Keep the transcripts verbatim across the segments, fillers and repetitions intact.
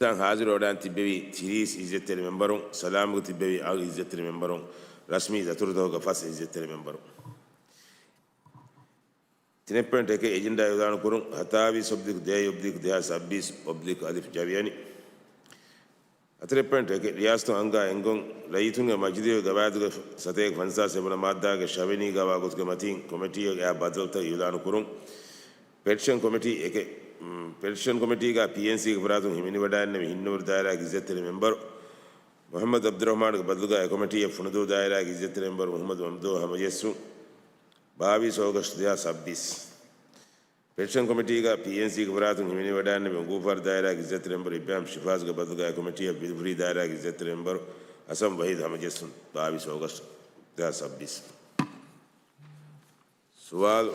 ތަން ހާޒިރު ވަޑައިގެން ތިއްބެވި ތިރީސް އިއްޒަތްތެރި މެމްބަރުން، ސަލާމަތް ތިއްބެވި އަށް އިއްޒަތްތެރި މެމްބަރުން، ރަސްމީ ދަތުރުތަކުގެ ފަސް އިއްޒަތްތެރި މެމްބަރުން. ތިނެއް ޕޮއިންޓް އެކެއް އެޖެންޑާ އިއުލާނު ކުރުން، ހަތާވީސް އޮބްލިކް ދޭއް އޮބްލިކް ދެހާސް ސައްބީސް އޮބްލިކް އަލިފް ޖަވިޔަނި. ހަތަރެއް ޕޮއިންޓް އެކެއް ރިޔާސަތުން އަންގާ އެންގުން، ރައްޔިތުންގެ މަޖިލީހުގެ ގަވާއިދުގެ ސަތޭކަ ފަންސާސް އެއް ވަނަ މާއްދާގެ ޝަވިނީ ގަވާ ގޮތުގެ މަތީން ކޮމިޓީއަށް އެއާ ބަދަލުތައް އިއުލާނު ކުރުން. ޕެޓިޝަން ކޮމިޓީ އެކެއް، ޕެޓިޝަން ކޮމިޓީގަ ޕީއެންސީގެ ފަރާތުން ހިމެނިވަޑައިގެންނެވި ހިންނަވަރު ދާއިރާގެ އިއްޒަތްތެރި މެމްބަރު މުޙައްމަދު އަބްދުއްރަޙްމާންގެ ބަދަލުގަ އެ ކޮމިޓީއަށް ފުނުދޫ ދާއިރާގެ އިއްޒަތްތެރި މެމްބަރު މުޙައްމަދު މަމްދޫޙް ހަމަޖެއްސުން. ބާވީސް އޯގަސްޓް ދެހާސް ސައްބީސް. ޕެޓިޝަން ކޮމިޓީގަ ޕީއެންސީގެ ފަރާތުން ހިމެނިވަޑައިގެންނެވި އުނގޫފާރު ދާއިރާގެ އިއްޒަތްތެރި މެމްބަރު އިބްރާހިމް ޝިފާޒުގެ ބަދަލުގަ އެ ކޮމިޓީއަށް ވިލުފުޅީ ދާއިރާގެ އިއްޒަތްތެރި މެމްބަރު ހަސަން ވަހީދު ހަމަޖެއްސުން. ބާވީސް އޯގަސްޓް ދެހާސް ސައްބީސް. ސުވާލު.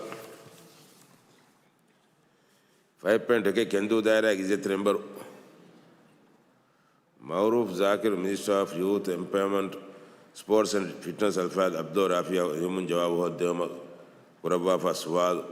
ފަހެއް ޕޮއިންޓް އެކެއް ކެންދޫ ދާއިރާގެ އިއްޒަތްތެރި މެމްބަރު މައުރޫފް ޒާކިރު، މިނިސްޓަރ އޮފް ޔޫތު އެމްޕަވަރމަންޓް، ސްޕޯޓްސް އެންޑް ފިޓްނަސް، އަލްފާޟް އަބްދުއްރައޫފް އިޔާ ލިޔުމުން ޖަވާބު ހޯއްދެވުމަށް ކުރައްވާފަ ސުވާލު.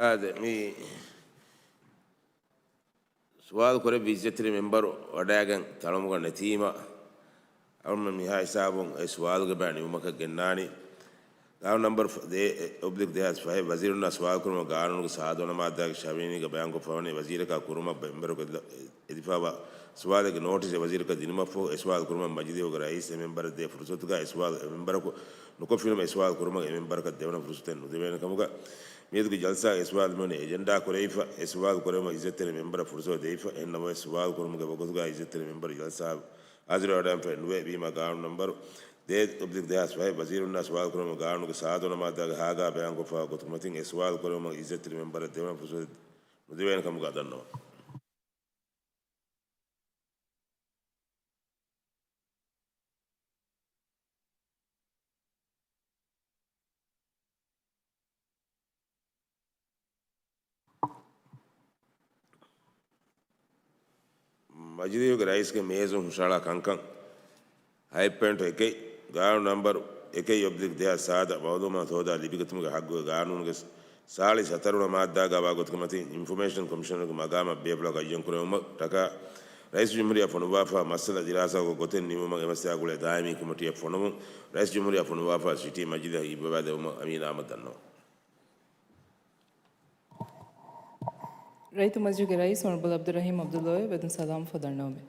އާދެ، މި ސުވާލު ކުރެއްވި އިއްޒަތްތެރި މެމްބަރު ވަޑައިގެން ތަޅުމުގަ ނެތީމަ، އަޅުގަނޑު މިހާ ހިސާބުން އެ ސުވާލުގެ ބައި ނިމުމަކަށް ގެންނާނީ. ގާނޫނު ނަމްބަރު ދޭއް އޮބްލިކް ދެހާސް ފަހެއް ވަޒީރުންނާ ސުވާލު ކުރުމަށް ގާނޫނުގެ ސާދަ ވަނަ މާއްދާގެ ޝަވިނީގަ ބަޔާންކޮށްފަވަނީ، ވަޒީރަކާ ކުރުމަށް މެމްބަރަކު އެދިފަވާ ސުވާލެއްގެ ނޯޓިސް އެ ވަޒީރަކަށް ދިނުމަށްފަހު، އެ ސުވާލު ކުރުމަށް މަޖިލީހުގެ ރައީސް އެ މެމްބަރަށް ދޭ ފުރުސަތުގަ އެ ސުވާލު އެ މެމްބަރަކު ނުކޮށްފިނަމަ، އެ ސުވާލު ކުރުމަށް އެ މެމްބަރަކަށް ދެވަނަ ފުރުސަތެއް ނުދެވޭނެ ކަމުގަ، މިއަދުގެ ޖަލްސާގަ އެ ސުވާލު މިވަނީ އެޖެންޑާ ކުރެވިފަ، އެ ސުވާލު ކުރެވުމަށް އިއްޒަތްތެރި މެމްބަރަށް ފުރުސަތު ދެވިފަ. އެހެންނަމަވެސް، ސުވާލު ކުރުމުގެ ވަގުތުގަ އިއްޒަތްތެރި މެމްބަރު ޖަލްސާ ހާޒިރުވެވަޑައިގެންފައެއް ނުވޭ. ވީމާ، ގާނޫނު ނަމްބަރު ދޭއް އޮބްލިކް ދެހާސް ފަހެއް ވަޒީރުންނާ ސުވާލު ކުރުމަށް ގާނޫނުގެ ސާދަ ވަނަ މާއްދާގެ ހާގާ ބަޔާންކޮށްފައިވާ ގޮތުގެ މަތިން އެ ސުވާލު ކުރެވުމަށް އިއްޒަތްތެރި މެމްބަރަށް ދެވަނަ ފުރުސަތު ނުދެވޭނެ ކަމުގަ ދަންނަވަން. މަޖިލީހުގެ ރައީސްގެ މޭޒުން ހުށަހަޅާ ކަންކަން. ހަތް ޕޮއިންޓް އެކެއް، ގާނޫނު ނަމްބަރު އެކެއް އޮބްލިކް ދެހާސް ސާދަ މައުލޫމާތު ހޯދާ ލިބިގަތުމުގެ ހައްގުގެ ގާނޫނުގެ ސާޅީސް ހަތަރު ވަނަ މާއްދާގަ ވާ ގޮތުގެ މަތިން އިންފޮމޭޝަން ކޮމިޝަނަރުގެ މަގާމަށް ބޭފުޅަކު އައްޔަން ކުރެވުމަށް ޓަކާ ރައީސުލްޖުމްހޫރިއްޔާ ފޮނުއްވާފަ މައްސަލަ ދިރާސާކޮށް ގޮތެއް ނިމުމަށް އެ މައްސަލައާ ގުޅޭ ދާއިމީ ކޮމިޓީއެއް ފޮނުވުން. ރައީސުލްޖުމްހޫރިއްޔާ ފޮނުއްވާފަ ސިޓީ މަޖިލީހަށް އިއްވަވާދެވުމަށް އަމީނާ އަހްމަދު ދަންނަވަން. ރައްޔިތު މަޖިލީހުގެ ރައީސް އޮނަރަބަލް އަބްދުއްރަހީމް އަބްދުއްލޯއި ވެދުން ސަލާމް ފަދަންނަވަމެ.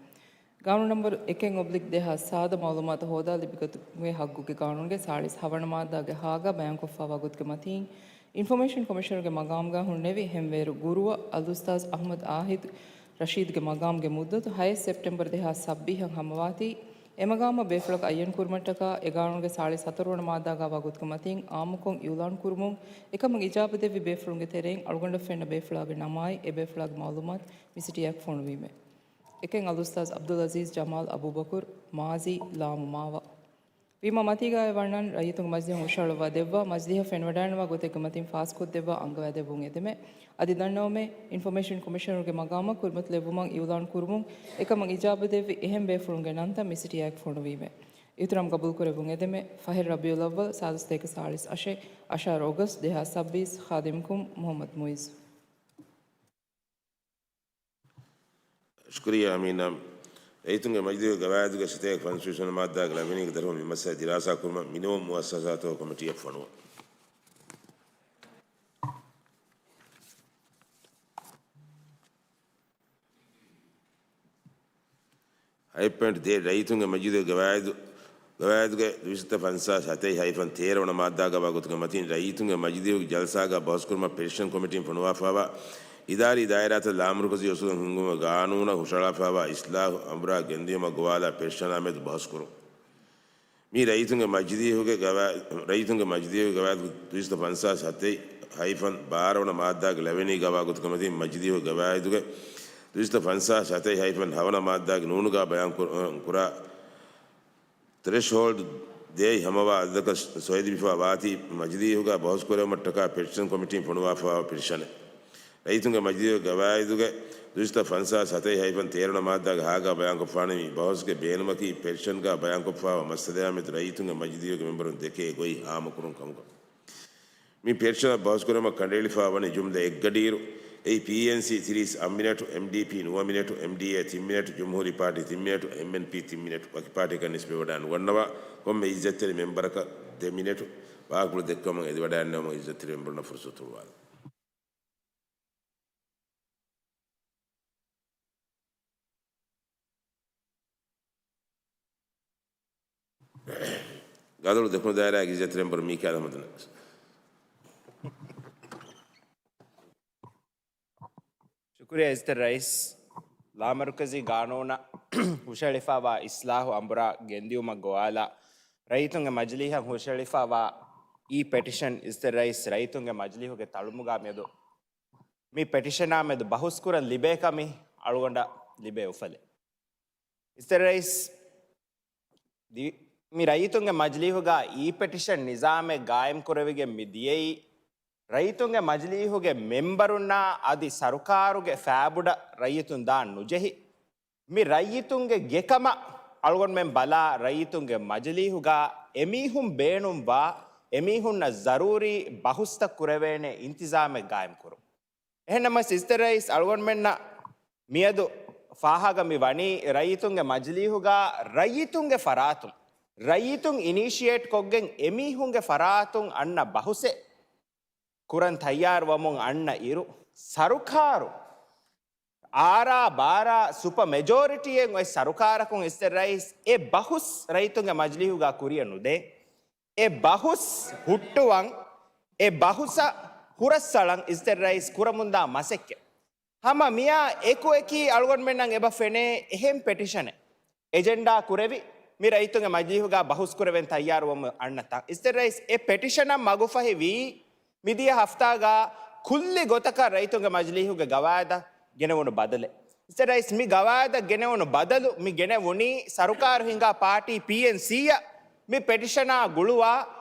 ގާނޫނު ނަމްބަރު އެކެއް އޮބްލިކް ދެހާސް ސާދަ މައުލޫމާތު ހޯދާ ލިބިގަތުމުގެ ހައްގުގެ ގާނޫނުގެ ސާޅީސް ހަވަނަ މާއްދާގެ ހާގާ ބަޔާންކޮށްފައިވާ ގޮތުގެ މަތީން، އިންފޮމޭޝަން ކޮމިޝަނަރުގެ މަގާމުގަ ހުންނެވި ހެންވޭރު ގުރުއަށް އަލްއުސްތާޒް އަޙްމަދު އާހިދު ރަޝީދުގެ މަގާމުގެ މުއްދަތު ހައެއް ސެޕްޓެމްބަރު ދެހާސް ސައްބީސް އަށް ހަމަވާތީ، އެ މަގާމަށް ބޭފުޅަކު އައްޔަން ކުރުމަށްޓަކާ، އެ ގާނޫނުގެ ސާޅީސް ހަތަރު ވަނަ މާއްދާގަ ވާ ގޮތުގެ މަތިން އާއްމުކޮށް އިއުލާން ކުރުމުން، އެކަމަށް އިޖާބަ ދެއްވި ބޭފުޅުންގެ ތެރެއިން އަޅުގަނޑަށް ފެންނަ ބޭފުޅާގެ ނަމާއި، އެ ބޭފުޅާގެ މައުލޫމާތު މި ސިޓީއާއެކު ފޮނުވީމެ. އެކެއް އަލްއުސްތާޒް އަބްދުލް އަޒީޒް ޖަމާލް އަބޫބަކުރު، މާޒީ، ލާމު މާވަ. ވީމާ މަތީގައި ވަންނަން ރައްޔިތުންގެ މަޖިލީހަށް ހުށަހަޅުއްވާ ދެއްވާ، މަޖިލީހަށް ފެނިވަޑައިގަންނަވާ ގޮތެއްގެ މަތިން ފާސްކޮށްދެއްވާ އަންގަވައިދެއްވުން އެދެމެ. އަދި ދަންނަވަމެ، އިންފޮމޭޝަން ކޮމިޝަނަރުގެ މަގާމަށް ކުރިމަތިލެއްވުމަށް އިއުލާން ކުރުމުން އެކަމަށް އިޖާބަ ދެއްވި އެހެން ބޭފުޅުންގެ ނަންތައް މި ސިޓީއާއެކު ފޮނުވީމެ. އިހުތިރާމް ގަބޫލުކުރެއްވުން އެދެމެ. ފަހެއް ރަބީޢުލްއައްވަލް، ސާދަ ސަތޭކަ ސާޅީސް އަށެއް، އަށާރަ އޮގަސްޓް ދެހާސް ސައްބީސް، ޚާދިމްކުމް، މުޙައްމަދު މުއިއްޒު. ޝުކުރިއްޔާ އަމީނާ. ރައްޔިތުންގެ މަޖިލީހުގެ ގަވާއިދުގެ ސަތޭކަ ފަންސަވީސް ވަނަ މާއްދާގެ ޅަވަނީގެ ދަށުން މި މައްސަލަ ދިރާސާ ކުރުމަށް މިނިވަން މުއައްސަސާތަކުގެ ކޮމިޓީއެއް ފޮނުވުން. އައި ޕޮއިންޓް ދޭއް، ރައްޔިތުންގެ މަޖިލީހުގެ ގަވާއިދު، ގަވާއިދުގެ ދުއިސައްތަ ފަންސާސް ހަތެއް ހައިފަން ތޭރަ ވަނަ މާއްދާގަ ވާ ގޮތުގެ މަތިން ރައްޔިތުންގެ މަޖިލީހުގެ ޖަލްސާގަ ބަހުސްކުރުމަށް ޕެޓިޝަން ކޮމިޓީން ފޮނުވާފައިވާ އިދާރީ ދާއިރާތައް ލާމަރުކަޒީ އުސޫލުން ހިންގުމުގެ ގާނޫނަށް ހުށަހަޅާފައިވާ އިސްލާހު އަނބުރާ ގެންދިޔުމަށް ގޮވާލާ ޕެޓިޝަނާ މެދު ބަހުސްކުރުން. މި ރައްޔިތުންގެ މަޖިލީހުގެ ގަވާ-، ރައްޔިތުންގެ މަޖިލީހުގެ ގަވާއިދު ދުއިސައްތަ ފަންސާސް ހަތެއް ހައިފަން ބާރަ ވަނަ މާއްދާގެ ލަވެނީ ގަވާ ގޮތުގެ މަތިން މަޖިލީހުގެ ގަވާއިދުގެ ދުއިސައްތަ ފަންސާސް ހަތެއް ހައިފަން ހަ ވަނަ މާއްދާގެ ނޫނުގަ ބަޔާން ކުރ-، ކުރާ ތްރެޝްހޯލްޑް ދޭއް ހަމަވާ އަދަދަކަށް ސޮއިލިބިފައި ވާތީ މަޖިލީހުގަ ބަހުސްކުރެވުމަށްޓަކާ ޕެޓިޝަން ކޮމިޓީން ފޮނުވާފައިވާ ޕެޓިޝަނެއް. ރައްޔިތުންގެ މަޖިލީހުގެ ގަވާއިދުގެ ދުއިސައްތަ ފަންސާސް ހަތެއް ހައިފަން ތޭރަ ވަނަ މާއްދާގެ ހާގަ ބަޔާންކޮށްފާނީ މި ބަހުސްގެ ބޭނުމަކީ ޕެޓިޝަންގަ ބަޔާންކޮށްފައިވާ މައްސަލަޔާ މެދު ރައްޔިތުންގެ މަޖިލީހުގެ މެމްބަރުން ދެކޭ ގޮތް ހާމަކުރުން ކަމުގަ. މި ޕެޓިޝަނަށް ބަހުސްކުރުމަށް ކަނޑައެޅިފައި ވަނީ ޖުމްލަ އެއްގަޑިއިރު، އެއީ ޕީއެންސީ ތިރީސް އަށް މިނެޓު، އެމްޑީޕީ ނުވަ މިނެޓު، އެމްޑީއޭ ތިން މިނެޓު، ޖުމްހޫރީ ޕާޓީ ތިން މިނެޓު، އެމްއެންޕީ ތިން މިނެޓު، ވަކި ޕާޓީއަކަށް ނިސްބަތްވެވަޑައި ނުގަންނަވާ ކޮންމެ އިއްޒަތްތެރި މެމްބަރަކަށް ދެ މިނެޓު ވާހަކަފުޅު ދެއްކަމުން އެދިވަޑައިގަންނަވަމުން އިއްޒަތްތެރި މެމްބަރުންނަށް ފުރުސަތު ހުޅުވާލަން. ގަދޮޅު ދެކުނު ދާއިރާގެ އިއްޒަތްތެރި މެމްބަރު މީކާ އަހްމަދު. ޝުކުރިއްޔާ އިއްޒަތްތެރި ރައީސް. ލާމަރުކަޒީ ގާނޫނަށް ހުށަހެޅިފައިވާ އިސްލާހު އަނބުރާ ގެންދިއުމަށް ގޮވާލާ، ރައްޔިތުންގެ މަޖިލީހަށް ހުށަހެޅިފައިވާ އީ ޕެޓިޝަން އިއްޒަތްތެރި ރައީސް ރައްޔިތުންގެ މަޖިލީހުގެ ތަޅުމުގަ މިއަދު މި ޕެޓިޝަނާ މެދު ބަހުސްކުރަން ލިބޭ ކަމީ އަޅުގަނޑަށް ލިބޭ އުފަލެއް. އިއްޒަތްތެރި ރައީސް، ދި-، މި ރައްޔިތުންގެ މަޖިލީހުގަ އީ ޕެޓިޝަން ނިޒާމެއް ގާއިމްކުރެވިގެން މި ދިޔައީ، ރައްޔިތުންގެ މަޖިލީހުގެ މެމްބަރުންނާ އަދި ސަރުކާރުގެ ފާބުޑަށް ރައްޔިތުން ދާން ނުޖެހި، މި ރައްޔިތުންގެ ގެކަމަށް އަޅުގަނޑުމެން ބަލާ، ރައްޔިތުންގެ މަޖިލީހުގަ އެމީހުން ބޭނުންވާ، އެމީހުންނަށް ޒަރޫރީ ބަހުސްތައް ކުރެވޭނެ އިންތިޒާމެއް ގާއިމްކުރުން. އެހެންނަމަވެސް އިއްޒަތްތެރި ރައީސް އަޅުގަނޑުމެންނަށް މިއަދު ފާހަގަ މި ވަނީ ރައްޔިތުންގެ މަޖިލީހުގަ ރައްޔިތުންގެ ފަރާތުން، ރައްޔިތުން އިނީޝިއޭޓް ކޮށްގެން އެމީހުންގެ ފަރާތުން އަންނަ ބަހުސެއް ކުރަން ތައްޔާރުވަމުން އަންނަ އިރު، ސަރުކާރު އާރާ ބާރާ ސުޕަ މެޖޯރިޓީއެއް އޮތް ސަރުކާރަކުން އިއްޒަތްތެރި ރައީސް އެ ބަހުސް ރައްޔިތުންގެ މަޖިލީހުގަ ކުރިއަށް ނުދޭ. އެ ބަހުސް ހުއްޓުވަން، އެ ބަހުސަށް ހުރަސްއަޅަން އިއްޒަތްތެރި ރައީސް ކުރަމުންދާ މަސައްކަތް. ހަމަ މިއާ އެކު އެކީ އަޅުގަނޑުމެންނަށް އެބަ ފެނޭ އެހެން ޕެޓިޝަނެއް އެޖެންޑާ ކުރެވި، މި ރައްޔިތުންގެ މަޖިލީހުގަ ބަހުސް ކުރެވެން ތައްޔާރުވަމުން އަންނަ ތަން. އިއްޒަތްތެރި ރައީސް އެ ޕެޓިޝަނަށް މަގުފަހި ވީ މިދިޔަ ހަފްތާގަ ކުއްލި ގޮތަކަށް ރައްޔިތުންގެ މަޖިލީހުގެ ގަވާއިދަށް ގެނެވުނު ބަދަލެއް. އިއްޒަތްތެރި ރައީސް މި ގަވާއިދަށް ގެނެވުނު ބަދަލު މި ގެނެވުނީ ސަރުކާރު ހިންގާ ޕާޓީ ޕީއެންސީއަށް. މި ޕެޓިޝަނާ ގުޅުވާ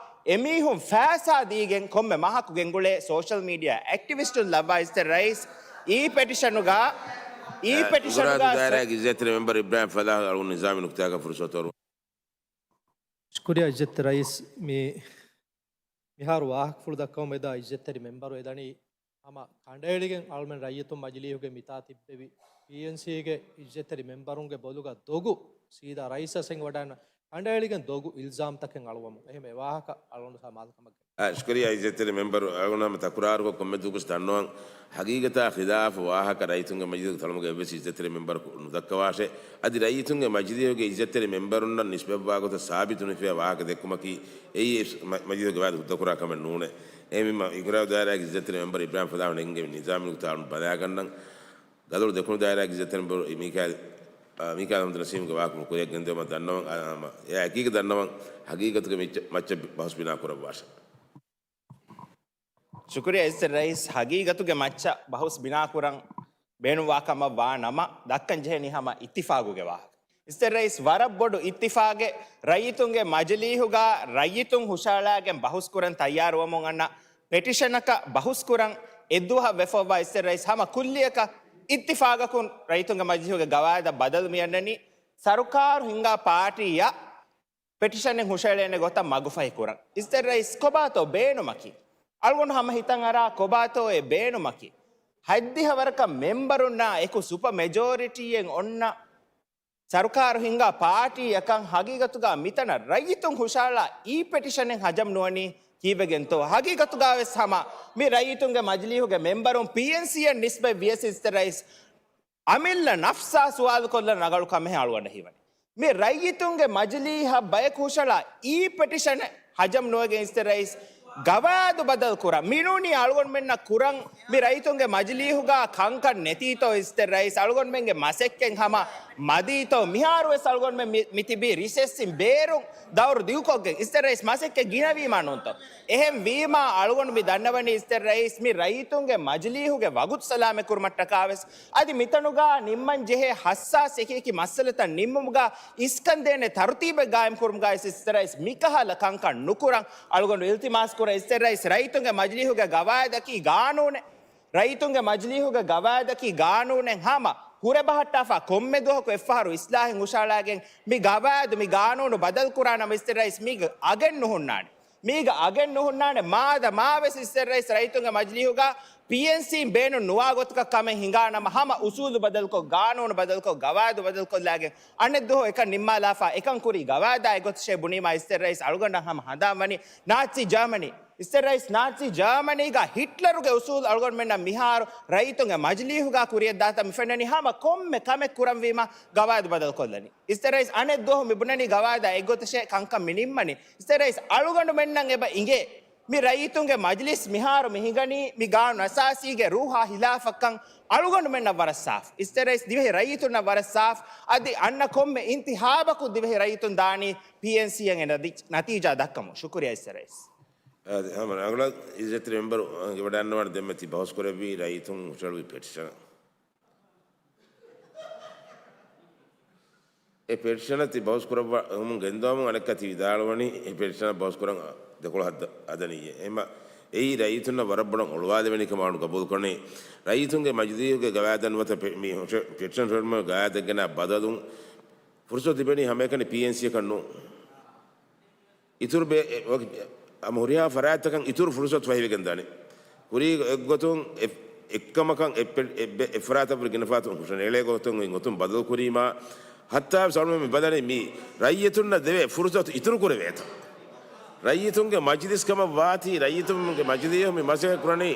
އެމީހުން ފައިސާ ދީގެން ކޮންމެ މަހަކު ގެންގުޅޭ ސޯޝަލް މީޑިއާ އެކްޓިވިސްޓުން ލައްވާ އިއްޒަތްތެރި ރައީސް އީ ޕެޓިޝަނުގަ، އީ އެ، ޕެޓިޝަނުގަ އިބުރާދޫ ދާއިރާގެ އިއްޒަތްތެރި މެމްބަރު އިބްރާހިމް ފަލާހް އަޅުގަނޑު ނިޒާމީ ނުކުތާއަކަށް ފުރުސަތު އަރުވަން. ޝުކުރިއްޔާ އިއްޒަތްތެރި ރައީސް. މި މިހާރު ވާހަކަފުޅު ދައްކަވަމުން އެދާ އިއްޒަތްތެރި މެމްބަރު އެދަނީ ހަމަ ކަނޑައެޅިގެން އަޅުމެން ރައްޔިތުން މަޖިލީހުގެ މިތާ ތިއްބެވި ޕީއެންސީގެ އިއްޒަތްތެރި މެމްބަރުންގެ ބޮލުގަ ދޮގު ސީދާ ރައީސަށް އެނގިވަޑައިގަންނަ ކަނޑައެޅިގެން ދޮގު އިލްޒާމްތަކެއް އަޅުވަމުން. އެހެން އެ ވާހަކަ އަޅުގަނޑު ސާމާލުކަމަށް އާ، ޝުކުރިއްޔާ އިއްޒަތްތެރި މެމްބަރު. އަޅުގަނޑު ހަމަ ތަކުރާރުކޮށް ކޮންމެ ދުވަހަކުވެސް ދަންނަވަން، ހަގީގަތާ ޚިލާފު ވާހަކަ ރައްޔިތުންގެ މަޖިލީހުގެ ތަޅުމުގަ އެއްވެސް އިއްޒަތްތެރި މެމްބަރަކު ނުދައްކަވާށޭ. އަދި ރައްޔިތުންގެ މަޖިލީހުގެ އިއްޒަތްތެރި މެމްބަރުންނަށް ނިސްބަތްވާ ގޮތަށް ސާބިތުނުހިފިޔާ ވާހަކަ ދެއްކުމަކީ އެއީ މަ-، މަޖިލީހުގެ ގަވާއިދު ހުއްދަކުރާ ކަމެއް ނޫނޭ. އެހެންވީމަ އިބުރާދޫ ދާއިރާގެ އިއްޒަތްތެރި މެމްބަރު އިބްރާހިމް ފަލާހު ނެންގެވި ނިޒާމީ ނުކުތާ އަޅުގަނޑު ބަލާގަންނަން. ގަދޮޅު ދެކުނު ދާއިރާގެ އިއްޒަތްތެރި މެމްބަރު މީކާ-، އާ، މީކާއިލް އަހްމަދު ނަސީމްގެ ވާހަކަފުޅު ކުރިއަށް ގެންދިއުމަށް ދަންނަވަން. އާ، އާ، އެއާ އެކީގަ ދަންނަވަން ހަގީގަތުގެ މިއްޗަށް، މައްޗަށް ބަހުސް ބިނާ ކުރައްވާށެ. ޝުކުރިއްޔާ އިއްޒަތްތެރި ރައީސް. ހަގީގަތުގެ މައްޗަށް ބަހުސް ބިނާކުރަން ބޭނުންވާ ކަމަށް ވާ ނަމަ، ދައްކަން ޖެހެނީ ހަމަ އިއްތިފާގުގެ ވާހަކަ. އިއްޒަތްތެރި ރައީސް، ވަރަށް ބޮޑު އިއްތިފާގެއް ރައްޔިތުންގެ މަޖިލީހުގަ ރައްޔިތުން ހުށަހަޅާގެން ބަހުސްކުރަން ތައްޔާރުވަމުން އަންނަ ޕެޓިޝަނަކަށް ބަހުސްކުރަން އެއްދުވަހަށް ވެފައިވާ. އިއްޒަތްތެރި ރައީސް، ހަމަ ކުއްލިއަކަށް އިއްތިފާގަކުން ރައްޔިތުންގެ މަޖިލީހުގެ ގަވާއިދަށް ބަދަލު މިއަންނަނީ. ސަރުކާރު ހިންގާ ޕާޓީއަށް ޕެޓިޝަނެއް ހުށައެޅޭނެ ގޮތަށް މަގުފަހި ކުރަން. އިއްޒަތްތެރި ރައީސް، ކޮބާތޯ ބޭނުމަކީ؟ އަޅުގަނޑު ހަމަ ހިތަށް އަރާ ކޮބާތޯ އެ ބޭނުމަކީ؟ ހަތްދިހަ ވަރަކަށް މެމްބަރުންނާ އެކު ސުޕަ މެޖޯރިޓީއެއް އޮންނަ ސަރުކާރު ހިންގާ ޕާޓީއަކަށް ހަގީގަތުގަ މިތަނަށް ރައްޔިތުން ހުށަހަޅާ އީ ޕެޓިޝަނެއް ހަޖަމް ނުވަނީ ކީއްވެގެންތޯ؟ ހަގީގަތުގަވެސް ހަމަ މި ރައްޔިތުންގެ މަޖިލީހުގެ މެމްބަރުން ޕީއެންސީއަށް ނިސްބަތް ވިޔަސް އިއްޒަތްތެރި ރައީސް އަމިއްލަ ނަފްސާ ސުވާލުކޮށްލަން ރަނގަޅު ކަމެއް އަޅުގަނޑަށް ހީވަނީ. މި ރައްޔިތުންގެ މަޖިލީހަށް ބަޔަކު ހުށަޅާ އީ ޕެޓިޝަނެއް ހަޖަމް ނުވެގެން އިސްތެ ރައީސް ގަވާއިދު ބަދަލު ކުރަން. މިނޫނީ އަޅުގަނޑުމެންނަށް ކުރަން މި ރައްޔިތުންގެ މަޖިލީހުގަ ކަންކަން ނެތީތޯ އިސްތެ ރައީސް އަޅުގަނޑުމެންގެ މަސައްކަތް ހަމަ މަދީތޯ މިހާރުވެސް އަޅުގަނޑުމެން މި، މި ތިބީ ރިސެސްއިން ބޭރުން ދައުރު ދިގުކޮށްގެން އިސްތެ ރައީސް މަސައްކަތް ގިނަވީމާ ނޫންތޯ؟ އެހެން ވީމާ އަޅުގަނޑު މި ދަންނަވަނީ އިސްތެ ރައީސް މި ރައްޔިތުންގެ މަޖިލީހުގެ ވަގުތު ސަލާމަތް ކުރުމަށްޓަކާވެސް އަދި މިތަނުގަ ނިންމަން ޖެހޭ ހައްސާސް އެކި އެކި މައްސަލަތައް ނިންމުމުގަ އިސްކަންދޭނެ ތަރުތީބެއް ގާއިމް ކުރުމުގަ އިސް އިސްތެ ރައީސް މިކަހަލަ ކަންކަން ނުކުރަން އަޅުގަނޑު އިލްތިމާސް ކުރަން. އިސްތެ ރައީސް ރައްޔިތުންގެ މަޖިލީހުގެ ގަވާއިދަކީ ގާނޫނެއް. ރައްޔިތުންގެ މަޖިލީހުގެ ގަވާއިދަކީ ގާނޫނެއް ހަމަ ހުރެބަހައްޓާފަ ކޮންމެ ދުވަހަކު އެއްފަހަރު އިސްލާހެއް ހުށައަޅާގެން މި ގަވާއިދު މި ގާނޫނު ބަދަލު ކުރާނަމަ އިސްތެ ރައީސް މީގަ އަގެއް ނުހުންނާނެ. މީގަ އަގެއް ނުހުންނާނެ. މާދަމާވެސް އިސްތެ ރައީސް ރައްޔިތުންގެ މަޖިލީހުގަ ޕީއެންސީން ބޭނުން ނުވާ ގޮތަކަށް ކަމެއް ހިނގާނަމަ ހަމަ އުސޫލު ބަދަލުކޮށް، ގާނޫނު ބަދަލުކޮށް، ގަވާއިދު ބަދަލުކޮށްލާގެން އަނެއްދުވަހު އެކަން ނިންމާލާފަ އެކަން ކުރީ ގަވާއިދާ އެއްގޮތަށޭ ބުނީމާ އިސްތެ ރައީސް އަޅުގަނޑަށް ހަމަ ހަނދާން ވަނީ ނާޒީ ޖާމަނީ. އިސްތެ ރައީސް ނާޒީ ޖާމަނީގަ ހިޓްލަރުގެ އުސޫލު އަޅުގަނޑުމެންނަށް މިހާރު ރައްޔިތުންގެ މަޖިލީހުގަ ކުރިޔަށްދާތަން މި ފެންނަނީ ހަމަ ކޮންމެ ކަމެއް ކުރަންވީމާ ގަވާއިދު ބަދަލުކޮށްލަނީ. އިސްތެ ރައީސް އަނެއްދުވަހު މި ބުނަނީ ގަވާއިދާ އެއްގޮތަށޭ ކަންކަން މި ނިންމަނީ. އިސްތެ ރައީސް އަޅުގަނޑުމެންނަށް އެބަ އިނގޭ މި ރައްޔިތުންގެ މަޖިލިސް މިހާރު މި ހިނގަނީ މި ގާނޫނު އަސާސީގެ ރޫހާ ހިލާފަށްކަން އަޅުގަނޑުމެންނަށް ވަރަށް ސާފު. އިސްތެ ރައީސް ދިވެހި ރައްޔިތުންނަށް ވަރަށް ސާފު. އަދި އަންނަ ކޮންމެ އިންތިހާބަކުން ދިވެހި ރައްޔިތުން ދާނީ ޕީއެންސީއަށް އެ ނަތީ-، ނަތީޖާ ދައްކަމުން. ޝުކުރިޔާ އިސްތެ ރައީސް. އާދެ، ހަމަ ރަނގަޅަށް އިއްޒަތްތެރި މެމްބަރު އަނގިވަޑައިގަންނަވާނެ. ދެންމެ ތި ބަހުސް ކުރެއްވީ ރައްޔިތުން ހުށަހެޅުވި ޕެޓިޝަނަށް. އެ ޕެޓިޝަނަށް ތި ބަހުސް ކުރައްވަމުން ގެންދަވަމުން އަނެއްކާ ތި ވިދާޅުވަނީ އެ ޕެޓިޝަނަށް ބަހުސް ކުރަން ދެކޮޅަށް ހައްދަ-، ހަދަނީއޭ. އެހެންމަ އެއީ ރައްޔިތުންނަށް ވަރަށް ބޮޑަށް އޮޅުވާލެވޭނެ ކަމަށް އަޅުގަނޑު ގަބޫލުކުރަނީ. ރައްޔިތުންގެ މަޖިލީހުގެ ގަވާއިދަށް ނުވަތަ ޕެ-، މި ހުށަ-، ޕެޓިޝަން ހުށަހެޅުމުގެ ގަވާއިދަށް ގެނައި ބަދަލުން ފުރުސަތު ތިބެނީ ހަމައެކަނި ޕީއެންސީއަކަށް ނޫން. އިތުރު ބޭ-، އެ-، ވަކި-، އަމަ ހުރިހާ ފަރާތްތަކަށް އިތުރު ފުރުސަތު ފަހިވެގެން ދާނެ. ކުރީގަ އެއްގޮތުން އެ-، އެއްކަމަކަށް އެއް ޕެ-، އެއް ބެ-، އެއް ފަރާތަށް ވުރެ ގިނަ ފަރާތުން ހުށަނެޅޭ ގޮތުން އޮތް ގޮތުން ބަދަލު ކުރީމާ، ހައްތާވެސް އަޅުމެން މި ބަލަނީ މި ރައްޔިތުންނަށް ދެވޭ ފުރުސަތު އިތުރު ކުރެވޭތޯ. ރައްޔިތުންގެ މަޖިލިސް ކަމަށް ވާތީ، ރައްޔިތުންގެ މަޖިލީހުން މި މަސައްކަތް ކުރަނީ،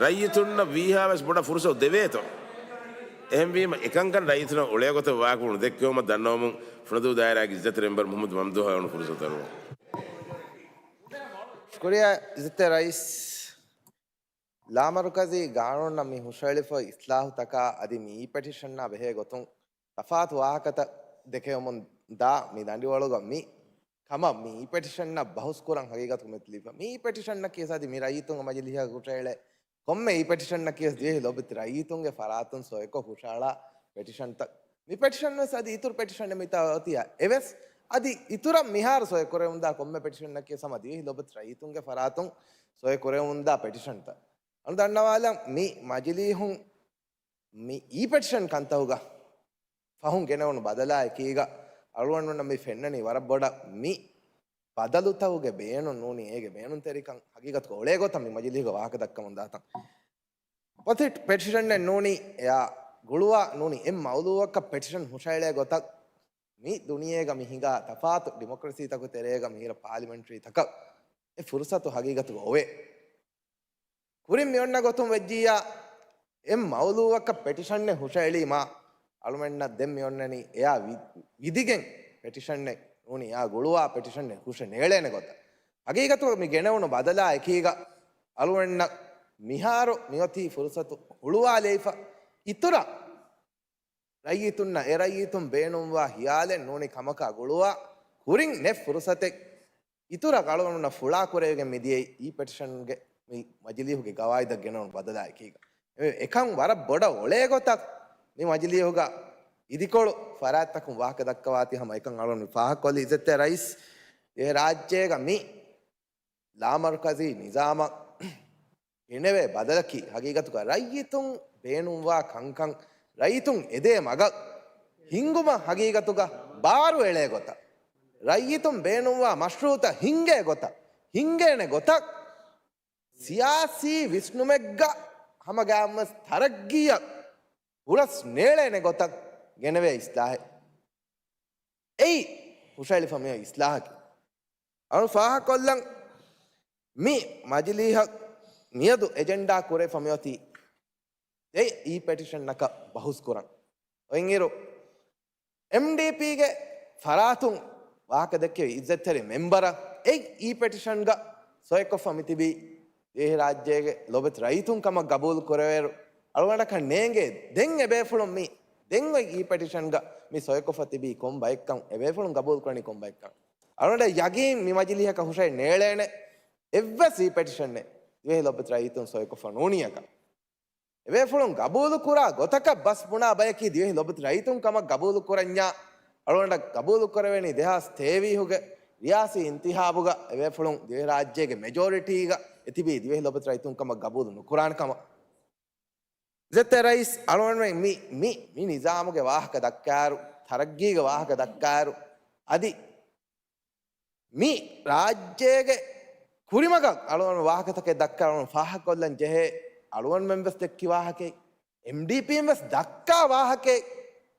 ރައްޔިތުންނަށް ވީހާވެސް ބޮޑަށް ފުރުސަތު ދެވޭތޯ. އެހެންވީމަ، އެކަންކަން ރައްޔިތުންނަށް އުޅޭގޮތަށް ވާހަކަ ނުދެއްކެވުމަށް ދަންނަވަމުން ފުނަދޫ ދާއިރާގެ އިއްޒަތްތެރި މެމްބަރު މުހައްމަދު މަމްދޫހަށް އަޅުގަނޑު ފުރުސަތު ދެންނެވުމަށް. ޝުކުރިއްޔާ އިއްޒަތްތެރި ރައީސް. ލާމަރުކަޒީ ގާނޫނަށް މި ހުށަހެޅިފައި އިސްލާހުތަކާ އަދި މި އީ ޕެޓިޝަނާ ބެހޭ ގޮތުން ތަފާތު ވާހަކަތައް ދެކެވެމުން ދާ މި ދަނޑިވަޅުގަ މި ކަމަށް މި އީ ޕެޓިޝަނަށް ބަހުސް ކުރަން ހަގީގަތުގަ މި ލިބިފަ. މި އީ ޕެޓިޝަނަކީ އަދި މި ރައްޔިތުންގެ މަޖިލީހަށް ހުށަހެޅޭ ކޮންމެ އީ ޕެޓިޝަނަކީ ދިވެހި ލޯބިވެތި ރައްޔިތުންގެ ފަރާތުން ސޮއިކޮށް ހުށަހަޅާ ޕެޓިޝަންތައް. މި ޕެޓިޝަން ވެސް އަދި އިތުރު ޕެޓިޝަނެއް މިތާ އޮތިއްޔާ އެވެސް އަދި އިތުރަށް މިހާރު ސޮއި ކުރެވުންދާ ކޮންމެ ޕެޓިޝަނަކީ ހަމަ ދިވެހި ލޯބިވެތި ރައްޔިތުންގެ ފަރާތުން ސޮއި ކުރެވުންދާ ޕެޓިޝަންތައް. އަޅު ދަންނަވާލަން މި މަޖިލީހުން މި އީ ޕެޓިޝަން ކަންތައުގަ ފަހުން ގެނެވުނު ބަދަލާ އެކީގަ އަޅުގަނޑުންނަށް މި ފެންނަނީ ވަރަށް ބޮޑަށް މި ބަދަލުތަކުގެ ބޭނުން ނޫނީ އޭގެ ބޭނުންތެރިކަން ހަގީގަތުގަ އުޅޭ ގޮތަށް މި މަޖިލީހުގަ ވާހަކަ ދައްކަމުން ދާތަން. ޕޮތިޓް ޕެޓިޝަނެއް ނޫނީ އެއާ ގުޅުވާ ނޫނީ އެއް މައުލޫއަކަށް ޕެޓިޝަން ހުށައެޅޭ ގޮތަށް މި ދުނިޔޭގަ މި ހިނގާ ތަފާތު ޑިމޮކްރަސީތަކު ތެރޭގަ މިހިރަ ޕާލިމެންޓްރީތަކަށް އެ ފުރުސަތު ހަގީގަތުގަ އޮވޭ. ކުރިން މި އޮންނަ ގޮތުން ވެއްޖިއްޔާ، އެ މައުލޫއަކަށް ޕެޓިޝަންއެއް ހުށައެޅީމާ، އަޅުމެންނަށް ދެން މި އޮންނަނީ އެއާ ވި-، ވިދިގެން ޕެޓިޝަންއެއް ނޫނީ، އެއާ ގުޅުވާ ޕެޓިޝަންއެއް ހުށަ ނޭޅޭނެ ގޮތަށް. ހަގީގަތުގަ މި ގެނެވުނު ބަދަލާ އެކީގަ، އަޅުމެންނަށް މިހާރު މިއޮތީ ފުރުސަތު ހުޅުވާލައިފަ، އިތުރަށް ރައްޔިތުންނަށް، އެ ރައްޔިތުން ބޭނުންވާ ހިޔާލެއް ނޫނީ ކަމަކާ ގުޅުވާ، ކުރިން ނެތް ފުރުސަތެއް އިތުރަށް އަޅުގަނޑުންނަށް ފުޅާ ކުރެވިގެން މިދިޔައީ އީ ޕެޓިޝަންގެ މި މަޖިލީހުގެ ގަވާއިދަށް ގެނައުނު ބަދަލާ އެކީގަ. އެ-، އެކަން ވަރަށް ބޮޑަށް އޮޅޭ ގޮތަށް މި މަޖިލީހުގަ އިދިކޮޅު ފަރާތްތަކުން ވާހަކަ ދައްކަވާތީ ހަމަ އެކަން އަޅުގަނޑު ފާހަގަކޮށްލީ. އިއްޒަތްތެރި ރައީސް، އެ ރާއްޖޭގަ މި ލާމަރުކަޒީ ނިޒާމަށް ގެނެވޭ ބަދަލަކީ، ހަގީގަތުގަ ރައްޔިތުން ބޭނުންވާ ކަންކަން، ރައްޔިތުން އެދޭ މަގަށް ހިންގުމަށް ހަގީގަތުގަ ބާރު އެޅޭ ގޮތަށް، ރައްޔިތުން ބޭނުންވާ މަޝްރޫއުތައް ހިންގޭ ގޮތަށް، ހިންގޭނެ ގޮތަށް، ސިޔާސީ ވިސްނުމެއްގަ ހަމަގައިމުވެސް ތަރައްގީއަށް ހުރަސް ނޭޅޭނެ ގޮތަށް ގެނެވޭ އިސްލާހެއް. އެއީ ހުށަހެޅިފަ މިއޮތް އިސްލާހަކީ. އަޅު ފާހަގަކޮށްލަން، މި މަޖިލީހަށް މިއަދު އެޖެންޑާ ކުރެވިފަ މިއޮތީ ދެ އީ ޕެޓިޝަންއަކަށް ބަހުސް ކުރަން. އޮތްއިރު، އެމްޑީޕީގެ ފަރާތުން ވާހަކަ ދެއްކެވި އިއްޒަތްތެރި މެމްބަރަށް އެ އީ ޕެޓިޝަންގަ ސޮއިކޮށްފަ މިތިބީ ދިވެހިރާއްޖޭގެ ލޮބުވެތި ރައްޔިތުން ކަމަށް ގަބޫލު ކުރެވޭއިރު، އަޅުގަނޑަކަށް ނޭނގޭ ދެން އެބޭފުޅުން މި ދެން އޮތް އީ ޕެޓިޝަންގަ މި ސޮއިކޮށްފަ ތިބީ ކޮން ބައެއްކަން، އެބޭފުޅުން ގަބޫލު ކުރަނީ ކޮން ބައެއްކަން. އަޅުގަނޑަށް ޔަގީން މި މަޖިލީހަކަށް ހުށައެއް ނޭޅޭނެ އެއްވެސް އީ ޕެޓިޝަނެއް ދިވެހި ލޮބުވެތި ރައްޔިތުން ސޮއިކޮށްފަ ނޫނީއަކަށް. އެބޭފުޅުން ގަބޫލު ކުރާ ގޮތަކަށް ބަސް ބުނާ ބަޔަކީ ދިވެހި ލޮބުވެތި ރައްޔިތުން ކަމަށް ގަބޫލު ކުރަންޏާ، އަޅުގަނޑަށް ގަބޫލު ކުރެވޭނީ ދެހާސް ތޭވީހުގެ ރިޔާސީ އިންތިހާބުގަ އެބޭފުޅުން ދިވެހިރާއްޖޭގެ މެޖޯރިޓީގަ އެތިބީ ދިވެހި ލޮބުވެތި ރައްޔިތުން ކަމަށް ގަބޫލު ނުކުރާނެ ކަމަށް. އިއްޒަތްތެރި ރައީސް، އަޅުގަނޑުމެން މި، މި، މި ނިޒާމުގެ ވާހަކަ ދައްކާއިރު، ތަރައްގީގެ ވާހަކަ ދައްކާއިރު، އަދި މި ރާއްޖޭގެ ކުރިމަގަށް އަޅުގަނޑު ވާހަކަތަކެއް ދައްކާ އަޅުގަނޑު ފާހަގަކޮށްލަން ޖެހޭ، އަޅުގަނޑުމެން ވެސް ދެއްކި ވާހަކައެއް، އެމްޑީޕީން ވެސް ދައްކާ ވާހަކައެއް،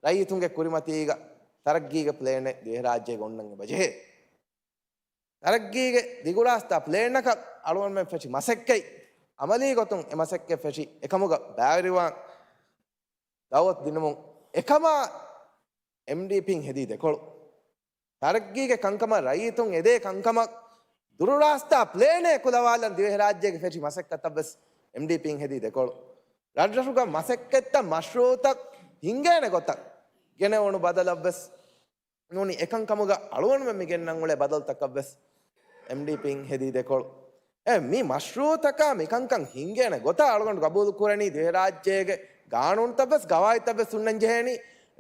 ރައްޔިތުންގެ ކުރިމަތީގަ ތަރައްގީގެ ޕްލޭނެއް ދިވެހިރާއްޖޭގަ އޮންނަން އެބަޖެހޭ. ތަރައްގީގެ ދިގުރާސްތާ ޕްލޭނަކަށް އަޅުގަނޑުމެން ފެށި މަސައްކަތް، އަމަލީ ގޮތުން އެ މަސައްކަތް ފެށި އެކަމުގަ ބައިވެރިވާން ދައުވަތު ދިނުމުން އެކަމާ އެމްޑީޕީން ހެދީ ދެކޮޅު. ތަރައްގީގެ ކަންކަމަށް ރައްޔިތުން އެދޭ ކަންކަމަށް ދުރުރާސްތާ ޕްލޭނެއް ކުލަވާލަން ދިވެހިރާއްޖޭގެ ފެށި މަސައްކަތަށްވެސް އެމްޑީޕީން ހެދީ ދެކޮޅު. ރަށްރަށުގަ މަސައްކަތްތައް މަޝްރޫއުތައް ހިންގޭނެ ގޮތަށް ގެނެވުނު ބަދަލަށްވެސް ނޫނީ އެކަންކަމުގަ އަޅުގަނޑުމެން މި ގެންނަން އުޅޭ ބަދަލުތަކަށްވެސް އެމްޑީޕީން ހެދީ ދެކޮޅު. އެ މި މަޝްރޫއުތަކާ މިކަންކަން ހިންގޭނެ ގޮތަށް އަޅުގަނޑު ގަބޫލު ކުރަނީ ދިވެހިރާއްޖޭގެ ގާނޫނުތައްވެސް ގަވާއިދުތައްވެސް ހުންނަން ޖެހޭނީ.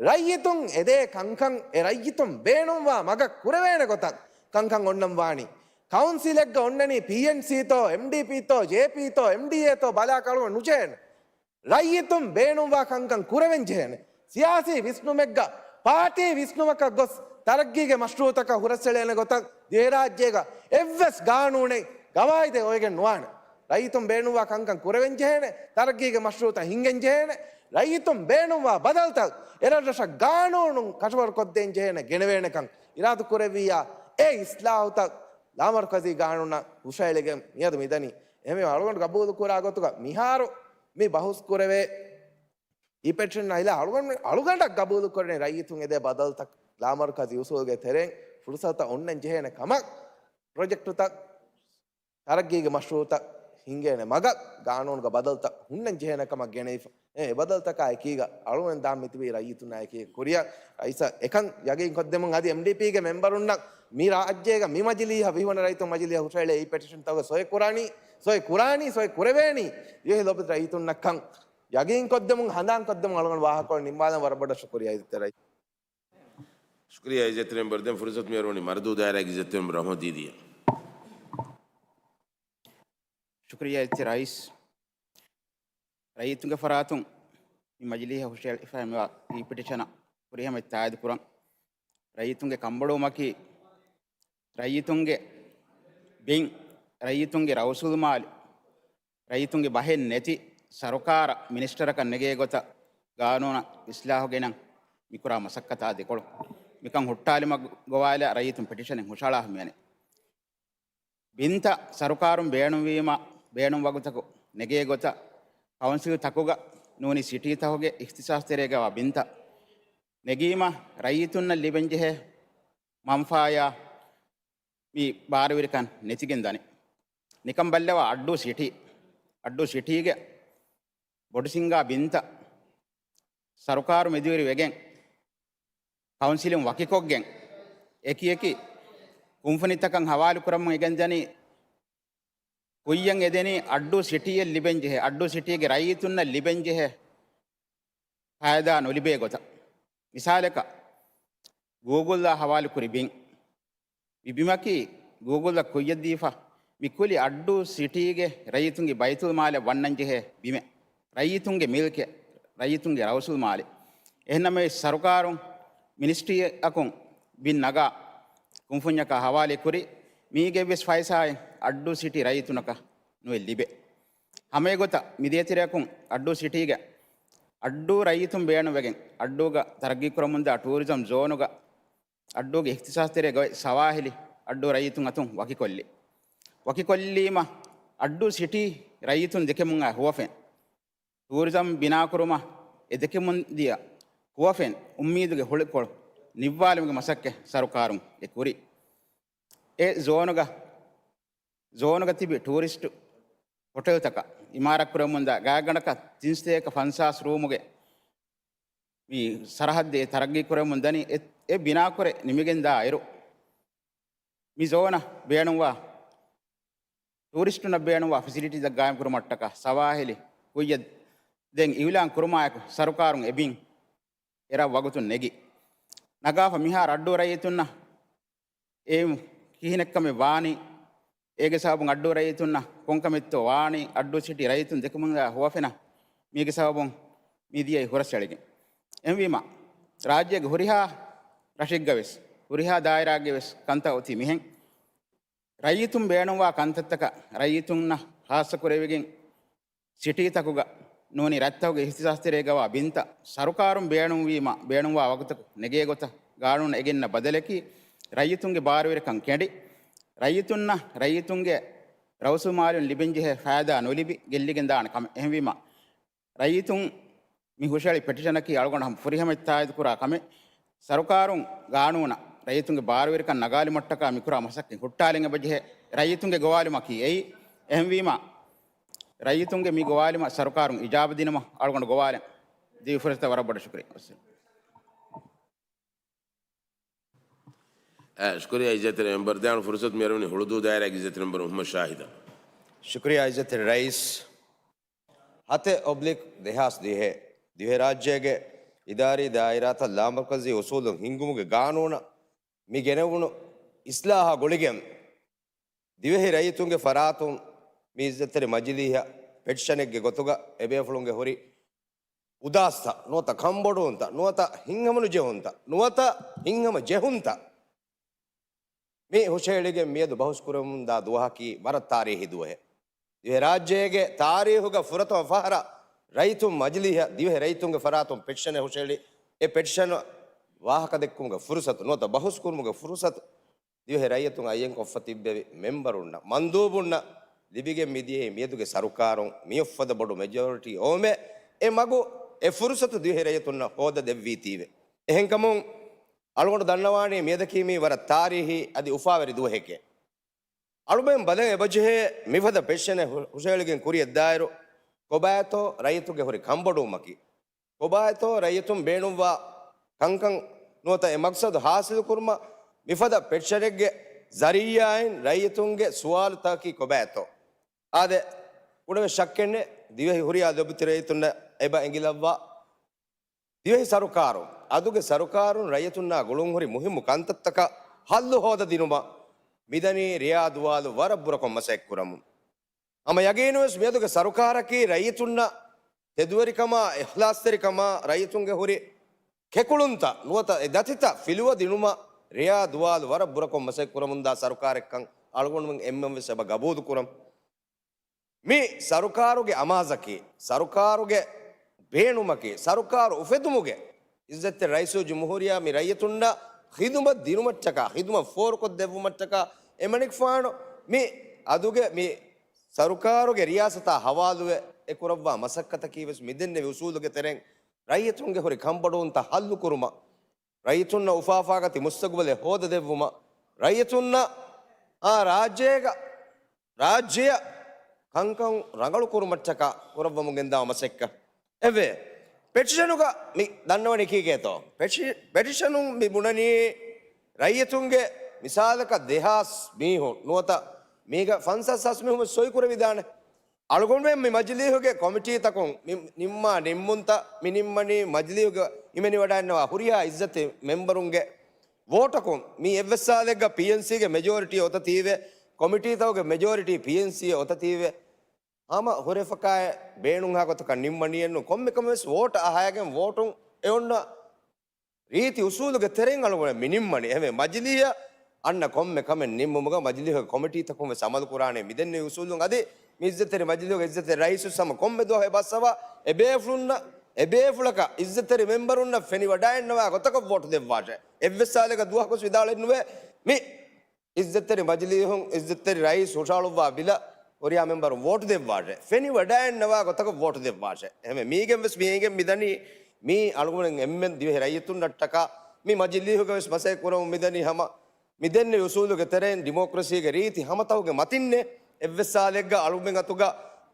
ރައްޔިތުން އެދޭ ކަންކަން އެ ރައްޔިތުން ބޭނުންވާ މަގަށް ކުރެވޭނެ ގޮތަށް ކަންކަން އޮންނަން ވާނީ. ކައުންސިލެއްގަ އޮންނަނީ ޕީއެންސީތޯ، އެމްޑީޕީތޯ، ޖޭޕީތޯ، އެމްޑީއޭތޯ ބަލާ ކަޅުވަ ނުޖެހޭނެ. ރައްޔިތުން ބޭނުންވާ ކަންކަން ކުރެވެން ޖެހޭނެ. ސިޔާސީ ވިސްނުމެއްގަ، ޕާޓީ ވިސްނުމަކަށް ގޮސް، ތަރައްގީގެ މަޝްރޫއުތަކަށް ހުރަސްއެޅޭނެ ގޮތަށް ދިވެހިރާއްޖޭގަ އެއްވެސް ގާނޫނެއް، ގަވާއިދެއް އޮވެގެން ނުވާނެ. ރައްޔިތުން ބޭނުންވާ ކަންކަން ކުރެވެން ޖެހޭނެ، ތަރައްގީގެ މަޝްރޫއުތައް ހިންގެން ޖެހޭނެ، ރައްޔިތުން ބޭނުންވާ ބަދަލުތައް އެ ރަށްރަށަށް ގާނޫނުން ކަށަވަރުކޮށްދޭން ޖެހޭނެ ގެނެވޭނެކަން އިރާދަ ކުރެއްވިއްޔާ، އެ އިސްލާހުތައް ލާމަރުކަޒީ ގާނޫނަށް ހުށައެޅިގެން މިއަދު މިދަނީ. އެހެންވެ، އަޅުގަނޑު ގަބޫލު ކުރާ ގޮތުގަ މިހާރު މި ބަހުސް ކުރެވޭ އީ ޕެޓިޝަން އައިލާ އަޅުގަނޑު، އަޅުގަނޑަށް ގަބޫލު ކުރަނީ ރައްޔިތުން އެދޭ ބަދަލުތައް ލާމަރުކަޒީ އުސޫލުގެ ތެރެއިން ފުރުސަތުތައް އޮންނަން ޖެހޭނެ ކަމަށް، ޕްރޮޖެކްޓުތައް، ތަރައްގީގެ މަޝްރޫއުތައް ހިންގޭނެ މަގަށް ގާނޫނުގަ ބަދަލުތައް ހުންނަން ޖެހޭނެ ކަމަށް ގެނެވިފަ. އެ ބަދަލުތަކާ އެކީގަ އަޅުގަނޑު ދާން މިތިބީ ރައްޔިތުންނާ އެކީ ކުރިއަށް. ރައީސަށް އެކަން ޔަގީން ކޮށްދެމުން އަދި އެމްޑީޕީގެ މެމްބަރުންނަށް މި ރާއްޖޭގަ މި މަޖިލީހަށް ވިހި ވަނަ ރައްޔިތުން މަޖިލީހަށް ހުށައެޅޭ އީ ޕެޓިޝަންތަކުގެ ސޮއި ކުރާނީ، ސޮއި ކުރާނީ، ސޮއި ކުރެވޭނީ ދިވެހި ލޮބުވެތި ރައްޔިތުންނަށްކަން ޔަގީން ކޮށްދެމުން ހަނދާން ކޮށްދެމުން އަޅުގަނޑު ވާހަކަކޮޅު ނިންމާލަން. ވަރަށް ބޮޑަށް ޝުކުރިއްޔާ އިއްޒަތްތެރި ރައީސް. ޝުކުރިއްޔާ އިއްޒަތްތެރި މެމްބަރު. ދެން ފުރުސަތު މިއޮރުވަނީ މަރުދޫދާއިރާގެ އިއްޒަތްތެރި މެމްބަރު އަޙްމަދު ދީދީއަށް. ޝުކުރިއްޔާ އިއްޒަތްތެރި ރައީސް. ރައްޔިތުންގެ ފަރާތުން މި މަޖިލީހަށް ހުށައެޅިފައިވާ އީ ޕެޓިޝަނަށް ފުރިހަމަ ތާއީދު ކުރަން. ރައްޔިތުންގެ ކަންބޮޑުވުމަކީ ރައްޔިތުންގެ ބިން، ރައްޔިތުންގެ ރައުސުލުމާލެ، ރައްޔިތުންގެ ބަހެއް ނެތި ސަރުކާރަށް މިނިސްޓަރަކަށް ނެގޭ ގޮތަށް ގާނޫނަށް އިސްލާހު ގެނަން މިކުރާ މަސައްކަތާ ދެކޮޅު. މިކަން ހުއްޓާލުމަށް ގޮވާލާ ރައްޔިތުން ޕެޓިޝަނެއް ހުށައަޅާ ހިމެނޭ. ބިންތައް ސަރުކާރުން ބޭނުންވީމަ، ބޭނުން ވަގުތަކު ނެގޭ ގޮތަށް ކައުންސިލް ތަކުގަ ނޫނީ ސިޓީ ތަކުގެ އިޚްތިޞާޞް ތެރޭގަވާ ބިންތައް ނެގީމަ، ރައްޔިތުންނަށް ލިބެންޖެހޭ މަންފާޔާ މި ބާރުވެރިކަން ނެތިގެން ދަނީ. ނިކަން ބައްލަވާ އައްޑޫ ސިޓީ، އައްޑޫ ސިޓީގެ ބޮޑު ސިންގާ ބިންތައް ސަރުކާރު މެދުވެރި ވެގެން، ކައުންސިލުން ވަކިކޮށްގެން، އެކި އެކި ކުންފުނިތަކަށް ހަވާލު ކުރަމުން އެގެން ދަނީ، ކުއްޔަށް އެދެނީ އައްޑޫ ސިޓީއަށް ލިބެންޖެހޭ، އައްޑޫ ސިޓީގެ ރައްޔިތުންނަށް ލިބެންޖެހޭ ފައިދާ ނުލިބޭ ގޮތަށް. މިސާލަކަށް، ގޫގުލްއާ ހަވާލުކުރި ބިން. މި ބިމަކީ ގޫގުލްއަށް ކުއްޔަށްދީފަ، މި ކުލި އައްޑޫ ސިޓީގެ ރައްޔިތުންގެ ބައިތުލްމާލަށް ވަންނަންޖެހޭ ބިމެއް. ރައްޔިތުންގެ މިލްކެއް، ރައްޔިތުންގެ ރައުސުލްމާލެއް. އެހެންނަމަވެސް، ސަރުކާރުން މިނިސްޓްރީއަކުން ބިން ނަގާ ކުންފުންޏަކާ ހަވާލުކުރި، މީގެވެސް ފައިސާއެއް އައްޑޫ ސިޓީ ރައްޔިތުންނަކަށް ނުއެއް ލިބޭ. ހަމައެގޮތަށް، މި ދޭތެރެއަކުން އައްޑޫ ސިޓީގެ އައްޑޫ ރައްޔިތުން ބޭނުންވެގެން، އައްޑޫގަ ތަރައްގީކުރަމުންދާ ޓޫރިޒަމް ޒޯނުގަ އައްޑޫގެ އިޚްތިޞާޞްތެރޭގައި ސަވާހިލި އައްޑޫ ރައްޔިތުން އަތުން ވަކިކޮށްލި. ވަކިކޮށްލީމަ، އައްޑޫ ސިޓީ ރައްޔިތުން ދެކެމުން އައި ހުވަފެން، ޓޫރިޒަމް ބިނާކުރުމަށް އެ ދެކެމުން ދިޔަ ހުވަފެން އުއްމީދުގެ ހުޅުކޮޅު ނިއްވާލުމުގެ މަސައްކަތް ސަރުކާރުން އެ ކުރި. އެ ޒޯނުގަ، ޒޯނުގަ ތިބި ޓޫރިސްޓު ހޮޓެލްތަކަށް އިމާރާތް ކުރެވެމުންދާ ގާތްގަނޑަކަށް ތިންސަތޭކަ ފަންސާސް ރޫމުގެ މި ސަރަހައްދެއް ތަރައްގީ ކުރެވެމުން ދަނީ އެ، އެ ބިނާކުރެ ނިމިގެންދާ އިރު، މި ޒޯނަށް ބޭނުންވާ ޓޫރިސްޓުންނަށް ބޭނުންވާ ފެސިލިޓީތައް ގާއިމްކުރުމަށްޓަކާ ސަވާހިލި ކުއްޔަށް ދެން އިއުލާން ކުރުމާއެކު ސަރުކާރުން އެބިން އެރަށް ވަގުތުން ނެގި. ނަގާފަ މިހާރު އައްޑޫ ރައްޔިތުންނަށް އެ ކިހިނެއްކަމެއް ވާނީ، އޭގެ ސަބަބުން އައްޑޫ ރައްޔިތުންނަށް ކޮންކަމެއްތޯ ވާނީ، އައްޑޫ ސިޓީ ރައްޔިތުން ދެކެމުންދާ ހުވަފެނަށް މީގެ ސަބަބުން މިދިޔައީ ހުރަސްއެޅިގެން. އެހެންވީމަ، ރާއްޖޭގެ ހުރިހާ ރަށެއްގަވެސް، ހުރިހާ ދާއިރާގެވެސް ކަންތައް އޮތީ މިހެން. ރައްޔިތުން ބޭނުންވާ ކަންތައްތަކަށް ރައްޔިތުންނަށް ޚާއްޞަކުރެވިގެން، ސިޓީތަކުގަ ނޫނީ ރަށްތަކުގެ އިހްތިސާސްތެރޭގަވާ ބިންތައް ސަރުކާރުން ބޭނުންވީމަ، ބޭނުންވާ ވަގުތަކު ނެގޭ ގޮތަށް ގާނޫނަށް އެ ގެންނަ ބަދަލަކީ، ރައްޔިތުންގެ ބާރުވެރިކަން ކެނޑި، ރައްޔިތުންނަށް ރައްޔިތުންގެ ރައުސުމާލުން ލިބެންޖެހޭ ފައިދާ ނުލިބި ގެއްލިގެންދާނެ ކަމެއް. އެހެންވީމަ، ރައްޔިތުން މި ހުށައެޅި ޕެޓިޝަނަކީ އަޅުގަނޑު ހަމަ ފުރިހަމަ ތާއީދުކުރާ ކަމެއް. ސަރުކާރުން ގާނޫނަށް ރައްޔިތުންގެ ބާރުވެރިކަން ނަގާލުމަށްޓަކާ މިކުރާ މަސައްކަތް ހުއްޓާލަން އެބަޖެހޭ. ރައްޔިތުންގެ ގޮވާލުމަކީ އެއީ. އެހެންވީމަ، ރައްޔިތުންގެ މި ގޮވާލުމަށް ސަރުކާރުން އިޖާބަ ދިނުމަށް އަޅުގަނޑު ގޮވާލަން ދިވެހި ފުރަތަށް ވަރަށް ބޮޑަށް ޝުކުރިއްޔާ. އަ، ޝުކުރިއްޔާ އިއްޒަތްތެރި މެމްބަރު. ދެއަން ފުރުސަތު މިއަރުވަނީ ހުޅުދޫ ދާއިރާގެ އިއްޒަތްތެރި މެމްބަރު މުހައްމަދު ޝާހިދަށް. ޝުކުރިއްޔާ އިއްޒަތްތެރި ރައީސް. ހަތެއް އޮބްލިކް ދެހާސް ދިހަ، ދިވެހިރާއްޖޭގެ އިދާރީ ދާއިރާތައް ލާމަރުކަޒީ އުސޫލުން ހިންގުމުގެ ގާނޫނަށް މި ގެނެވުނު އިސްލާހާ ގުޅިގެން، ދިވެހި ރައްޔިތުންގެ ފަރާތުން މި އިއްޒަތްތެރި މަޖިލީހަށް ޕެޓިޝަނެއްގެ ގޮތުގަ އެބޭފުޅުންގެ ހުރި އުދާސްތައް، ނުވަތަ ކަންބޮޑުވުންތައް، ނުވަތަ ހިތްހަމަނުޖެހުންތައް، ނުވަތަ ހިތްހަމަ ޖެހުންތައް މި ހުށަހެޅިގެން މިއަދު ބަހުސް ކުރަމުންދާ ދުވަހަކީ ވަރަށް ތާރީހީ ދުވަހެއް. ދިވެހިރާއްޖޭގެ ތާރީހުގަ ފުރަތަމަ ފަހަރަށް ރައްޔިތުން މަޖިލީހަށް ދިވެހި ރައްޔިތުންގެ ފަރާތުން ޕެޓިޝަނެއް ހުށަހެޅި. އެ ޕެޓިޝަނަށް ވާހަކަދެއްކުމުގެ ފުރުސަތު ނުވަތަ ބަހުސް ކުރުމުގެ ފުރުސަތު ދިވެހި ރައްޔިތުން އައްޔަންކޮށްފަ ތިއްބެވި މެމްބަރުންނަށް، މަންދޫބުންނަށް ލިބިގެން މިދިޔައީ. މިއަދުގެ ސަރުކާރުން މިއޮއްފަދަ ބޮޑު މެޖޯރިޓީ އޮވުމެއް އެ މަގު އެ ފުރުސަތު ދިވެހި ރައްޔިތުންނަށް ހޯދަ ދެއްވީތީވެ. އެހެންކަމުން އަޅުގަނޑު ދަންނަވާނީ މިއަދަކީ މީ ވަރަށް ތާރީހީ އަދި އުފާވެރި ދުވަހެކޭ. އަޅުމެން ބަލަން އެބަޖެހޭ މިފަދަ ޕެޓިޝަނެއް ހު-، ހުށަހެޅިގެން ކުރިއަށްދާއިރު ކޮބާތޯ ރައްޔިތުންގެ ހުރި ކަންބޮޑުވުމަކީ. ކޮބާތޯ ރައްޔިތުން ބޭނުންވާ ކަންކަން ނުވަތަ އެ މަގްސަދު ހާސިލުކުރުމަށް މިފަދަ ޕެޓިޝަނެއްގެ ޒަރީއާއިން ރައްޔިތުންގެ ސުވާލުތަކަކީ ކޮބާތޯ؟ އާދެ، ކުޑަވެސް ޝައްކެއްނެއް ދިވެހި ހުރިހާ ލޮބުވެތި ރައްޔިތުންނަށް އެބަ އެނގިލައްވާ. ދިވެހި ސަރުކާރުން، އަދުގެ ސަރުކާރުން ރައްޔިތުންނާ ގުޅުންހުރި މުހިއްމު ކަންތައްތަކަށް ހައްލު ހޯދަދިނުމަށް މިދަނީ ރެޔާ ދުވާލު ވަރަށް ބުރަކޮށް މަސައްކަތްކުރަމުން. ހަމަ ޔަގީނުވެސް މިއަދުގެ ސަރުކާރަކީ ރައްޔިތުންނަށް ތެދުވެރިކަމާ، އިޚްލާޞްތެރިކަމާ، ރައްޔިތުންގެ ހުރި ކެކުޅުންތައް ނުވަތަ އެ ދަތިތައް ފިލުވަދިނުމަށް ރެޔާ ދުވާލު ވަރަށް ބުރަކޮށް މަސައްކަތްކުރަމުންދާ ސަރުކާރެއްކަން އަޅުގަނޑުމެން އެންމެންވެސް އެބަ ގަބޫލުކުރަން. މި ސަރުކާރުގެ އަމާޒަކީ، ސަރުކާރުގެ ބޭނުމަކީ، ސަރުކާރު އުފެދުމުގެ އިއްޒަތްތެރި ރައީސުލްޖުމްހޫރިއްޔާ މި ރައްޔިތުންނަށް ޚިދުމަތް ދިނުމަށްޓަކާ، ޚިދުމަތް ފޯރުކޮށްދެއްވުމަށްޓަކާ އެމަނިކުފާނު މި އަދުގެ މި ސަރުކާރުގެ ރިޔާސަތާ ހަވާލުވެ އެ ކުރައްވާ މަސައްކަތަކީ ވެސް މިދެންނެވި އުސޫލުގެ ތެރެއިން ރައްޔިތުންގެ ހުރި ކަންބޮޑުވުންތައް ހައްލުކުރުމަށް، ރައްޔިތުންނަށް އުފާފާގަތި މުސްތަގުބަލެއް ހޯދަދެއްވުމަށް، ރައްޔިތުންނަށް އާ ރާއްޖޭގަ، ރާއްޖެއަށް ކަންކަން ރަނގަޅު ކުރުމަށްޓަކާ ކުރައްވަމުން ގެންދާ މަސައްކަތް. އެވެ، ޕެޓިޝަނުގަ މި ދަންނަވަނީ ކީކޭތޯ؟ ޕެޓި-، ޕެޓިޝަނުން މި ބުނަނީ ރައްޔިތުންގެ މިސާލަކަށް ދެހާސް މީހުން ނުވަތަ މީގަ ފަންސާސް ހާސް މީހުން ސޮއިކުރެވިދާނެ. އަޅުގަނޑުމެން މި މަޖިލީހުގެ ކޮމިޓީތަކުން މި ނިންމާ ނިންމުންތައް މި ނިންމަނީ މަޖިލީހުގަ ހިމެނިވަޑައިންނަވާ ހުރިހާ އިއްޒަތްތެރި މެމްބަރުންގެ ވޯޓަކުން. މި އެއްވެސް ސާލެއްގަ ޕީއެންސީގެ މެޖޯރިޓީ އޮތަތީވެ، ކޮމިޓީތަކުގެ މެޖޯރިޓީ ޕީއެންސީއެއް އޮތަތީވެ، ހަމަ ހުރެފަކާއެއް ބޭނުންހާ ގޮތަކަށް ނިންމަނީއެއްނު. ކޮންމެ ކަމެއްވެސް ވޯޓް އަހައިގެން ވޯޓުން އެ އޮންނަ ރީތި އުސޫލުގެ ތެރެއިން އަޅުގަނޑު މި ނިންމަނީ. އެހެންވެ، މަޖިލީހަށް އަންނަ ކޮންމެ ކަމެއް ނިންމުމުގަ މަޖިލީހުގެ ކޮމިޓީތަކުން ވެސް އަމަލު ކުރާނެ މިދެންނެވި އުސޫލުން. އަދި މި އިއްޒަތްތެރި މަޖިލީހުގެ އިއްޒަތްތެރި ރައީސު ހަމަ ކޮންމެ ދުވަހެއް ބައްސަވާ އެބޭފުޅުންނަށް، އެބޭފުޅަކަށް އިއްޒަތްތެރި މެމްބަރުންނަށް ފެނިވަޑައިންނަވާ ގޮތަކަށް ވޯޓު ދެއްވާށޭ. އެއްވެސް ސާލެއްގަ ދުވަހަކުވެސް ވިދާޅެއްނުވޭ މި އިއްޒަތްތެރި މަޖިލީހުން އިއްޒަތްތެރި ރައީސް ހުށަހަޅުއްވާ ބިލަށް ހުރިހާ މެމްބަރުން ވޯޓު ދެއްވާށޭ. ފެނިވަޑައިންނަވާ ގޮތަކަށް ވޯޓު ދެއްވާށޭ. އެހެންވެ، މީގެން ވެސް މި އެނގެން މިދަނީ މީ އަޅުގަނޑު އެންމެން ދިވެހި ރައްޔިތުންނަށްޓަކާ މި މަޖިލީހުގަ ވެސް މަސައްކަތް ކުރަމުން މިދަނީ ހަމަ މި ދެންނެވި އުސޫލުގެ ތެރެއިން ޑިމޮކްރަސީގެ ރީތި ހަމަތަހުގެ މަތިންނޭ. އެއްވެސް ސާލެއްގަ އަޅުމެން އަތުގަ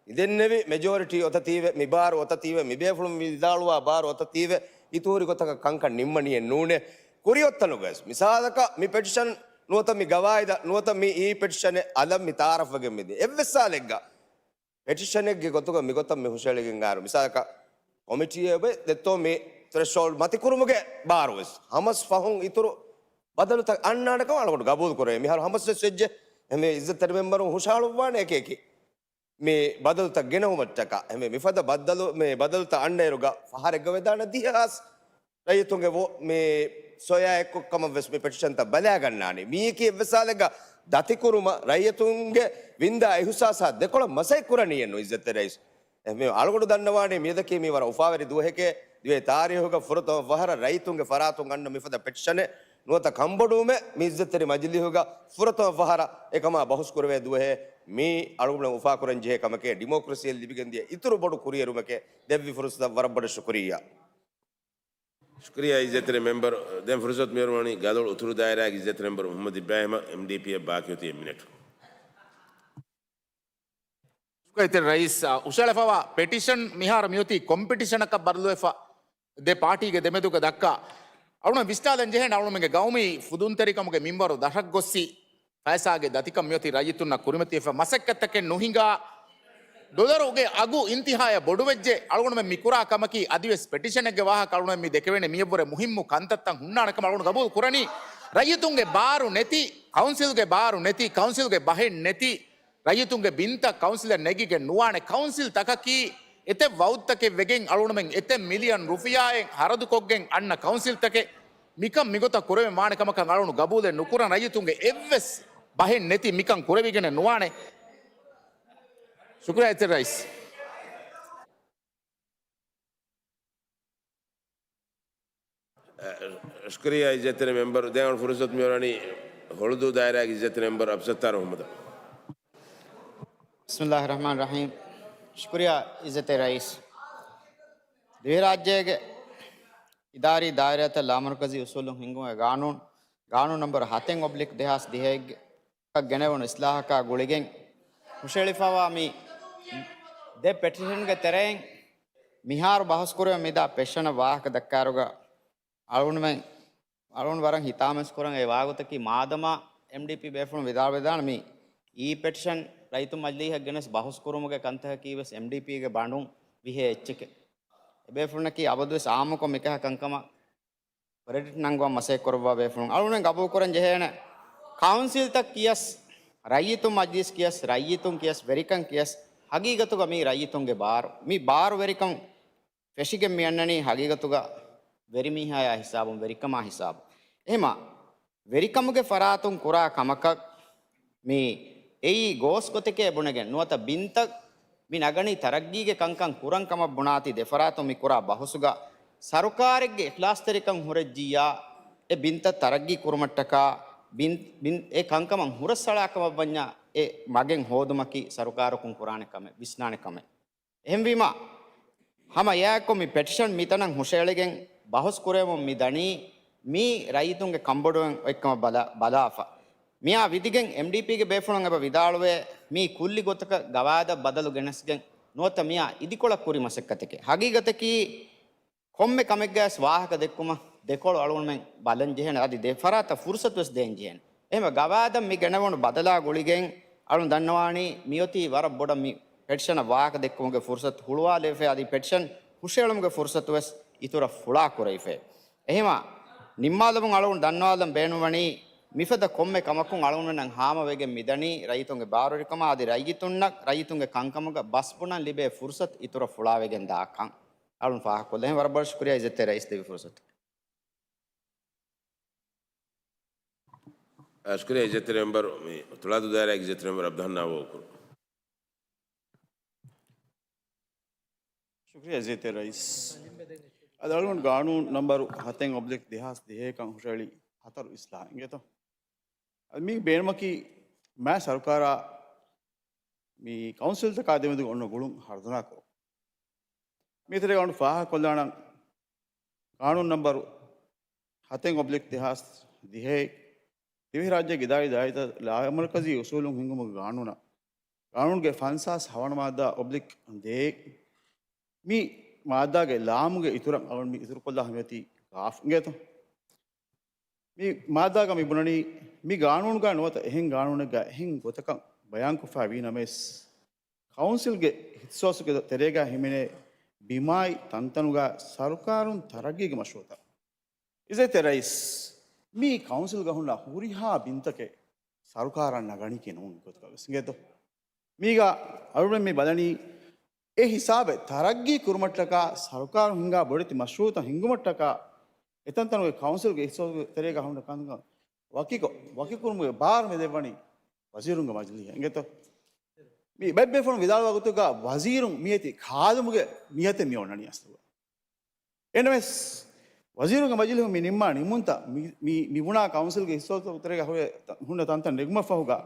މި ދެންނެވި މެޖޯރިޓީ އޮތަތީވެ، މި ބާރު އޮތަތީވެ، މި ބޭފުޅުން ވިދާޅުވާ ބާރު އޮތަތީވެ، އިތުރު ގޮތަކަށް ކަންކަން ނިންމަނީއެއް ނޫނޭ. ކުރިއޮތްތަނުގަވެސް މިސާލަކަށް މި ޕެޓިޝަން ނުވަތަ މި ގަވާއިދަށް ނުވަތަ މި އީ ޕެޓިޝަނެއް އަލަށް މި ތާރަފްވެގެން މިދިޔަ އެއްވެސް ސާލެއްގަ ޕެޓިޝަނެއްގެ ގޮތުގަ މިގޮތަށް މި ހުށައެޅިގެން އާރު މިސާލަކަށް ކޮމިޓީއެއް އޮތް ދެއްތޯ މި ތްރެޝޯލްޑް މަތިކުރުމުގެ ބާރު ވެސް ހަމަސް ފަހުން އިތުރު ބަދަލުތައް އަންނާނެކަމަށް އަޅުގަނޑު ގަބޫލު ކުރޭ. މިހާރު ހަމަސް ވެސް ވެއްޖެ. އެހެންވެ އިއްޒަތްތެރި މެމްބަރުން ހުށަހަޅުއްވާނެ އެކި އެކި މި ބަދަލުތައް ގެނައުމަށްޓަކާ. އެހެންވެ މިފަދަ ބައްދަލު، މި ބަދަލުތައް އަންނައިރުގަ ފަހަރެއްގަ ވެދާނެ ދިހަ ހާސް ރައްޔިތުންގެ ވޯ-، މި ސޮޔާ އެއްކޮށް ކަމަށް ވެސް މި ޕެޓިޝަންތައް ބަލާގަންނާނީ. މީކީ އެއްވެސް ސާލެއްގަ ދަތިކުރުމަށް ރައްޔިތުންގެ ވިންދާ އިހުސާސާ ދެކޮޅަށް މަސައްކަތް ކުރަނީއެއްނު އިއްޒަތްތެރި ރައީސް. އެހެންވެ އަޅުގަނޑު ދަންނަވާނީ މިއަދަކީ މީ ވަރަށް އުފާވެރި ދުވަހެކޭ. ދިވެހި ތާރީހުގަ ފުރަތަމަ ފަހަރަށް ރައްޔިތުންގެ ފަރާތުން އަންނަ މިފަދަ ޕެޓިޝަނެއް ނުވަތަ ކަންބޮޑުވުމެއް މި އިއްޒަތްތެރި މަޖިލީހުގަ ފުރަތަމަ ފަހަރަށް އެކަމާ ބަހުސް ކުރެވޭ ދުވަހެއް. މީ އަޅުގަނޑު އުފާކުރަން ޖެހޭ ކަމެކޭ. ޑިމޮކްރަސީއަށް ލިބިގެންދިޔަ އިތުރު ބޮޑު ކުރިއެރުމެކޭ. ދެއްވި ފުރުސަތަށް ވަރަށް ބޮޑަށް ޝުކުރިއްޔާ. ޝުކުރިއްޔާ އިއްޒަތްތެރި މެމްބަރު. ދެން ފުރުސަތު މިއުޅުނީ ގަލޮޅު އުތުރު ދާއިރާގެ އިއްޒަތްތެރި މެމްބަރު މުޙައްމަދު އިބްރާހިމަށް. އެމްޑީޕީއަށް ބާކީ އޮތީ އެއް މިނެޓު. ޝުކުރިއްޔާ އިއްޒަތްތެރި ރައީސް، އަ، ހުށައެޅިފަވާ ޕެޓިޝަން މިހާރު މިއޮތީ ކޮމްޕިޓިޝަނަކަށް ބަދަލުވެފަ ދެ ޕާޓީގެ ދެމެދުގަ ދައްކާ. އަޅުން ވިސްނާލަން ޖެހޭނެ އަޅުންމެންގެ ގައުމީ ފުދުންތެރިކަމުގެ މިންވަރު ދަށަށް ގޮއްސި ފައިސާގެ ދަތިކަން މިއޮތީ ރައްޔިތުންނަށް ކުރިމަތިވެފަ މަސައްކަތްތަކެއް ނުހިނގާ، ޑޮލަރުގެ އަގު އިންތިހާޔަށް ބޮޑުވެއްޖެ. އަޅުގަނޑުމެން މި ކުރާ ކަމަކީ އަދިވެސް ޕެޓިޝަނެއްގެ ވާހަކަ އަޅުގަނޑުމެން މި ދެކެވޭނެ މިއަށްވުރެ މުހިއްމު ކަންތައްތައް ހުންނާނެ ކަމަށް އަޅުގަނޑު ގަބޫލު ކުރަނީ. ރައްޔިތުންގެ ބާރު ނެތި، ކައުންސިލްގެ ބާރު ނެތި، ކައުންސިލްގެ ބަހެއް ނެތި، ރައްޔިތުންގެ ބިންތައް ކައުންސިލަށް ނެގިގެން ނުވާނެ. ކައުންސިލް ތަކަކީ އެތައް ވައުދުތަކެއް ވެގެން އަޅުގަނޑުމެން އެތައް މިލިއަން ރުފިޔާއެއް ހަރަދުކޮށްގެން އަންނަ ކައުންސިލްތަކެއް. މިކަން މިގޮތަށް ކުރެވެން ވާނެ ކަމަކަށް އަޅުގަނޑު ގަބޫލެއް ނުކުރަން. ރައްޔިތުންގެ އެއްވެސް ބަހެއް ނެތި މިކަން ކުރެވިގެނެއް ނުވާނެ. ޝުކުރިއްޔާ އިއްޒަތްތެރި ރައީސް. އަ، ޝުކުރިއްޔާ އިއްޒަތްތެރި މެމްބަރު. ދެން ފުރުސަތު މިއުޅެނީ ހޮޅުދޫ ދާއިރާގެ އިއްޒަތްތެރި މެމްބަރު އަބްސައްތާރު އަޙްމަދަށް. ބިސްމިއްލާހި ރަޙްމާނި ރަޙީމް. ޝުކުރިއްޔާ އިއްޒަތްތެރި ރައީސް. ދިވެހިރާއްޖޭގެ އިދާރީ ދާއިރާތައް ލާމަރުކަޒީ އުސޫލުން ހިންގުމުގެ ގާނޫނު، ގާނޫނު ނަންބަރު ހަތެއް އޮބްލިކް ދެހާސް ދިހައެއްގެ ގެނެވުނު އިސްލާހަކާ ގުޅިގެން ހުށައެޅިފައިވާ މި ދެ ޕެޓިޝަންގެ ތެރެއިން މިހާރު ބަހުސް ކުރެވެން މިދާ ޕެޓިޝަނަށް ވާހަކަ ދައްކާއިރުގަ އަޅުގަނޑުމެން، އަޅުގަނޑު ވަރަށް ހިތާމަވެސް ކުރަން އެ ވާގޮތަކީ މާދަމާ އެމްޑީޕީ ބޭފުޅުން ވިދާޅުވެދާނެ މި އީ ޕެޓިޝަން ރައްޔިތުން މަޖިލީހަށް ގެނެސް ބަހުސް ކުރުމުގެ ކަންތަކަކީ ވެސް އެމްޑީޕީގެ ބަނޑުން ވިހޭ އެއްޗެކޭ. އެބޭފުޅުންނަކީ އަބަދުވެސް އާއްމުކޮށް މިކަހަ ކަންކަމަށް ކްރެޑިޓް ނަންގަވަން މަސައްކަތް ކުރައްވާ ބޭފުޅުން. އަޅުގަނޑުމެން ގަބޫލު ކުރަން ޖެހޭނެ ކައުންސިލްތައް ކިޔަސް، ރައްޔިތުން މަޖްލިސް ކިޔަސް، ރައްޔިތުން ކިޔަސް، ވެރިކަން ކިޔަސް، ހަގީގަތުގަ މީ ރައްޔިތުންގެ ބާރު. މި ބާރު ވެރިކަން ފެށިގެން މި އަންނަނީ ހަގީގަތުގަ ވެރިމީހާޔާ ހިސާބުން، ވެރިކަމާ ހިސާބުން. އެހެމަ ވެރިކަމުގެ ފަރާތުން ކުރާ ކަމަކަށް މި އެއީ ގޯސް ގޮތެކޭ ބުނެގެން ނުވަތަ ބިންތައް މި ނަގަނީ ތަރައްގީގެ ކަންކަން ކުރަން ކަމަށް ބުނާތީ ދެފަރާތުން މި ކުރާ ބަހުސުގަ ސަރުކާރެއްގެ އިޚްލާޞްތެރިކަން ހުރެއްޖިއްޔާ އެ ބިންތައް ތަރައްގީ ކުރުމަށްޓަކާ ބިން، ބިން އެ ކަންކަމަށް ހުރަސްއަޅާ ކަމަށްވަންޏާ އެ މަގެއް ހޯދުމަކީ ސަރުކާރަކުން ކުރާނެ ކަމެއް، ވިސްނާނެ ކަމެއް. އެހެންވީމަ، ހަމަ އެއާއެއްކޮށް މި ޕެޓިޝަން މިތަނަށް ހުށައެޅިގެން ބަހުސް ކުރެވެމުން މި ދަނީ، މީ ރައްޔިތުންގެ ކަންބޮޑުވެން އޮތްކަމަށް ބަލާ، ބަލާފަ. މިއާ ވިދިގެން އެމްޑީޕީގެ ބޭފުޅުން އެބަ ވިދާޅުވޭ، މީ ކުއްލި ގޮތަކަށް ގަވާއިދަށް ބަދަލު ގެނެސްގެން ނުވަތަ މިއާ އިދިކޮޅަށް ކުރި މަސައްކަތެކޭ. ހަގީގަތަކީ، ކޮންމެ ކަމެއްގައިސް ވާހަކަ ދެއްކުމަށް ދެކޮޅު އަޅުގަނޑުމެން ބަލަން ޖެހޭނެ، އަދި ދެ ފަރާތަށް ފުރުސަތު ވެސް ދޭން ޖެހޭނެ. އެހެމަ ގަވާއިދަށް މި ގެނެވުނު ބަދަލާ ގުޅިގެން އަޅުން ދަންނަވާނީ މިއޮތީ ވަރަށް ބޮޑަށް މި ޕެޓިޝަނަށް ވާހަކަ ދެއްކުމުގެ ފުރުސަތު ހުޅުވާލެވިފައި، އަދި ޕެޓިޝަން ހުށައެޅުމުގެ ފުރުސަތު ވެސް އިތުރަށް ފުޅާ ކުރެވިފައި. އެހެމަ ނިންމާލަމުން އަޅުގަނޑު ދަންނަވާލަން ބޭނުންވަނީ މިފަދަ ކޮންމެ ކަމަކުން އަޅުގަނޑުމެންނަށް ހާމަވެގެން މިދަނީ ރައްޔިތުންގެ ބާރުވެރިކަމާ އަދި ރައްޔިތުންނަށް ރައްޔިތުންގެ ކަންކަމުގަ ބަސްބުނަން ލިބޭ ފުރުސަތު އިތުރަށް ފުޅާވެގެން ދާކަން. އަޅުން ފާހަގަކޮށްލަން ވަރަށް ބޮޑަށް ޝުކުރިއްޔާ އިއްޒަތްތެރި ރައީސް ދެއްވި ފުރުސަތު. އަ، ޝުކުރިއްޔާ އިއްޒަތްތެރި މެމްބަރު، މި އުތުޅާދޫ ދާއިރާގެ އިއްޒަތްތެރި މެމްބަރު އަބްދުލް ހަންނާން ވޯކުރު. ޝުކުރިއްޔާ އިއްޒަތްތެރި ރައީސް. އަދި އަޅުގަނޑު ގާނޫނު ނަންބަރު ހަތެއް އޮބްލިކް ދެހާސް ދިހައެއްކަން ހުށައެޅި ހަތަރު އިސްލާހް އިނގޭތޯ. އަދި މީ ބޭނުމަކީ މާ ސަރުކާރާ މި ކައުންސިލްތަކާ ދެމެދުގަ އޮންނަ ގުޅުން ހަރުދަނާ ކުރުން. މީތެރޭގަ އަޅުން ފާހަގަކޮށްލާނަން ގާނޫނު ނަންބަރު ހަތެއް އޮބްލިކް ދެހާސް ދިހައެއް، ދިވެހިރާއްޖޭގެ އިދާރީ ދާއިރާތައް ލާމަރުކަޒީ އުސޫލުން ހިންގުމުގެ ގާނޫނަށް، ގާނޫނުގެ ފަންސާސް ހަވަނަ މާއްދާ އޮބްލިކް ދޭއް، މި މާއްދާގެ ލާމުގެ އިތުރަށް އަޅުން މި އިތުރުކޮށްލާ ހަމަޔަތީ ގާފް އިނގޭތޯ. މި މާއްދާގަ މި ބުނަނީ، މި ގާނޫނުގަ ނުވަތަ އެހެން ގާނޫނެއްގަ އެހެން ގޮތަކަށް ބަޔާންކޮށްފައި ވީ ނަމަވެސް، ކައުންސިލްގެ އިހްތިސޯސުގެ ތެރޭގަ ހިމެނޭ ބިމާއި ތަންތަނުގަ ސަރުކާރުން ތަރައްގީގެ މަޝްރޫޢުތައް، އިއްޒަތްތެރި ރައީސް، މީ ކައުންސިލްގަ ހުންނަ ހުރިހާ ބިންތަކެއް ސަރުކާރަށް ނަގަނީކީ ނޫން ގޮތަކަށް ވެސް އިނގޭތޯ. މީގަ އަޅުގަނޑު މި ބަލަނީ، އެ ހިސާބެއް ތަރައްގީ ކުރުމަށްޓަކާ، ސަރުކާރު ހިންގާ ބޮޑެތި މަޝްރޫޢުތައް ހިންގުމަށްޓަކާ، އެތަންތަނުގެ ކައުންސިލްގެ އިހްތިސޯސުގެ ތެރޭގަ ހުންނަ ކަންކަން ވަކިކޮށް، ވަކިކުރުމުގެ ބާރު މި ދެއްވަނީ ވަޒީރުންގެ މަޖިލީހަށް އިނގޭތޯ. މި ބައެއް ބޭފުޅުން ވިދާޅުވާ ގޮތުގަ ވަޒީރުން މިއޮތީ ކާލުމުގެ ނިޔަތެއް މި އޮންނަނީ އަސްލުގަ. އެނަމެސް، ވަޒީރުންގެ މަޖިލީހުން މި ނިންމާ ނިމުންތައް މި، މި، މި ބުނާ ކައުންސިލްގެ އިހްތިސޯސު ތެރޭގަ ހުރެ، ހުންނަ ތަންތަން ނެގުމަށްފަހުގަ،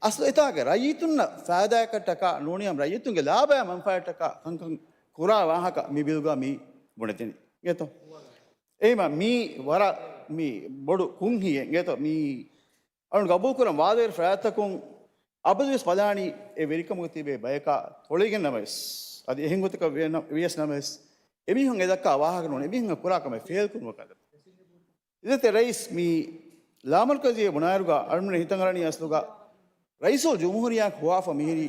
އަސްލު އެތާގެ ރައްޔިތުންނަށް ފައިދާއަކަށްޓަކާ ނޫނީ ހަމަ ރައްޔިތުންގެ ލާބަޔާ މަންފާއަށްޓަކާ ކަންކަން ކުރާ ވާހަކަ މި ބިލްގަ މި ބުނެދެނީ އިނގޭތޯ. އެހެމަ މީ ވަރަށް މި ބޮޑު ކުންހިއެއް އިނގޭތޯ. މީ އަޅުން ގަބޫލުކުރަން ވާދަވެރި ފަރާތްތަކުން އަބަދުވެސް ބަލާނީ އެ ވެރިކަމުގަ ތިބޭ ބަޔަކާ ތޮޅިގެން ނަމަވެސް، އަދި އެހެން ގޮތަކަށް ވޭ-، ވިޔަސް ނަމަވެސް، އެމީހުން އެ ދައްކާ ވާހަކަ ނޫން، އެމީހުން ކުރާ ކަމެއް ފެއިލް ކުރުމަކަށް. އިއްޒަތްތެރި ރައީސް، މި ލާމަރުކަޒީ ބުނާއިރުގަ އަޅުމެން ހިތަށް އަރަނީ އަސްލުގަ ރައީސުލް ޖުމްހޫރިއްޔާ ހޮވާފަ މިހިރީ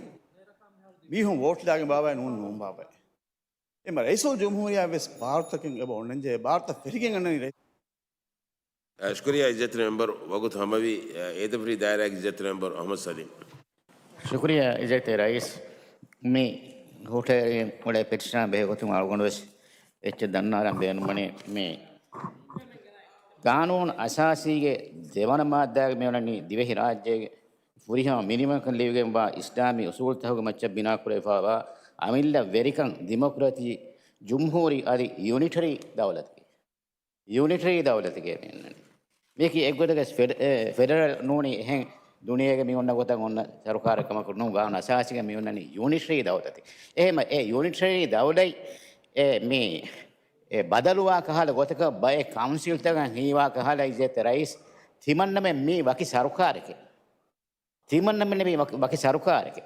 މީހުން ވޯޓް ލާގެން ބާއްވާ ނޫން ނޫން ބާއްވާ. އެމަ ރައީސުލް ޖުމްހޫރިއްޔާ ވެސް ބާރުތަކެއް އެބަ އޮންނަންޖެހޭ ބާރުތައް ފެށިގެން އަންނަނީ ރައީސް. އަ، ޝުކުރިއްޔާ އިއްޒަތްތެރި މެމްބަރު، ވަގުތު ހަމަވީ، އ، އޭދަފުށި ދާއިރާގެ އިއްޒަތްތެރި މެމްބަރު އަޙްމަދު ސަލީމް. ޝުކުރިއްޔާ އިއްޒަތްތެރި ރައީސް. މި ހޮޓެލް އުޅޭ ޕެޓިޝަނާ ބެހޭ ގޮތުން އަޅުގަނޑު ވެސް އެއްޗެއް ދަންނާލަން ބޭނުންވަނީ މި ގާނޫނު އަސާސީގެ ދެވަނަ މާއްދާގެ މިއޮންނަނީ ދިވެހި ރާއްޖޭގެ ފުރިހަމަ މިނިވަނަކަން ލިބިގެންވާ އިސްލާމީ އުސޫލުތަކުގެ މައްޗަށް ބިނާކުރެވިފައިވާ އަމިއްލަ ވެރިކަން ޑިމޮކްރަސީ ޖުމްހޫރީ އަދި ޔުނިޓަރީ ދައުލަތެކޭ. ޔުނިޓަރީ ދައުލަތެކޭ މި އޮންނަނީ. މީކީ އެއްގޮތަކަށް ފެޑ-، އެ، ފެޑަރަލް ނޫނީ އެހެން ދުނިޔޭގެ މި އޮންނަ ގޮތަށް އޮންނަ ސަރުކާރެއް ކަމަކު ނޫން. ގާނޫނު އަސާސީގަ މި އޮންނަނީ ޔުނިޓަރީ ދައުލަތެއް. އެހެމަ އެ ޔުނިޓަރީ ދައުލަތް އެ މި އެ ބަދަލުވާ ކަހަލަ ގޮތަކަށް ބައެއް ކައުންސިލްތަކަށް ހީވާ ކަހަލަ އިއްޒަތްތެރި ރައީސް ތިމަންނަމެން މީ ވަކި ސަރުކާރެކޭ. ތިމަންނަމެން މީ ވަކި، ވަކި ސަރުކާރެކޭ.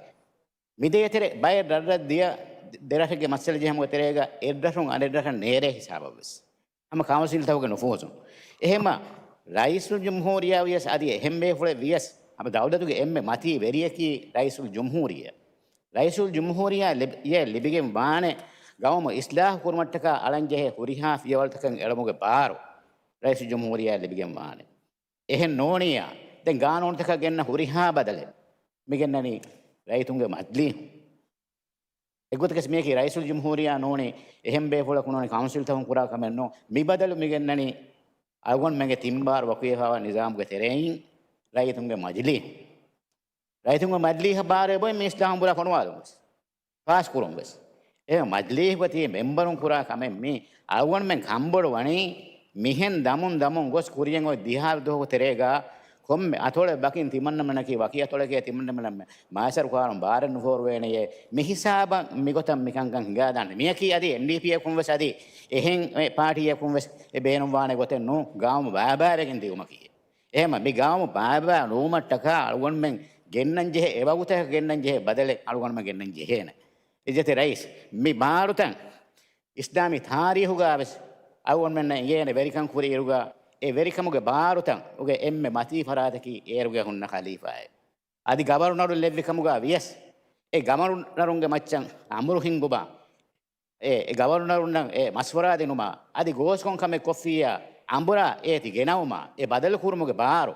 މި ދޭތެރޭ ބައެއް ރަށްރަށް ދިޔަ ދެ ރަށެއްގެ މައްސަލަ ޖެހުމުގެ ތެރޭގަ އެއްރަށުން އަނެއްރަށަށް ނޭރޭ ހިސާބަށް ވެސް. ހަމަ ކައުންސިލްތަކުގެ ނުފޫޒުން. އެހެމަ ރައީސުލްޖުމްހޫރިއްޔާ ވިޔަސް އަދި އެހެން ބޭފުޅެއް ވިޔަސް ހަމަ ދައުލަތުގެ އެންމެ މަތީ ވެރިޔަކީ ރައީސުލްޖުމްހޫރިއްޔާ. ރައީސުލްޖުމްހޫރިއްޔާ ލިބ-، ޔަށް ލިބިގެން ވާނެ ގައުމު އިސްލާހު ކުރުމަށްޓަކާ އަޅަންޖެހޭ ހުރިހާ ފިޔަވަޅުތަކަށް އެޅުމުގެ ބާރު ރައީސުލްޖުމްހޫރިއްޔާ ލިބިގެން ވާނެ. އެހެން ނޫނިއްޔާ، ދެން ގާނޫނުތަކަށް ގެންނަ ހުރިހާ ބަދަލެއް މިގެންނަނީ ރައްޔިތުންގެ މަޖިލީހުން. އެއްގޮތަކަސް މިޔަކީ ރައީސުލްޖުމްހޫރިއްޔާ ނޫނީ، އެހެން ބޭފުޅަކު ނޫނީ، ކައުންސިލްތަކުން ކުރާ ކަމެއް ނޫން. މި ބަދަލު މިގެންނަނީ އަޅުގަނޑުމެންގެ ތިން ބާރު ވަކިވެފައިވާ ނިޒާމުގެ ތެރެއިން ރައްޔިތުންގެ މަޖިލީހުން. ރައްޔިތުންގެ މަޖިލީހަށް ބާރު އެބައޮތް މި އިސްލާހުން ބުރާ ފޮނުވާލުން ވެސް. ފާސްކުރުން ވެސް. އެ މަޖިލީހުގަ ތިބި މެމްބަރުން ކުރާ ކަމެއް މީ. އަޅުގަނޑުމެން ކަންބޮޑު ވަނީ މިހެން ދަމުން ދަމުން ގޮސް ކުރިޔަށް އޮތް ދިހަ ދުވަހު ތެރޭގަ ކޮންމެ އަތޮޅެއް ވަކިން ތިމަންނަމެނަކީ ވަކި އަތޮޅެކޭ ތިމަންނަމެނަށް މާ ސަރުކާރުން ބާރެއް ނުފޯރުވޭނެޔޭ. މި ހިސާބަށް މިގޮތަށް މިކަންކަން ހިނގާދާނެ. މިޔަކީ އަދި އެމްޑީޕީއަކުން ވެސް އަދި އެހެން އެ ޕާޓީއަކުން ވެސް އެ ބޭނުންވާނެ ގޮތެއް ނޫން. ގައުމު ބާބާވެގެން ދިއުމަކީ. އެހެމަ މި ގައުމު ބާބާ ނުވުމަށްޓަކާ އަޅުގަނޑުމެން ގެންނަން ޖެހޭ، އެ ވަގުތަކަށް ގެންނަން ޖެހޭ ބަދަލެއް އަޅުގަނޑުމެން ގެންނަން ޖެހޭނެ. އިއްޒަތްތެރި ރައީސް، މި ބާރުތައް އިސްލާމީ ތާރީހުގަ ވެސް އަޅުގަނޑުމެންނަށް އެނގޭނެ ވެރިކަން ކުރި އިރުގަ އެ ވެރިކަމުގެ ބާރުތައް އުގެ އެންމެ މަތީ ފަރާތަކީ އޭރުގެ ހުންނަ ޚަލީފާއެއް. އަދި ގަވަރުނަރު ލެއްވި ކަމުގަ ވިޔަސް އެ ގަވަރުނަރުންގެ މައްޗަށް އަމުރު ހިންގުމާ، އެ، އެ ގަވަރުނަރުންނަށް އެ މަޝްވަރާ ދިނުމާ، އަދި ގޯސްކޮން ކަމެއް ކޮށްފިއްޔާ އަނބުރާ އޭތި ގެނައުމާ، އެ ބަދަލު ކުރުމުގެ ބާރު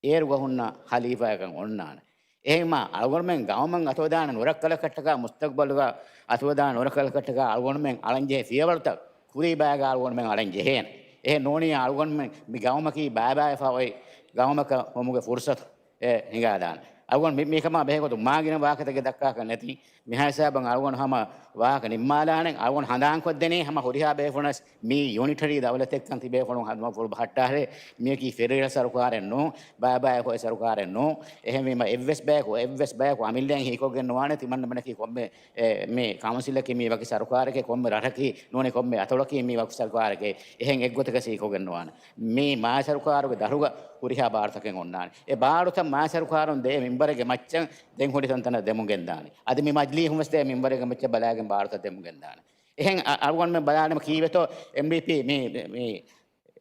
އޭރުގަ ހުންނަ ޚަލީފާއަކަށް އޮންނާނެ. އެހެންމާ އަޅުގަނޑުމެން ގައުމަށް އަތުވެދާނެ ނުރައްކަލަކަށްޓަކާ، މުސްތަގްބަލުގަ އަތުވެދާނެ ނުރައްކަލަކަށްޓަކާ އަޅުގަނޑުމެން އަޅަންޖެހޭ ފިޔަވަޅުތައް ކުރީބާގަ އަޅުގަނޑުމެން އަޅަން ޖެހޭނެ. އެހެން ނޫނީ އަޅުގަނޑުމެން މި ގައުމަކީ ބާބާވެފަ އޮތް ގައުމަކަށް ވުމުގެ ފުރުސަތު އެ ހިނގާދާނެ. އަޅުގަނޑު މި-، މިކަމާ ބެހޭގޮތުން މާގިނަ ވާހަކަތަކެއް ދައްކާކަށް ނެތި. މިހާ ހިސާބަށް އަޅުގަނޑު ހަމަ ވާހަކަ ނިންމާލާނެ. އަޅުގަނޑު ހަނދާންކޮށްދެނީ ހަމަ ހުރިހާ ބޭފުޅުން މި ޔުނިޓަރީ ދައުލަތެއްކަން ތިބޭފުޅުން ހަނދުމަފުޅު ބަހައްޓާށޭ. މިޔަކީ ފެޑަރަލް ސަރުކާރެއް ނޫން، ބައިބައި އޮތް ސަރުކާރެއް ނޫން. އެހެންވީމަ އެއްވެސް ބަޔަކު، އެއްވެސް ބަޔަކު އަމިއްލައިން ހީކޮށްގެން ނުވާނެ ތިމަންނަމެނަކީ ކޮންމެ، އެ، މި ކައުންސިލަކީ މީ ވަކި ސަރުކާރެކޭ، ކޮންމެ ރަށަކީ ނޫނީ ކޮންމެ އަތޮޅަކީ މީ ވަކި ސަރުކާރެކޭ. އެހެން އެއްގޮތަކަށް ހީކޮށްގެން ނުވާނެ. މީ މާ ސަރުކާރުގެ ދަށުގަ ހުރިހާ ބާރުތަކެއް އޮންނާނެ. އެ ބާރުތައް މާ ސަރުކާރުން ދޭ މިންވަރެއްގެ މައްޗަށް ދެން ހުރި ތަންތަނަށް ދެމުން ގެންދާނެ. އަދި މި މަޖްލީހުން ވެސް ދޭ މިންވަރެއްގެ މައްޗަށް ބަލާގެން ބާރުތައް ދެމުން ގެންދާނެ. އެހެން އަ-، އަޅުގަނޑުމެން ބަލާނަމަ ކީވެތޯ އެމްޑީޕީ މި، މި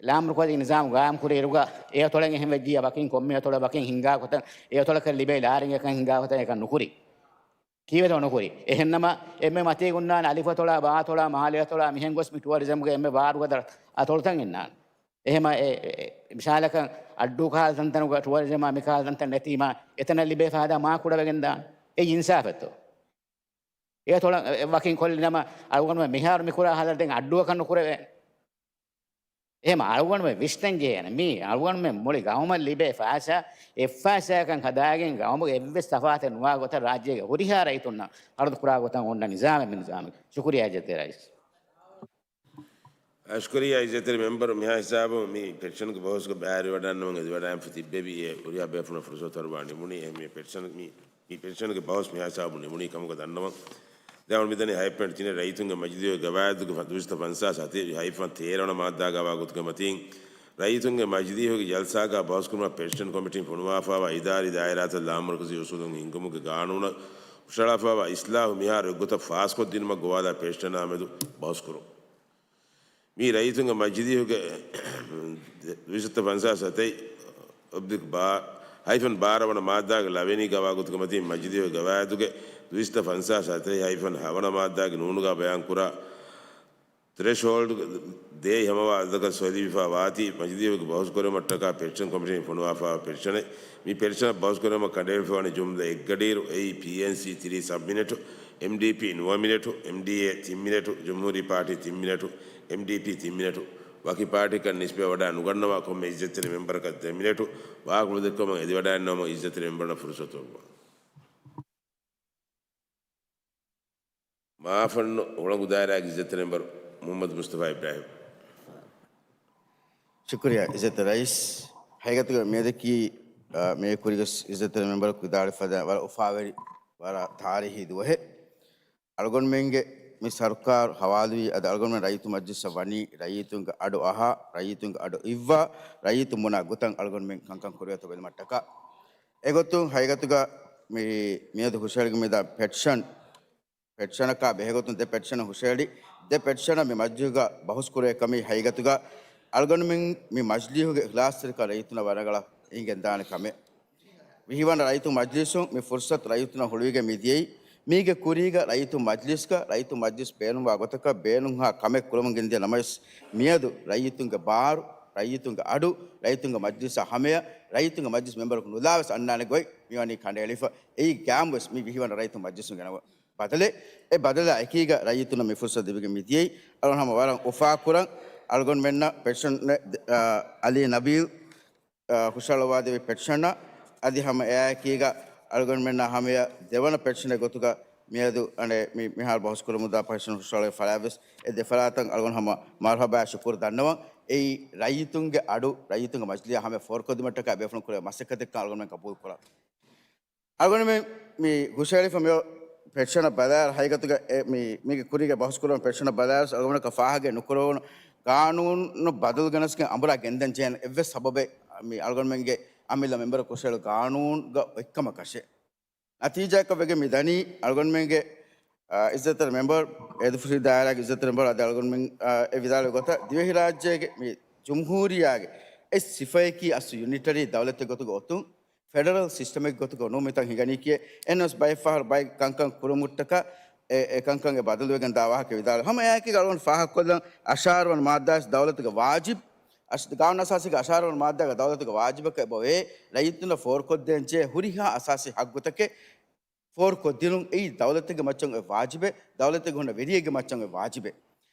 ލާމަރުކަޒީ ނިޒާމު ގާއިމް ކުރި އިރުގަ އެ އަތޮޅެއް އެހެން ވެއްޖިއްޔާ ވަކިން ކޮންމެ އަތޮޅަށް ވަކިން ހިންގާ ގޮތަށް އެ އަތޮޅަކަށް ލިބޭ ލާރިން އެކަން ހިންގާ ގޮތަށް އެކަން ނުކުރި. ކީވެތޯ ނުކުރި. އެހެންނަމަ އެންމެ މަތީގަ އޮންނާނެ އަލިފު އަތޮޅާ، ބާ އަތޮޅާ، މާލެ އަތޮޅާ މިހެން ގޮސް މި ޓުއަރިޒަމްގެ އެންމެ ބާރުގަދަ އަތޮޅުތައް އިންނާނެ. އެހެމަ އެ، އެ، އެ، މިސާލަކަށް އައްޑޫ ކަހަލަ ތަންތަނުގަ ޓުއަރިޒަމާ މިކަހަލަ ތަންތަން ނެތީމާ އެތަނަށް ލިބޭ ފައިދާ މާ ކުޑަވެގެން ދާނެ. އެއީ އިންސާފެއްތޯ؟ އެ އަތޮޅަށް އެ ވަކިން ކޮށްލި ނަމަ އަޅުގަނޑުމެން މިހާރު މިކުރާ ހަލަ ދެން އައްޑޫއަކަށް ނުކުރެވޭނެ. އެހެމަ އަޅުގަނޑުމެން ވިސްނަން ޖެހޭނެ މީ އަޅުގަނޑުމެން މުޅި ގައުމަށް ލިބޭ ފައިސާ އެއްފައިސާއަކަށް ހަދާގެން ގައުމުގެ އެއްވެސް ތަފާތެއް ނުވާ ގޮތަށް ރާއްޖޭގެ ހުރިހާ ރައްޔިތުންނަށް އަރުދު ކުރާ ގޮތަށް އޮންނަ ނިޒާމެއް މި ނިޒާމެއް. ޝުކުރިއްޔާ އިއްޒަތްތެރި ރައީސް. ޝުކުރިއްޔާ އިއްޒަތްތެރި މެމްބަރު. މިހާ ހިސާބުން މި ޕެޓިޝަންގެ ބަހުސްގަ ބައިވެރިވަޑައިންނަވަން އެދިވަޑައިންފަ ތިއްބެވި އެ ހުރިހާ ބޭފުޅުން ފުރުސަތު ހަރުވާ ނިމުނީ. އެ މި ޕެޓިޝަން މި މި ޕެޓިޝަންގެ ބަހުސް މިހާ ހިސާބުން ނިމުނީ ކަމުގަ ދަންނަވަން. ދެން މިދަނީ ހަތް ޕޮއިންޓް ތިނެއް ރައްޔިތުންގެ މަޖިލީހުގެ ގަވާއިދުގެ ފަ-، ދުއިސައްތަ ފަންސާސް ހަތެއް ހައިފަން ތޭރަ ވަނަ މާއްދާގަވާ ގޮތުގެ މަތީން ރައްޔިތުންގެ މަޖިލީހުގެ ޖަލްސާގަ ބަހުސްކުރުމަށް ޕެޓިޝަން ކޮމިޓީން ފޮނުވާފައިވާ އިދާރީ ދާއިރާތައް ލާމަރުކަޒީ އުސޫލުން ހިންގުމުގެ ގާނޫނަށް ހުށަހަޅާފައިވާ އިސްލާހު މިހާރު އެއްގޮތަށް ފާސްކޮށްދިނުމަށް ގޮވާލާ ޕެޓިޝަނާ މެދު ބަހުސްކުރުން. މީ ރައްޔިތުންގެ މަޖިލީހުގެ ދުއިސައްތަ ފަންސާސް ހަތެއް އޮބްލިކް ބާ، ހައިފަން ބާރަ ވަނަ މާއްދާގެ ލަވެނީ ގަވާ ގޮތުގެ މަތީން މަޖިލީހުގެ ގަވާއިދުގެ ދުއިސައްތަ ފަންސާސް ހަތެއް ހައިފަން ހަ ވަނަ މާއްދާގެ ނޫނުގަ ބަޔާންކުރާ ތްރެޝްހޯލްޑް ދޭއް ހަމަވާ އަދަދަކަށް ސޮއިލިވިފަ ވާތީ މަޖިލީހުގެ ބަހުސްކުރުމަށްޓަކާ ޕެޓިޝަން ކޮމިޓީން ފޮނުވާފައިވާ ޕެޓިޝަނެއް. މި ޕެޓިޝަނަށް ބަހުސްކުރުމަށް ކަނޑައެޅިފައިވާނީ ޖުމްލަ އެއްގަޑިއިރު އެއީ ޕީއެންސީ ތިރީސް ސަބް މިނެޓު، އެމްޑީޕީ ނުވަ މިނެޓު، އެމްޑީއޭ ތިން މިނެޓު، ޖުމްހޫރީ ޕާޓީ ތިން މިނެޓު، އެމްޑީޕީ ތިން މިނެޓު، ވަކި ޕާޓީކަށް ނިސްބަތް ވަޑައި ނުގަންނަވާ ކޮންމެ އިއްޒަތްތެރި މެމްބަރަކަށް ދެ މިނެޓު ވާހަކަ ދެއްކުމަށް އެދިވަޑައިންނަވަމުން އިއްޒަތްތެރި މެމްބަރުންނަށް ފުރުސަތު އޮއްވާ. މާފަންނު ހުޅަނގު ދާއިރާގެ އިއްޒަތްތެރި މެމްބަރު މުހައްމަދު މުސްތަފާ އިބްރާހިމް. ޝުކުރިއްޔާ އިއްޒަތްތެރި ރައީސް. ހަގީގަތުގަ މިއަދަކީ، އާ، މި ކުރީގަ އިއްޒަތްތެރި މެމްބަރަކު ވިދާޅުވި ފަދަ ވަރަށް އުފާވެރި، ވަރަށް ތާރީހީ ދުވަހެއް. އަޅުގަނޑުމެންގެ މި ސަރުކާރު ހަވާލުވީ އަދި އަޅުގަނޑުމެން ރައްޔިތު މަޖްލިސްއަށް ވަނީ ރައްޔިތުންގެ އަޑު އަހާ، ރައްޔިތުންގެ އަޑު އިއްވާ، ރައްޔިތުން ބުނާ ގޮތަށް އަޅުގަނޑުމެން ކަންކަން ކުރިއަތޮ ބެލުމަށްޓަކާ. އެގޮތުން ހަގީގަތުގަ މި މިއަދު ހުށަހެޅިގެން މިދާ ޕެޓިޝަން ޕެޓިޝަނަކާ ބެހޭގޮތުން ދެ ޕެޓިޝަނަށް ހުށަހެޅި، ދެ ޕެޓިޝަނަށް މި މަޖްލިހުގަ ބަހުސް ކުރޭ ކަމީ ހަގީގަތުގަ އަޅުގަނޑުމެން މި މަޖްލީހުގެ އިޚްލާޞްތެރިކަން ރައްޔިތުންނަށް ވަރަށް ރަނގަޅަށް އެނގިގެންދާނެ ކަމެއް. ވިހިވަނަ ރައްޔިތުން މަޖްލިސުން މި ފުރުސަތު ރައްޔިތުންނަށް ހުޅުވިގެން މިދިޔައީ، މީގެ ކުރީގަ ރައްޔިތުން މަޖްލިސްގަ ރައްޔިތު މަޖްލިސް ބޭނުންވާ ގޮތަކަށް ބޭނުންހާ ކަމެއް ކުރަމުން ގެންދިޔަ ނަމަވެސް، މިއަދު ރައްޔިތުންގެ ބާރު، ރައްޔިތުންގެ އަޑު، ރައްޔިތުންގެ މަޖްލިސާ ހަމަޔަށް ރައްޔިތުންގެ މަޖްލިސް މެމްބަރަކު ނުލާވެސް އަންނާނެ ގޮތް މިވަނީ ކަނޑައެޅިފަ. އެއީ ގާއިމުވެސް މި ވިހިވަނަ ރައްޔިތުން މަޖްލިސުން ގެނައު ބަދަލެއް. އެ ބަދަލާ އެކީގަ ރައްޔިތުންނަށް މި ފުރުސަތު ދެވިގެން މިދިޔައީ. އަޅުގަނޑު ހަމަ ވަރަށް އުފާކުރަން އަޅުގަނޑުމެންނަށް ޕެޓިޝަން، އަ، އަލީ ނަބީލް، އަ، ހުށަހަޅައްވާދެއްވި ޕެޓިޝަނަށް އަދި ހަމަ އެއާއެކީގަ އަޅުގަނޑުމެންނާ ހަމަޔަށް ދެވަނަ ޕެޓިޝަނެއް ގޮތުގަ މިއަދު އަނެއް މި، މިހާރު ބަހުސް ކުރަމުންދާ ޕެޓިޝަން ހުށަހަޅައިފަ ފަޅާވެސް އެ ދެފަރާތަށް އަޅުގަނޑު ހަމަ މަރުހަބާ ޝުކުރު ދަންނަވަން. އެއީ ރައްޔިތުންގެ އަޑު، ރައްޔިތުންގެ މަޖްލިހާ ހަމަޔަށް ފޯރުކޮށްދިނުމަށްޓަކާ ބޭފުޅުން ކުރެވޭ މަސައްކަތެއްކަން އަޅުގަނޑުމެން ގަބޫލުކުރަން. އަޅުގަނޑުމެން މި ހުށަހެޅިފަ މި ޕެޓިޝަނަށް ބަލާއިރު ހަގީގަތުގަ އެ މި، މީގެ ކުރީގެ ބަހުސް ކުރުމަށް ޕެޓިޝަނަށް ބަލާއިރު އަޅުގަނޑަކަށް ފާހަގައެއް ނުކުރެވުނު ގާނޫނު ބަދަލު ގެނެސްގެން އަނބުރާ ގެންދަން ޖެހޭނެ އެއްވެސް ސަބަބެއް މި އަޅުގަނޑުމެންގެ އަމިއްލަ މެމްބަރަކު ހުށަހެޅު ގާނޫނުގަ އޮތްކަމަކަށެއް. ނަތީޖާއަކަށް ވެގެން މި ދަނީ އަޅުގަނޑުމެންގެ، އާ، އިއްޒަތްތެރި މެމްބަރު އޭދުފުށި ދާއިރާގެ އިއްޒަތްތެރި މެމްބަރު އަދި އަޅުގަނޑުމެން، އާ، އެ ވިދާޅުވި ގޮތަށް ދިވެހިރާއްޖޭގެ މި ޖުމްހޫރިއްޔާގެ އެއް ސިފައަކީ އަސްލު ޔުނިޓަރީ ދައުލަތެއް ގޮތުގަ އޮތުން. ފެޑަރަލް ސިސްޓަމެއް ގޮތުގަ ނޫން މިތަން ހިނގަނީކީ. އެހެނަސް ބައެއްފަހަރު ބައެއް ކަންކަން ކުރުމަށްޓަކާ އެ، އެ ކަންކަން އެ ބަދަލުވެގެން ދާ ވާހަކަ ވިދާޅުވި. ހަމަ އެއާއެކީގަ އަޅުގަނޑު ފާހަގަކޮށްލަން އަށާރަ ވަނަ މާއްދާވެސް ދައުލަތުގެ ވާޖިބް، އަސް-، ގާނޫނު އަސާސީގެ އަށާރަ ވަނަ މާއްދާގަ ދައުލަތުގެ ވާޖިބަކަށް އެބަ އޮވޭ ރައްޔިތުންނަށް ފޯރުކޮށްދޭން ޖެހޭ ހުރިހާ އަސާސީ ހައްގުތަކެއް ފޯރުކޮށްދިނުން. އެއީ ދައުލަތެއްގެ މައްޗަށް އޮތް ވާޖިބެއް، ދައުލަތެއްގެ ހުންނަ ވެރިއެއްގެ މައްޗަށް އޮތް ވާޖިބެއް.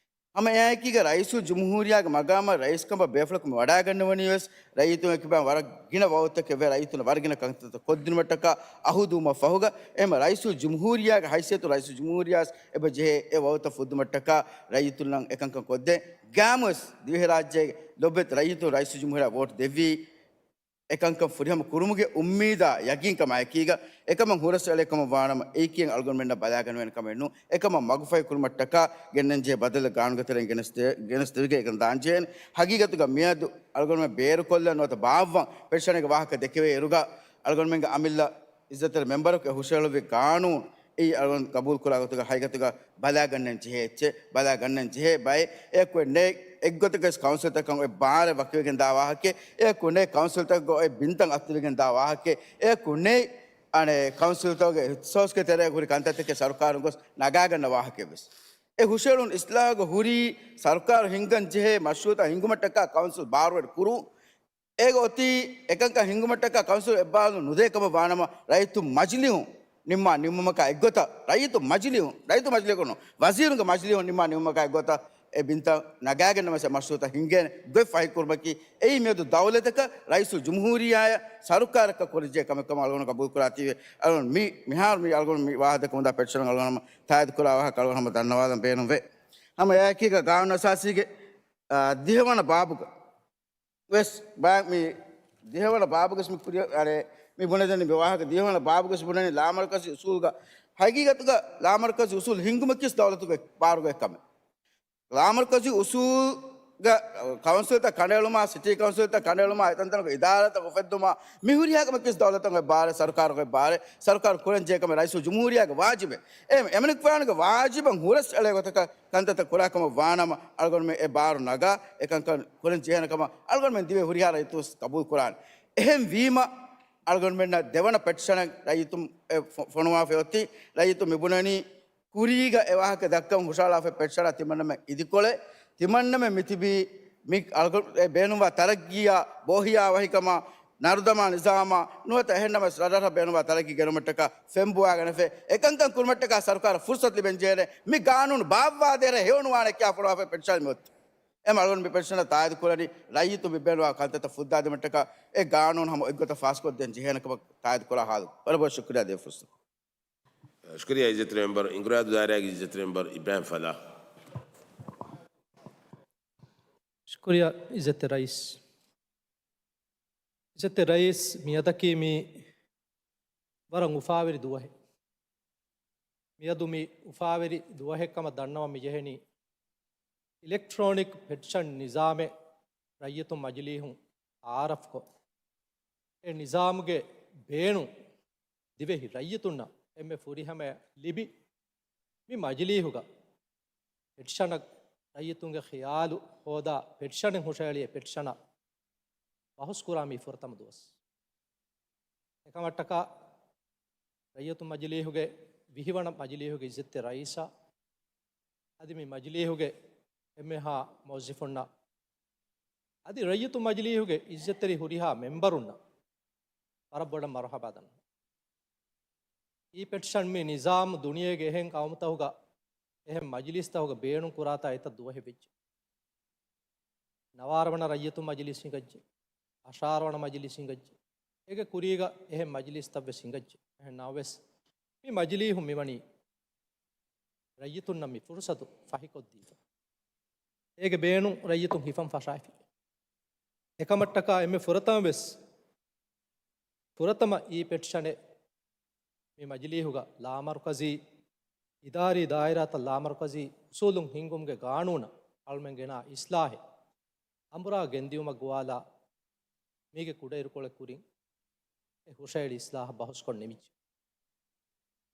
ހަމަ އެއާއެކީގަ ރައީސުލްޖުމްހޫރިއްޔާގެ މަގާމަށް ރައީސްކަމަށް ބޭފުޅަކު މި ވަޑައިގަންނަވަނީވެސް ރައްޔިތުން އެކިބާ ވަރަށް ގިނަ ވަގުތުތަކެއް ވެ ރައްޔިތުން ވަރަށް ގިނަ ކަންތައްތައް ކޮށްދިނުމަށްޓަކާ އަހުދުވުމަށް ފަހުގަ. އެހެންމަ ރައީސުލްޖުމްހޫރިއްޔާގެ ހައިސިއްޔަތު ރައީސުލްޖުމްހޫރިއްޔާ އެބަ ޖެހޭ އެ ވަގުތަށް ފުއްދުމަށްޓަކާ ރައްޔިތުންނަށް އެކަންކަން ކޮށްދޭ. ގާމުވެސް ދިވެހިރާއްޖޭގެ ލޮބުވެތި ރައްޔިތުން ރައީސުލްޖުމްހޫރިއްޔާ ވޯޓް ދެއްވީ އެކަންކަން ފުރިހަމަ ކުރުމުގެ އުއްމީދާ ޔަގީންކަމާއެކީގަ، އެކަމަށް ހުރަސް އެޅޭ ކަމަށް ވާނަމަ، އެއީކީ އަޅުގަނޑުމެންނަށް ބަލާގަންނަވަނި ކަމެއް ނޫން. އެކަމަށް މަގުފަހި ކުރުމަށްޓަކާ ގެންނަންޖެހޭ ބަދަލެއް ގާނޫނުގެ ތެރެއިން ގެނެސްދޭ-، ގެނެސްދެވިގެން އެކަން ދާންޖެހޭނެ. ހަގީގަތުގަ މިއަދު އަޅުގަނޑުމެން ބޭރުކޮށްލަން ނުވަތަ ބާއްވަން ޕެޓިޝަނެއްގެ ވާހަކަ ދެކެވޭ އިރުގަ، އަޅުގަނޑުމެންގެ އަމިއްލަ އިއްޒަތްތެރި މެމްބަރަކު އެ ހުށަހެޅުއްވި ގާނޫނު އެއީ އަޅުގަނޑު ގަބޫލުކުރާ ގޮތުގަ ހަގީގަތުގަ ބަލާގަންނަން ޖެހޭ އެއްޗެއް، ބަލާގަންނަން ޖެހޭ ބައެއް. އެއަކު ނެތް އެއްގޮތަކަށް ކައުންސިލްތަކަށް އޮތް ބާރެއް ވަކިވެގެން ދާ ވާހަކައެއް، އެއަކު ނެތް ކައުންސިލްތަކުގަ އޮތް ބިންތައް އަތުލިގެން ދާ ވާހަކައެއް، އެއަކު ނެތް އަނެއް ކައުންސިލްތަކުގެ އިހްތިސޯސްގެ ތެރޭގަ ހުރި ކަންތައްތަކެއް ސަރުކާރުން ގޮސް ނަގާގަންނަ ވާހަކައެއް ވެސް. އެ ހުށަހެޅުން އިސްލާހުގަ ހުރީ ސަރުކާރު ހިންގަން ޖެހޭ މަޝްރޫއުތައް ހިންގުމަށްޓަކާ ކައުންސިލް ބާރުވެރި ކުރުން. އޭގަ އޮތީ އެކަންކަން ހިންގުމަށްޓަކާ ކައުންސިލް އެއްބާރުލުން ނުދޭ ކަމަށް ވާނަމަ، ރައްޔިތުން މަޖިލީހުން ނިންމާ ނިންމުމަކާ އެއްގޮތަށް، ރައްޔިތު މަޖިލީހުން، ރައްޔިތު މަޖިލީހުން ނޫން، ވަޒީރުންގެ މަޖިލީހުން ނިންމާ ނިންމުމަކާ އެއްގޮތަށް އެ ބިންތައް ނަގާގެންނަމަސް އެ މަޝްރޫއުތައް ހިންގޭނެ ގޮތް ފަހިކުރުމަކީ، އެއީ މިއަދު ދައުލަތަކަށް ރައީސުލްޖުމްހޫރިއްޔާއަށް ސަރުކާރަކަށް ކުރަންޖެހޭ ކަމެއް ކަމަށް އަޅުގަނޑު ގަބޫލުކުރާތީވެ. އަޅުގަނޑު މި، މިހާރު މި އަޅުގަނޑު މި ވާހަކަ ދައްކަމުންދާ ޕެޓިޝަނަށް އަޅުގަނޑު ހަމަ ތާއީދުކުރާ ވާހަކަ އަޅުގަނޑު ހަމަ ދަންނަވާލަން ބޭނުންވޭ. ހަމަ އެއާއެކީގަ ގާނޫނު އަސާސީގެ، އާ، ދިހަވަނަ ބާބުގަ ވެސް ބާ-، މި ދިހަވަނަ ބާބުގަސް މި ކުރިއަށް އަރޭ، މި ބުނެދެނީ މި ވާހަކަ ދިހަވަނަ ބާބުގަސް ބުނެނީ ލާމަރުކަޒީ އުސޫލުގަ. ހަގީގަތުގަ ލާމަރުކަޒީ އުސޫލު ހިންގުމަކީސް ދައުލަތުގެ ބާރުގަ ކަމެއް. ލާމަރުކަޒީ އުސޫލުގަ ކައުންސިލްތައް ކަނޑައެޅުމާ، ސިޓީ ކައުންސިލްތައް ކަނޑައެޅުމާ، އެތަންތަނުގެ އިދާރާތައް އުފެއްދުމާ، މި ހުރިހާ ކަމަކީސް ދައުލަތުގެ ބާރެއް، ސަރުކާރުގެ ބާރެއް، ސަރުކާރު ކުރަންޖެހޭ ކަމެއް ރައީސުލްޖުމްހޫރިއްޔާގެ ވާޖިބެއް. އެ އެމަނިކުފާނުގެ ވާޖިބަށް ހުރަސް އެޅޭ ގޮތަކަށް ކަންތައްތައް ކުރާ ކަމަށް ވާނަމަ، އަޅުގަނޑުމެން އެ ބާރު ނަގާ އެކަންކަން ކުރަން ޖެހޭނެ ކަމަށް އަޅުގަނޑުމެން ދިވެހި ހުރިހާ ރައްޔިތުން ވެސް ގަބޫލު ކުރާނެ. އެހެން ވީމަ، އަޅުގަނޑުމެންނަށް ދެވަނަ ޕެޓިޝަނެއް ރައްޔިތުން އެ ފޮ-، ފޮނުވާފައި އޮތީ، ރައްޔިތުން މި ބުނަނީ، ކުރީގަ އެ ވާހަކަ ދައްކަން ހުށަހަޅާފައި ޕެޓިޝަނާ ތިމަންނަމެން އިދިކޮޅެއް، ތިމަންނަމެން މިތިބީ މި އަޅުގަނޑު އެ ބޭނުންވާ ތަރައްގީއާ ބޯހިޔާ ވަހިކަމާ، ނަރުދަމާ ނިޒާމާ ނުވަތަ އެހެންނަމަވެސް ރަށްރަށަށް ބޭނުންވާ ތަރައްގީ ގެނުމަށްޓަކާ ފެންބޮވާގަނެފަ، އެކަންކަން ކުރުމަށްޓަކާ ސަރުކާރަށް ފުރުސަތު ލިބެންޖެހޭނެ. މި ގާނޫނު ބާއްވާދޭހަށް ހެޔޮނުވާނެ ކިޔާ ފޮނުވާފައި ޕެޓިޝަން މި އޮތީ. އެމަ އަޅުގަނޑު މި ޕެޓިޝަނަށް ތާއީދު ކުރަނީ ރައްޔިތު މި ބޭނުންވާ ކަންތައްތައް ފުއްދާދިނުމަށްޓަކާ އެ ގާނޫނު ހަމަ އޮތްގޮތަށް ފާސްކޮށްދޭން ޖެހޭނެ ކަމަށް ތާއީދު ކުރާ ހާލު. ވަރަށް ބޮޑަށް ޝުކުރިއްޔާ ދޭ ފުރުސަތު. ޝުކުރިއްޔާ އިއްޒަތްތެރި މެމްބަރު، އިންގުރާދޫ ދާއިރާގެ އިއްޒަތްތެރި މެމްބަރު އިބްރާހިމް ފަލާހް. ޝުކުރިއްޔާ އިއްޒަތްތެރި ރައީސް. އިއްޒަތްތެރި ރައީސް، މިއަދަކީ މީ ވަރަށް އުފާވެރި ދުވަހެއް. މިއަދު މި އުފާވެރި ދުވަހެއް ކަމަށް ދަންނަވަން މި ޖެހެނީ، އިލެކްޓްރޯނިކް ޕެޓިޝަން ނިޒާމެއް ރައްޔިތުން މަޖިލީހުން އާރަފްކޮށް، އެ ނިޒާމުގެ ބޭނުން ދިވެހި ރައްޔިތުންނަށް އެންމެ ފުރިހަމަޔަށް ލިބި، މި މަޖިލީހުގަ ޕެޓިޝަނަށް ރައްޔިތުންގެ ޚިޔާލު ހޯދާ ޕެޓިޝަނެއް ހުށަހެޅި އެ ޕެޓިޝަނަށް ބަހުސްކުރާ މީ ފުރަތަމަ ދުވަސް. އެކަމަށްޓަކާ ރައްޔިތު މަޖިލީހުގެ ވިހިވަނަ މަޖިލީހުގެ އިއްޒަތްތެރި ރައީސާ އަދި މި މަޖިލީހުގެ އެންމެހާ މުވައްޒަފުންނަށް އަދި ރައްޔިތު މަޖިލީހުގެ އިއްޒަތްތެރި ހުރިހާ މެމްބަރުންނަށް ވަރަށް ބޮޑަށް މަރުޙަބާ ދަންނަވަން. އީ ޕެޓިޝަން މި ނިޒާމު ދުނިޔޭގެ އެހެން ޤައުމުތަކުގަ އެހެން މަޖިލީސްތަކުގަ ބޭނުން ކުރާތާ އެތައް ދުވަހެއް ވެއްޖެ. ނަވާރަ ވަނަ ރައްޔިތު މަޖިލީސް ހިނގައްޖެ. އަށާރަ ވަނަ މަޖިލީސް ހިނގައްޖެ. އޭގެ ކުރީގަ އެހެން މަޖިލީސްތައް ވެސް ހިނގައްޖެ. އެހެން ނަމަވެސް، މި މަޖިލީހުން މިވަނީ ރައްޔިތުންނަށް މި ފުރުސަތު ފަހިކޮށްދީފަ. އޭގެ ބޭނުން ރައްޔިތުން ހިފަން ފަށާފި. އެކަމަށްޓަކާ އެންމެ ފުރަތަމަ ވެސް، ފުރަތަމަ އީ ޕެޓިޝަނެއް މި މަޖިލީހުގަ ލާމަރުކަޒީ އިދާރީ ދާއިރާތައް ލާމަރުކަޒީ އުސޫލުން ހިންގުމުގެ ގާނޫނަށް އަޅުމެން ގެނާ އިސްލާހެއް އަނބުރާ ގެންދިއުމަށް ގޮވާލާ، މީގެ ކުޑައިރުކޮޅެއް ކުރިން އެ ހުށައެޅި އިސްލާހަށް ބަހުސްކޮށް ނިމިއްޖެ.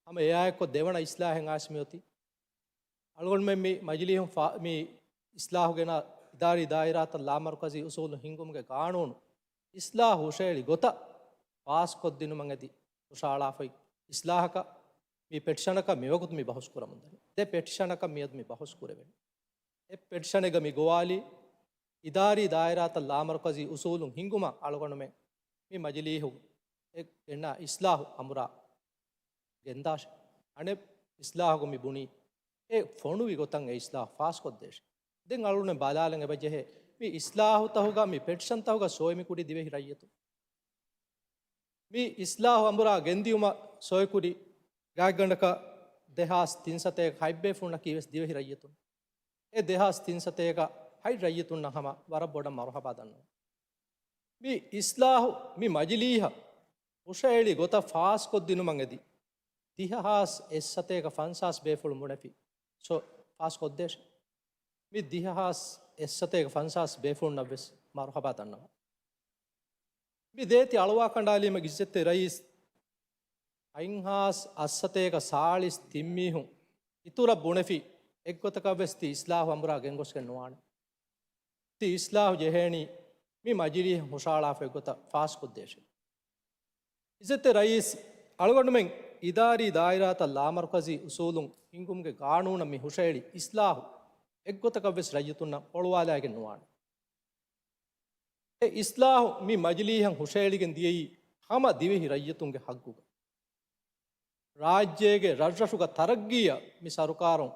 ހަމަ އެއާއެއްކޮށް ދެވަނަ އިސްލާހެއް އައިސް މިއޮތީ. އަޅުގަނޑުމެން މި މަޖިލީހުން ފާ-، މި އިސްލާހު ގެނާ އިދާރީ ދާއިރާތައް ލާމަރުކަޒީ އުސޫލު ހިންގުމުގެ ގާނޫނު އިސްލާހު ހުށައެޅި ގޮތަށް ފާސްކޮށްދިނުމަށް އެދި ހުށައަޅާފައި އިސްލާހަކަށް މި ޕެޓިޝަނަކަށް މިވަގުތު މި ބަހުސް ކުރަމުންދަނީ. ދެ ޕެޓިޝަނަކަށް މިއަދު މި ބަހުސް ކުރެވެނީ. އެއް ޕެޓިޝަނެއްގަ މި ގޮވާލީ، އިދާރީ ދާއިރާތައް ލާމަރުކަޒީ އުސޫލުން ހިންގުމަށް އަޅުގަނޑުމެން މި މަޖިލީހު އެ ގެންނާ އިސްލާހު އަނބުރާ ގެންދާށޭ. އަނެއް އިސްލާހުގަ މި ބުނީ، އެ ފޮނުވި ގޮތަށް އެ އިސްލާހު ފާސްކޮށްދޭށޭ. ދެން އަޅުގަނޑު ބަލާލަން އެބަޖެހޭ، މި އިސްލާހުތަކުގަ މި ޕެޓިޝަންތަކުގަ ސޮއި މި ކުރި ދިވެހި ރައްޔިތުން. މި އިސްލާހު އަނބުރާ ގެންދިއުމަށް ސޮއިކުރި ގާތްގަނޑަކަށް ދެހާސް ތިން ސަތޭކަ ހަތް ބޭފުޅުންނަކީ ވެސް ދިވެހި ރައްޔިތުން. އެ ދެހާސް ތިން ސަތޭކަ ހަތް ރައްޔިތުންނަށް ހަމަ ވަރަށް ބޮޑަށް މަރުހަބާ ދަންނަވަން. މި އިސްލާހު މި މަޖިލީހަށް ހުށައެޅި ގޮތަށް ފާސްކޮށްދިނުމަށް އެދި، ދިހަހާސް އެއްސަތޭކަ ފަންސާސް ބޭފުޅުން ބުނެފި ސޮ ފާސްކޮށްދޭށޭ. މި ދިހަހާސް އެއްސަތޭކަ ފަންސާސް ބޭފުޅުންނަށް ވެސް މަރުހަބާ ދަންނަވަން. މި ދޭތި އަޅުވާ ކަނޑާލީމަށް އިއްޒަތްތެރި ރައީސް އައިންހާސް އައްސަތޭކަ ސާޅީސް ތިން މީހުން އިތުރަށް ބުނެފި އެއްގޮތަކަށް ވެސް ތި އިސްލާހު އަނބުރާ ގެންގޮސްގެން ނުވާނެ. ތި އިސްލާހު ޖެހޭނީ މި މަޖިލީހަށް ހުށައަޅާފަ އެއްގޮތަށް ފާސްކޮށްދޭށޭ. އިއްޒަތްތެރި ރައީސް، އަޅުގަނޑުމެން އިދާރީ ދާއިރާތައް ލާމަރުކަޒީ އުސޫލުން ހިންގުމުގެ ގާނޫނަށް މި ހުށައެޅި އިސްލާހު އެއްގޮތަކަށް ވެސް ރައްޔިތުންނަށް އޮޅުވާލައިގެން ނުވާނެ. އެ އިސްލާހު މި މަޖިލީހަށް ހުށައެޅިގެން ދިޔައީ ހަމަ ދިވެހި ރައްޔިތުންގެ ހައްގުގަ. ރާއްޖޭގެ ރަށްރަށުގަ ތަރައްގީއަށް މި ސަރުކާރުން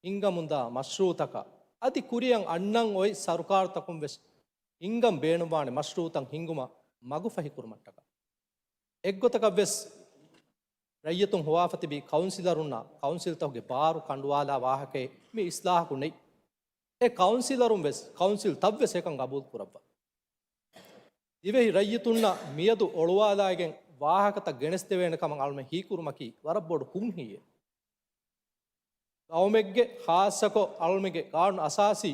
ހިންގަމުންދާ މަޝްރޫއުތަކަށް އަދި ކުރިއަށް އަންނަން އޮތް ސަރުކާރުތަކުން ވެސް ހިންގަން ބޭނުންވާނެ މަޝްރޫއުތައް ހިންގުމަށް މަގުފަހިކުރުމަށްޓަކާ. އެއްގޮތަކަށް ވެސް ރައްޔިތުން ހޮވާފަ ތިބި ކައުންސިލަރުންނާ ކައުންސިލްތަކުގެ ބާރު ކަނޑުވާލާ ވާހަކައެއް މި އިސްލާހަކު ނެތް. އެ ކައުންސިލަރުން ވެސް ކައުންސިލް ތައް ވެސް އެކަން ގަބޫލު ކުރައްވާ. ދިވެހި ރައްޔިތުންނަށް މިއަދު އޮޅުވާލާގެން ވާހަކަތައް ގެނެސްދެވޭނެ ކަމަށް އަޅުމެން ހީކުރުމަކީ ވަރަށް ބޮޑު ކުންހީއެއް. ގައުމެއްގެ ޚާއްޞަކޮށް އަޅުމެންގެ ގާނޫނު އަސާސީ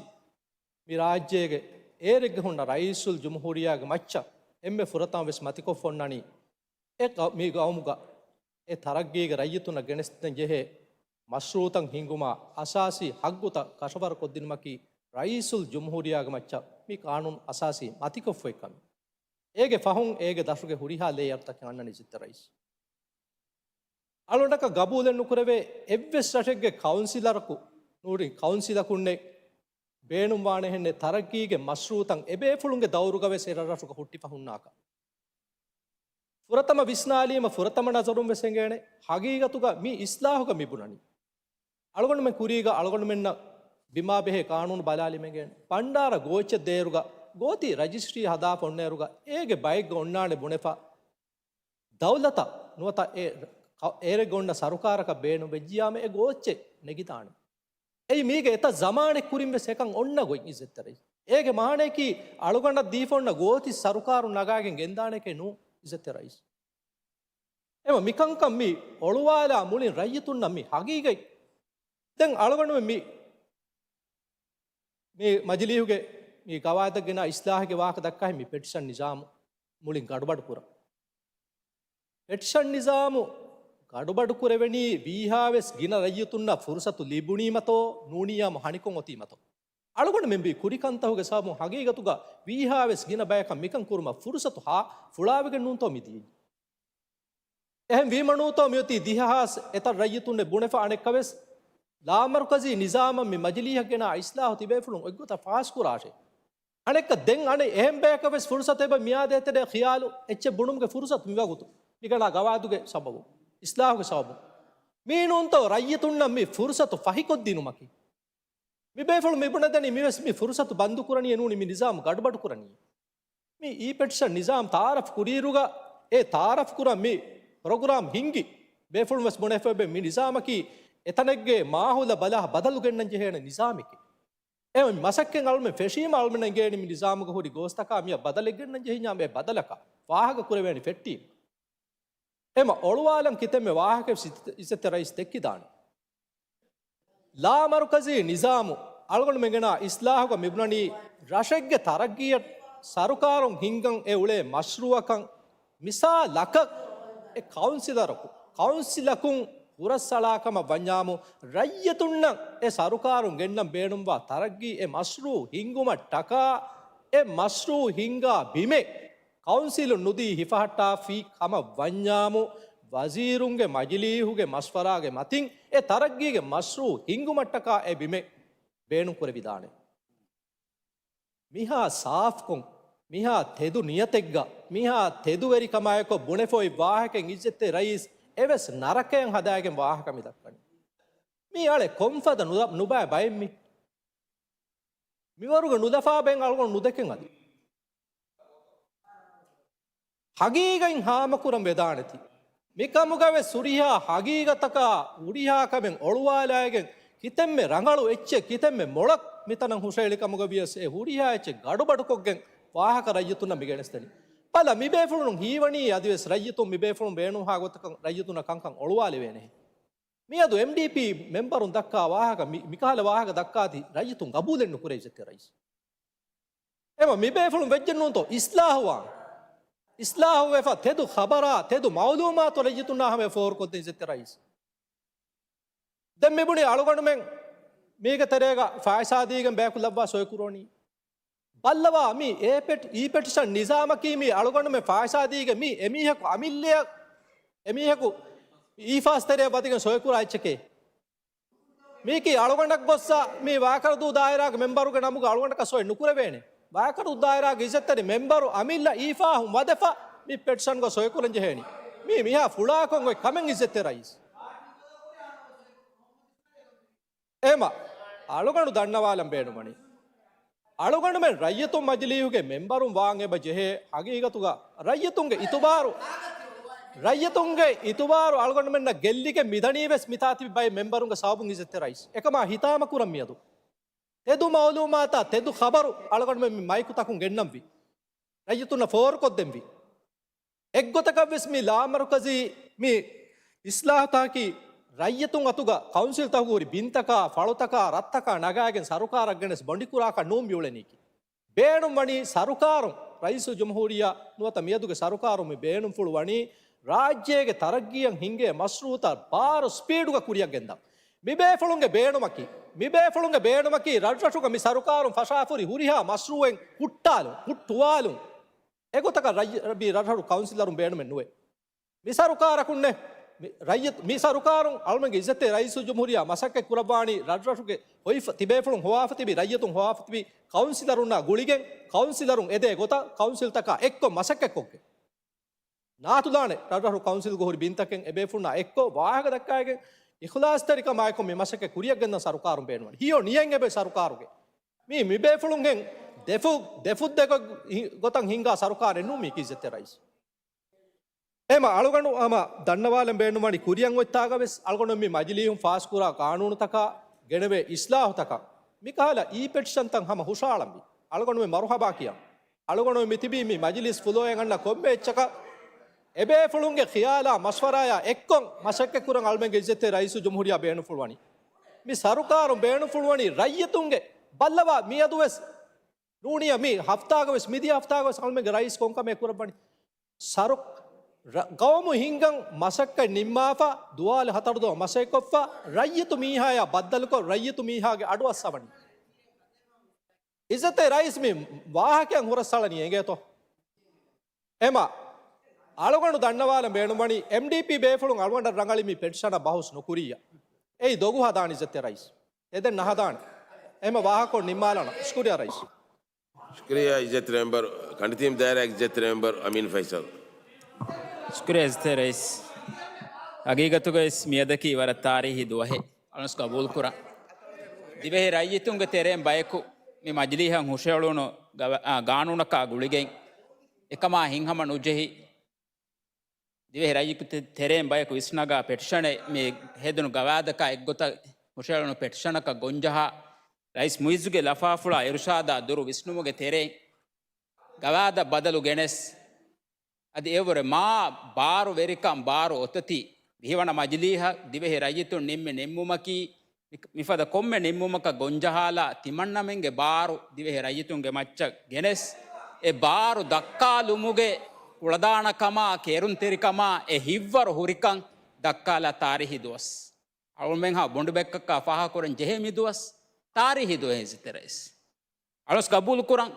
މި ރާއްޖޭގެ އޭރެއްގަ ހުންނަ ރައީސުލް ޖުމްހޫރިއްޔާގެ މައްޗަށް އެންމެ ފުރަތަމަ ވެސް މަތިކޮށްފަ އޮންނަނީ އެ ގަ-، މި ގައުމުގަ އެ ތަރައްގީގެ ރައްޔިތުންނަށް ގެނެސްދޭން ޖެހޭ މަޝްރޫއުތައް ހިންގުމާ އަސާސީ ހައްގުތައް ކަށަވަރުކޮށްދިނުމަކީ ރައީސުލް ޖުމްހޫރިއްޔާގެ މައްޗަށް މި ގާނޫނު އަސާސީ މަތިކޮށްފައި ކަމެއް. އޭގެ ފަހުން އޭގެ ދަށުގެ ހުރިހާ ލޭޔަރުތަކެއް އަންނަނީ އިއްޒަތްތެރި ރައީސް. އަޅުގަނޑަކަށް ގަބޫލެއް ނުކުރެވޭ އެއްވެސް ރަށެއްގެ ކައުންސިލަރަކު ނޫނީ ކައުންސިލަކުންނެއް ބޭނުންވާނެހެންނެއް ތަރައްގީގެ މަޝްރޫއުތައް އެބޭފުޅުންގެ ދައުރުގަ ވެސް އެ ރަށްރަށުގަ ހުއްޓިފަ ހުންނާކަށް. ފުރަތަމަ ވިސްނާލީމަ ފުރަތަމަ ނަޒަރުން ވެސް އެނގޭނެ. ހަގީގަތުގަ މި އިސްލާހުގަ މި ބުނަނީ. އަޅުގަނޑުމެން ކުރީގަ އަޅުގަނޑުމެންނަށް ބިމާ ބެހޭ ޤާނޫނު ބަލާލީމަ އެނގޭނެ. ބަންޑާރަ ގޯއްޗެއް ދޭއިރުގަ ގޯތި ރަޖިސްޓްރީ ހަދާފަ އޮންނައިރުގަ އޭގެ ބައެއްގަ އޮންނާނެ ބުނެފަ ދައުލަތަށް ނުވަތަ އެ ކަ-، އޭރެއްގަ އޮންނަ ސަރުކާރަކަށް ބޭނުން ވެއްޖިޔާމަ އެ ގޯއްޗެއް ނެގިދާނެ. އެއީ މީގެ އެތައް ޒަމާނެއް ކުރިން ވެސް އެކަން އޮންނަ ގޮތް އިއްޒަތްތެރި. އޭގެ މާނަޔަކީ އަޅުގަނޑަށް ދީފަ އޮންނަ ގޯތި ސަރުކާރު ނަގާގެން ގެންދާނެކޭ ނޫން އިއްޒަތްތެރި ރައީސް. އެމަ މިކަންކަން މި އޮޅުވާލާ މުޅިން ރައްޔިތުންނަށް މި ހަގީގަތް. ދެން އަޅުގަނޑުމެން މި، މި މަޖިލީހުގެ މި ގަވާއިދަށް ގެނާ އިސްލާހުގެ ވާހަކަ ދައްކާހެން މި ޕެޓިޝަން ނިޒާމު މުޅިން ގަޑުބަޑު ކުރަން. ޕެޓިޝަން ނިޒާމު ގަޑުބަޑު ކުރެވެނީ ވީހާވެސް ގިނަ ރައްޔިތުންނަށް ފުރުސަތު ލިބުނީމަތޯ ނޫނިއްޔާމު ހަނިކޮށް އޮތީމަތޯ. އަޅުގަނޑުމެން މި ކުރި ކަންތަކުގެ ސަބަބުން ހަގީގަތުގަ ވީހާވެސް ގިނަ ބަޔަކަށް މިކަން ކުރުމަށް ފުރުސަތު ހާ ފުޅާވެގެން ނޫންތޯ މި ދިޔައީ. އެހެން ވީމަ ނޫންތޯ މިއޮތީ ދިހަހާސް އެތައް ރައްޔިތުންނެއް ބުނެފަ އަނެއްކަވެސް ލާމަރުކަޒީ ނިޒާމަށް މި މަޖިލީހަށް ގެނާ އިސްލާހު ތިބޭފުޅުން އޮތްގޮތަށް ފާސްކުރާށޭ. އަނެއްކަ ދެން އަނެއް އެހެން ބަޔަކަށް ވެސް ފުރުސަތު އެބަ މިއާދޭތެރޭ ޚިޔާލު އެއްޗެއް ބުނުމުގެ ފުރުސަތު މިވަގުތު މިގަނާ ގަވާއިދުގެ ސަބަބު، އިސްލާހުގެ ސަބަބު. މީނޫންތޯ ރައްޔިތުންނަށް މި ފުރުސަތު ފަހިކޮށްދިނުމަކީ. މި ބޭފުޅުން މި ބުނެދެނީ މިވެސް މި ފުރުސަތު ބަންދުކުރަނީ ނޫނީ މި ނިޒާމް ގަޑުބަޑުކުރަނީ. މި އީ ޕެޓިޝަން ނިޒާމް ތާރަފް ކުރިއިރުގަ އެ ތާރަފް ކުރަން މި ޕްރޮގްރާމް ހިންގި ބޭފުޅުން ވެސް ބުނެފައިބެ މި ނިޒާމަކީ އެތަނެއްގެ މާހައުލަށް ބަލާ ބަދަލު ގެންނަން ޖެހޭނެ ނިޒާމެކޭ. އެ މަސައްކަތް އަޅުމެން ފެށީމަ އަޅުމެން އެނގޭނީ މި ނިޒާމުގަ ހުރި ގޯސްތަކާ މިއަށް ބަދަލެއް ގެންނަން ޖެހިއްޔާމަ އެ ބަދަލަކަށް ފާހަގަ ކުރެވޭނީ ފެއްޓީމަ. އެމަ އޮޅުވާލަން ކިތަންމެ ވާހަކަ އިއްޒަތްތެރި ރައީސް ދެއްކިދާނެ. ލާމަރުކަޒީ ނިޒާމު އަޅުގަނޑުމެން ގެނާ އިސްލާހުގަ މިބުނަނީ ރަށެއްގެ ތަރައްގީއަށް ސަރުކާރުން ހިންގަން އެ އުޅޭ މަޝްރޫއަކަށް މިސާލަކަށް އެ ކައުންސިލަރަކު، ކައުންސިލަކުން ހުރަސްއަޅާ ކަމަށް ވަންޏާމު ރައްޔިތުންނަށް އެ ސަރުކާރުން ގެންނަން ބޭނުންވާ ތަރައްގީ އެ މަޝްރޫއު ހިންގުމަށްޓަކާ އެ މަޝްރޫއު ހިންގާ ބިމެއް ކައުންސިލުން ނުދީ ހިފަހައްޓާފި ކަމަށް ވަންޏާމު، ވަޒީރުންގެ މަޝްވަރާގެ މަތިން އެ ތަރައްގީގެ މަޝްރޫއު ހިންގުމަށްޓަކާ އެ ބިމެއް ބޭނުންކުރެވިދާނެ. މިހާ ސާފްކޮށް، މިހާ ތެދު ނިޔަތެއްގަ، މިހާ ތެދުވެރިކަމާއެކު ބުނެފަ އޮތް ވާހަކައެއް އިއްޒަތްތެރި ރައީސް އެވެސް ނަރަކަޔަށް ހަދާގެން ވާހަކަ މި ދައްކަނީ. މީ އަޅެ ކޮންފަދަ ނު-، ނުބައި ބައެއް މީ؟ މިވަރުގެ ނުލަފާ ބައެއް އަޅުގަނޑު ނުދެކެން އަދި. ހަގީގަތް ހާމަކުރަން ވެދާނެތީ. މިކަމުގަވެސް ހުރިހާ ހަގީގަތަކާ ހުރިހާ ކަމެއް އޮޅުވާލާގެން ކިތަންމެ ރަނގަޅު އެއްޗެއް ކިތަންމެ މޮޅަށް މިތަނަށް ހުށައެޅި ކަމުގަ ވިޔަސް އެ ހުރިހާ އެއްޗެއް ގަޑުބަޑުކޮށްގެން ވާހަކަ ރައްޔިތުންނަށް މިގެނެސްދެނީ. ބަލަ، މިބޭފުޅުން ހީވަނީ އަދިވެސް ރައްޔިތުން މިބޭފުޅުން ބޭނުންހާ ގޮތަކަށް ރައްޔިތުންނަށް ކަންކަން އޮޅުވާލެވޭނެހެން. މިއަދު އެމްޑީޕީ މެމްބަރުން ދައްކާ ވާހަކަ، މި، މިކަހަލަ ވާހަކަ ދައްކާތީ ރައްޔިތުން ގަބޫލެއް ނުކުރޭ އިއްޒަތްތެރި ރައީސް. އެމަ މިބޭފުޅުން ވެއްޖެއްނޫންތޯ އިސްލާހުވާން. އިސްލާހުވެފަ ތެދު ޚަބަރާ، ތެދު މައުލޫމާތު ރައްޔިތުންނާ ހަމަޔަށް ފޯރުކޮށްދޭ އިއްޒަތްތެރި ރައީސް. ދެން މިބުނި އަޅުގަނޑުމެން މީގެ ތެރޭގަ ފައިސާދީގެން ބޭކުލައްވާ ސޮއިކުރޯނީ. ބައްލަވާ މީ އޭ ޕެޓް، އީ ޕެޓިޝަން ނިޒާމަކީ މީ އަޅުގަނޑުމެން ފައިސާދީގެން މީ އެމީހަކު އަމިއްލަޔަށް، އެމީހަކު އީފާސް ތެރެއަށް ވަދެގެން ސޮއިކުރާ އެއްޗެކޭ. މީކީ އަޅުގަނޑަށް ގޮއްސަ މީ ވާކަރުދޫ ދާއިރާގެ މެމްބަރުގެ ނަމުގަ އަޅުގަނޑަކަށް ސޮއި ނުކުރެވޭނެ. ވާކަރުދޫ ދާއިރާގެ އިއްޒަތްތެރި މެމްބަރު އަމިއްލަ އީފާހުން ވަދެފަ މި ޕެޓިޝަންގަ ސޮއިކުރަން ޖެހޭނީ. މީ މިހާ ފުޅާކޮށް އޮތް ކަމެއް އިއްޒަތްތެރި ރައީސް. އެމަ އަޅުގަނޑު ދަންނަވާލަން ބޭނުމަނީ. އަޅުގަނޑުމެން ރައްޔިތުން މަޖިލީހުގެ މެމްބަރުން ވާން އެބަ ޖެހޭ ހަގީގަތުގަ ރައްޔިތުންގެ އިތުބާރު، ރައްޔިތުންގެ އިތުބާރު އަޅުގަނޑުމެންނަށް ގެއްލިގެން މިދަނީވެސް މިތާ ތިބި ބައެއް މެމްބަރުންގެ ސަބަބުން އިއްޒަތްތެރި ރައީސް. އެކަމާ ހިތާމަ ކުރަން މިއަދު. ތެދު މައުލޫމާތާ ތެދު ޚަބަރު އަޅުގަނޑުމެން މި މައިކުތަކުން ގެންނަންވީ. ރައްޔިތުންނަށް ފޯރުކޮށްދެންވީ. އެއްގޮތަކަށްވެސް މި ލާމަރުކަޒީ މި އިސްލާހުތަކަކީ ރައްޔިތުން އަތުގަ ކައުންސިލްތަކުގަ ހުރި ބިންތަކާ، ފަޅުތަކާ، ރަށްތަކާ ނަގާގެން ސަރުކާރަށް ގެނެސް ބޮނޑިކުރާކަށް ނޫން މިއުޅެނީކީ. ބޭނުންވަނީ ސަރުކާރުން، ރައީސުލްޖުމްހޫރިއްޔާ ނުވަތަ މިއަދުގެ ސަރުކާރުން މި ބޭނުންފުޅު ވަނީ ރާއްޖޭގެ ތަރައްގީއަށް ހިންގޭ މަޝްރޫއުތައް ބާރު ސްޕީޑުގަ ކުރިއަށް ގެންދާ. މިބޭފުޅުންގެ ބޭނުމަކީ، މިބޭފުޅުންގެ ބޭނުމަކީ ރަށްރަށުގަ މި ސަރުކާރުން ފަށާފުރި ހުރިހާ މަޝްރޫއެއް ހުއްޓާލުން، ހުއްޓުވާލުން. އެގޮތަކަށް ރައްޔި-، މި ރަށްރަށު ކައުންސިލަރުން ބޭނުމެއް ނުވޭ. މި ސަރުކާރަކުންނެ، މި ރައްޔިތު-، މި ސަރުކާރުން އަޅުމެންގެ އިއްޒަތްތެރި ރައީސުލްޖުމްހޫރިއްޔާ މަސައްކަތް ކުރައްވާނީ ރަށްރަށުގެ ހޮތް ތިބޭފުޅުން ހޮވާފަ ތިބި، ރައްޔިތުން ހޮވާފަ ތިބި ކައުންސިލަރުންނާ ގުޅިގެން، ކައުންސިލަރުން އެދޭ ގޮތަށް ކައުންސިލްތަކާ އެއްކޮށް މަސައްކަތްކޮށްގެން. ނާތުލާނެ ރަށްރަށު ކައުންސިލްގަ ހުރި ބިންތަކެއް އެބޭފުޅުންނާ އެއްކޮށް ވާހަކަ ދައްކާގެން އިޚްލާޞްތެރިކަމާއެކު މި މަސައްކަތް ކުރިއަށްގެންދަން ސަރުކާރުން ބޭނުންވަނީ. ހިޔޯ ނިޔަތް އެބަ ސަރުކާރުގެ. މީ މިބޭފުޅުންހެން ދެފުށް، ދެފުށް ދެ ގޮ-، ހި-، ގޮތަށް ހިންގާ ސަރުކާރެއް ނޫން މީކީ އިއްޒަތްތެރި ރައީސް. އެމަ އަޅުގަނޑު ހަމަ ދަންނަވާލަން ބޭނުންވަނީ ކުރިއަށް އޮތްތާގަވެސް އަޅުގަނޑު މި މަޖިލީހުން ފާސްކުރާ ގާނޫނުތަކާ ގެނެވޭ އިސްލާހުތަކަށް މިކަހަލަ އީ ޕެޓިޝަންތައް ހަމަ ހުށަހަޅަންވީ. އަޅުގަނޑުމެން މަރުހަބާ ކިޔަން. އަޅުގަނޑު މިތިބީ މި މަޖިލީސް ފުލޯއެއް އަންނަ ކޮންމެ އެއްޗަކަށް އެބޭފުޅުންގެ ޚިޔާލާ މަޝްވަރާޔާ އެއްކޮށް މަސައްކަތްކުރަން އަޅުމެންގެ އިއްޒަތްތެރި ރައީސުލްޖުމްހޫރިއްޔާ ބޭނުންފުޅުވަނީ. މި ސަރުކާރުން ބޭނުންފުޅުވަނީ ރައްޔިތުންގެ ބައްލަވާ މިއަދުވެސް ނޫނިޔަ މި ހަފްތާގަވެސް މިދިޔަ ހަފްތާގަވެސް އަޅުމެންގެ ރައީސް ކޮންކަމެއް ކުރައްވަނީ؟ ސަރު-، ރަ-، ގައުމު ހިންގަން މަސައްކަތް ނިންމާފަ ދުވާލު ހަތަރު ދުވަހު މަސައްކަތްކޮށްފަ ރައްޔިތު މީހާޔާ ބައްދަލުކޮށް ރައްޔިތު މީހާގެ އަޑު އައްސަވަނީ. އިއްޒަތްތެރި ރައީސް މި ވާހަކައިން ހުރަސްއަޅަނީ އެނގޭތޯ؟ އެމަ އަޅުގަނޑު ދަންނަވާލަން ބޭނުންވަނީ އެމްޑީޕީ ބޭފުޅުން އަޅުގަނޑަށް ރަނގަޅީ މި ޕެޓިޝަނަށް ބަހުސް ނުކުރިއްޔާ. އެއީ ދޮގު ހަދާނީ އިއްޒަތްތެރި ރައީސް. އެދެން ނަހަދާނެ. އެމަ ވާހަކަ ނިންމާލާނަން. ޝުކުރިއްޔާ ރައީސް. ޝުކުރިއްޔާ އިއްޒަތްތެރި މެމްބަރު، ކަނޑިތީމް ދާއިރާގެ އިއްޒަތްތެރި މެމްބަރު އަމީން ފައިސަލް. ޝުކުރިއްޔާ އިއްޒަތްތެރި ރައީސް. ހަގީގަތުގައި މިއަދަކީ ވަރަށް ތާރީހީ ދުވަހެއް. އަޅުންސް ގަބޫލުކުރަން. ދިވެހި ރައްޔިތުންގެ ތެރެއިން ބަޔަކު މި މަޖިލީހަށް ހުށައެޅުނު ގަވަ-، އާ، ގާނޫނަކާ ގުޅިގެން އެކަމާ ހިތްހަމަ ނުޖެހި، ދިވެހި ރައްޔިތު ތެ-، ތެރެއިން ބަޔަކު ވިސްނަގާ ޕެޓިޝަނެއް މި ހެދުނު ގަވާއިދަކާ އެއްގޮތަށް ހުށައެޅުނު ޕެޓިޝަނަކަށް ގޮންޖަހާ، ރައީސް މުއިއްޒުގެ ލަފާފުޅާ އިރުޝާދާ ދުރު ވިސްނުމުގެ ތެރެއިން ގަވާއިދަށް ބަދަލު ގެނެސް، އަދި އެއަށްވުރެ މާ ބާރު ވެރިކަން ބާރު އޮތަތީ، މިހިވަނަ މަޖިލީހަށް ދިވެހި ރައްޔިތުން ނިންމި ނިންމުމަކީ، މި-، މިފަދަ ކޮންމެ ނިންމުމަކަށް ގޮންޖަހާލާ ތިމަންނަމެންގެ ބާރު ދިވެހި ރައްޔިތުންގެ މައްޗަށް ގެނެސް، އެ ބާރު ދައްކާލުމުގެ ކުޅަދާނަކަމާ، ކޭރުންތެރިކަމާ، އެ ހިތްވަރު ހުރިކަން ދައްކާލާ ތާރީހީ ދުވަސް. އަޅުމެންހާ ބޮނޑުބެއްކަކާ ފާހަގަކުރަން ޖެހޭ މި ދުވަސް ތާރީހީ ދުވަހެއް އިއްޒަތްތެރި ރައީސް. އަޅުސް ގަބޫލުކުރަން.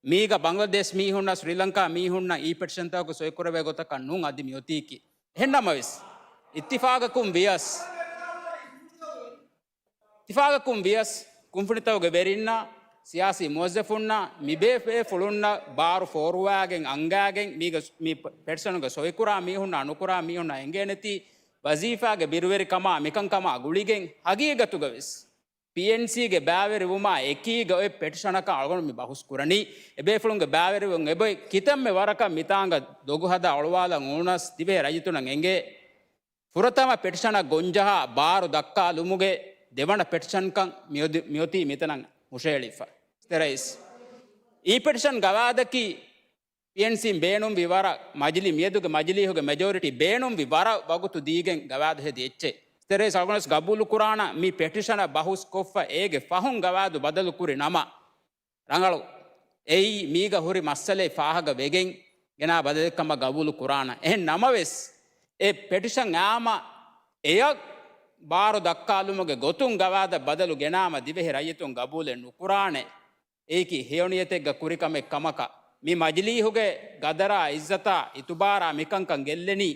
މީގަ ބަނގްލަދޭޝް މީހުންނަށް ސްރީލަންކާ މީހުންނަށް އީ ޕެޓިޝަންތަކަކު ސޮއިކުރެވޭ ގޮތަކަށް ނޫން އަދި މިއޮތީކީ. އެހެންނަމަވެސް، އިއްތިފާގަކުން ވިޔަސް، އިއްތިފާގަކުން ވިޔަސް، ކުންފުނިތަކުގެ ވެރިންނާ، ސިޔާސީ މުވައްޒަފުންނާ، މިބޭފުޅުންނަށް ބާރު ފޯރުވާގެން އަންގާގެން، މީގަ މި ޕެޓިޝަނުގަ ސޮއިކުރާ މީހުންނާ ނުކުރާ މީހުންނާ އެނގޭނެތީ، ވަޒީފާގެ ބިރުވެރިކަމާ މިކަންކަމާ ގުޅިގެން ހަގީގަތުގަވެސް ޕީއެންސީގެ ބައިވެރިވުމާ އެކީގަ އޮތް ޕެޓިޝަނަކަށް އަޅުގަނޑު މި ބަހުސް ކުރަނީ. އެބޭފުޅުންގެ ބައިވެރިވުން އެބޮތް ކިތަންމެ ވަރަކަށް މިތާނގަ ދޮގު ހަދާ އޮޅުވާލަން އުޅުނަސް ދިވެހި ރައްޔިތުނަށް އެނގޭ. ފުރަތަމަ ޕެޓިޝަނަށް ގޮންޖަހާ ބާރު ދައްކާލުމުގެ ދެވަނަ ޕެޓިޝަންކަން މިއޮތީ، މިއޮތީ މިތަނަށް ހުށައެޅިފަ. އިސްތެ ރައީސް، އީ ޕެޓިޝަން ގަވާދަކީ ޕީއެންސީން ބޭނުންވި ވަރަށް މަޖިލީ، މިއަދުގެ މަޖިލީހުގެ މެޖޯރިޓީ ބޭނުންވި ވަރަށް ވަގުތު ދީގެން ގަވާދު ހެދި އެއްޗެއް. އިސްތެ ރައީސް، އަޅުގަނޑުވެސް ގަބޫލު ކުރާނަ މި ޕެޓިޝަނަށް ބަހުސް ކޮށްފަ އޭގެ ފަހުން ގަވާދު ބަދަލު ކުރި ނަމަ، ރަނގަޅު. އެއީ މީގަ ހުރި މައްސަލައެއް ފާހަގަ ވެގެން ގެނާ ބަދަލެއްކަމަށް ގަބޫލު ކުރާނަ. އެހެން ނަމަވެސް، އެ ޕެޓިޝަން އާމަ އެޔަށް ބާރު ދައްކާލުމުގެ ގޮތުން ގަވާދަށް ބަދަލު ގެނާމަ ދިވެހި ރައްޔިތުން ގަބޫލެއް ނުކުރާނެ. އެއީކީ ހެޔޮނިޔަތެއްގަ ކުރި ކަމެއް ކަމަކަށް. މި މަޖިލީހުގެ ގަދަރާ، އިއްޒަތާ، އިތުބާރާ މިކަންކަން ގެއްލެނީ.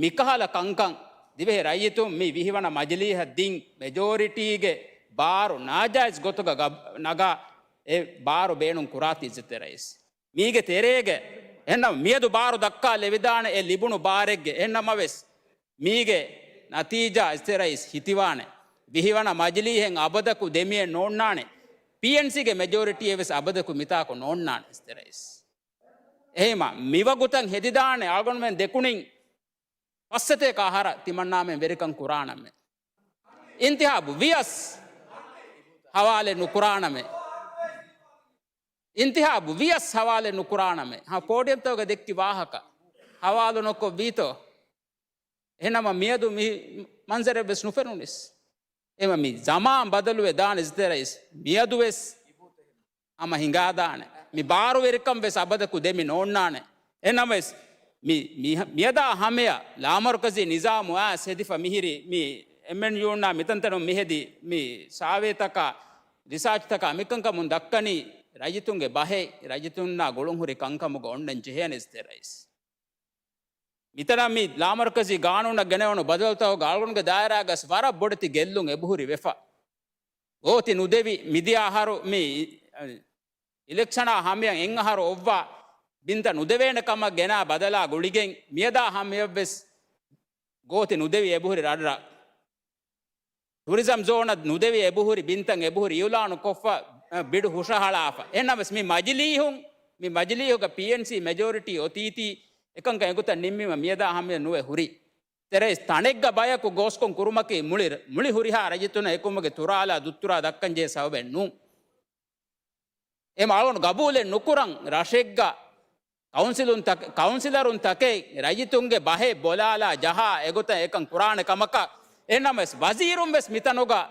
މިކަހަލަ ކަންކަން ދިވެހި ރައްޔިތުން މި ވިހިވަނަ މަޖިލީހަށް ދިން މެޖޯރިޓީގެ ބާރު ނާޖާއިޒް ގޮތުގަ ގަ-، ނަގާ އެ ބާރު ބޭނުން ކުރާތީ އިއްޒަތްތެރި ރައީސް. މީގެ ތެރޭގަ އެހެންނަމަ މިއަދު ބާރު ދައްކާ ލެވިދާނެ އެ ލިބުނު ބާރެއްގެ. އެހެންނަމަވެސް، މީގެ ނަތީޖާ އިއްޒަތްތެރި ރައީސް ހިތިވާނެ. ވިހިވަނަ މަޖިލީހެއް އަބަދަކު ދެމިއެއް ނޯންނާނެ. ޕީއެންސީގެ މެޖޯރިޓީއެއް ވެސް އަބަދަކު މިތާކު ނޯންނާނެ އިއްޒަތްތެރި ރައީސް. އެހެމަ މިވަގުތަށް ހެދިދާނެ އަޅުގަނޑުމެން ދެކުނިން ފައްސަތޭކަ އަހަރަށް ތިމަންނާމެން ވެރިކަން ކުރާނަމޭ. އިންތިހާބު ވިޔަސް ހަވާލެއް ނުކުރާނަމޭ. އިންތިހާބު ވިޔަސް ހަވާލެއް ނުކުރާނަމޭ. ހަ، ޕޯޑިއަމްތަކުގަ ދެއްކި ވާހަކަ ހަވާލު ނުކޮށްވީތޯ؟ އެހެންނަމަ މިއަދު މި މަންޒަރެއް ވެސް ނުފެނުނިސް. އެމަ މި ޒަމާން ބަދަލުވެ ދާނެ އިއްޒަތްތެރި ރައީސް. މިއަދު ވެސް ހަމަ ހިނގާދާނެ. މި ބާރުވެރިކަން ވެސް އަބަދަކު ދެމި ނޯންނާނެ. އެހެންނަމަވެސް، މި، މި، މިއަދާ ހަމަޔަށް ލާމަރުކަޒީ ނިޒާމު އައިސް ހެދިފަ މިހިރީ، މި އެމްއެންޔޫންނާ މިތަންތަނުން މިހެދި، މި ސާވޭތަކާ، ރިސާޗްތަކާ މިކަންކަމުން ދައްކަނީ، ރައްޔިތުންގެ ބަހެއް، ރައްޔިތުންނާ ގުޅުންހުރި ކަންކަމުގަ އޮންނަން ޖެހޭނެ އިއްޒަތްތެރި ރައީސް. މިތަނަށް މި ލާމަރުކަޒީ ގާނޫނަށް ގެނެވުނު ބަދަލުތަކުގަ އަޅުގަނޑުގެ ދާއިރާގަސް ވަރަށް ބޮޑެތި ގެއްލުން އެބަހުރި ވެފަ. ގޯތި ނުދެވި މިދިޔަ އަހަރު މި އިލެކްޝަނާ ހަމަޔަށް އެއް އަހަރު އޮއްވާ ބިންތައް ނުދެވޭނެ ކަމަށް ގެނާ ބަދަލާ ގުޅިގެން މިއަދާ ހަމަޔަށްވެސް ގޯތި ނުދެވި އެބަހުރި ރަށްރަށް. ޓޫރިޒަމް ޒޯނަށް ނުދެވި އެބަހުރި ބިންތައް އެބަހުރި އިއުލާނު ކޮށްފަ، އަ، ބިޑު ހުށަހަޅާފަ. އެހެންނަމަވެސް މި މަޖިލީހުން، މި މަޖިލީހުގަ ޕީއެންސީ މެޖޯރިޓީ އޮތީތީ އެކަންކަން އެގޮތަށް ނިންމީމަ މިއަދާ ހަމަޔަށް ނުވެ ހުރީ. އިއްޒަތްތެރި ރައީސް، ތަނެއްގަ ބަޔަކު ގޯސްކޮން ކުރުމަކީ މުޅި، މުޅި ހުރިހާ ރައްޔިތުންނަށް އެކުމުގެ ތުރާލާ ދުއްތުރާ ދައްކަންޖެހޭ ސަބަބެއް ނޫން. އެ މައުޅުން ގަބޫލެއް ނުކުރަން ރަށެއްގަ ކައުންސިލުން ތަކެ-، ކައުންސިލަރުން ތަކެއް ރައްޔިތުންގެ ބަހެއް ބޮލާލާ ޖަހާ އެގޮތަށް އެކަން ކުރާނެ ކަމަކަށް. އެހެންނަމަވެސް ވަޒީރުން ވެސް މިތަނުގަ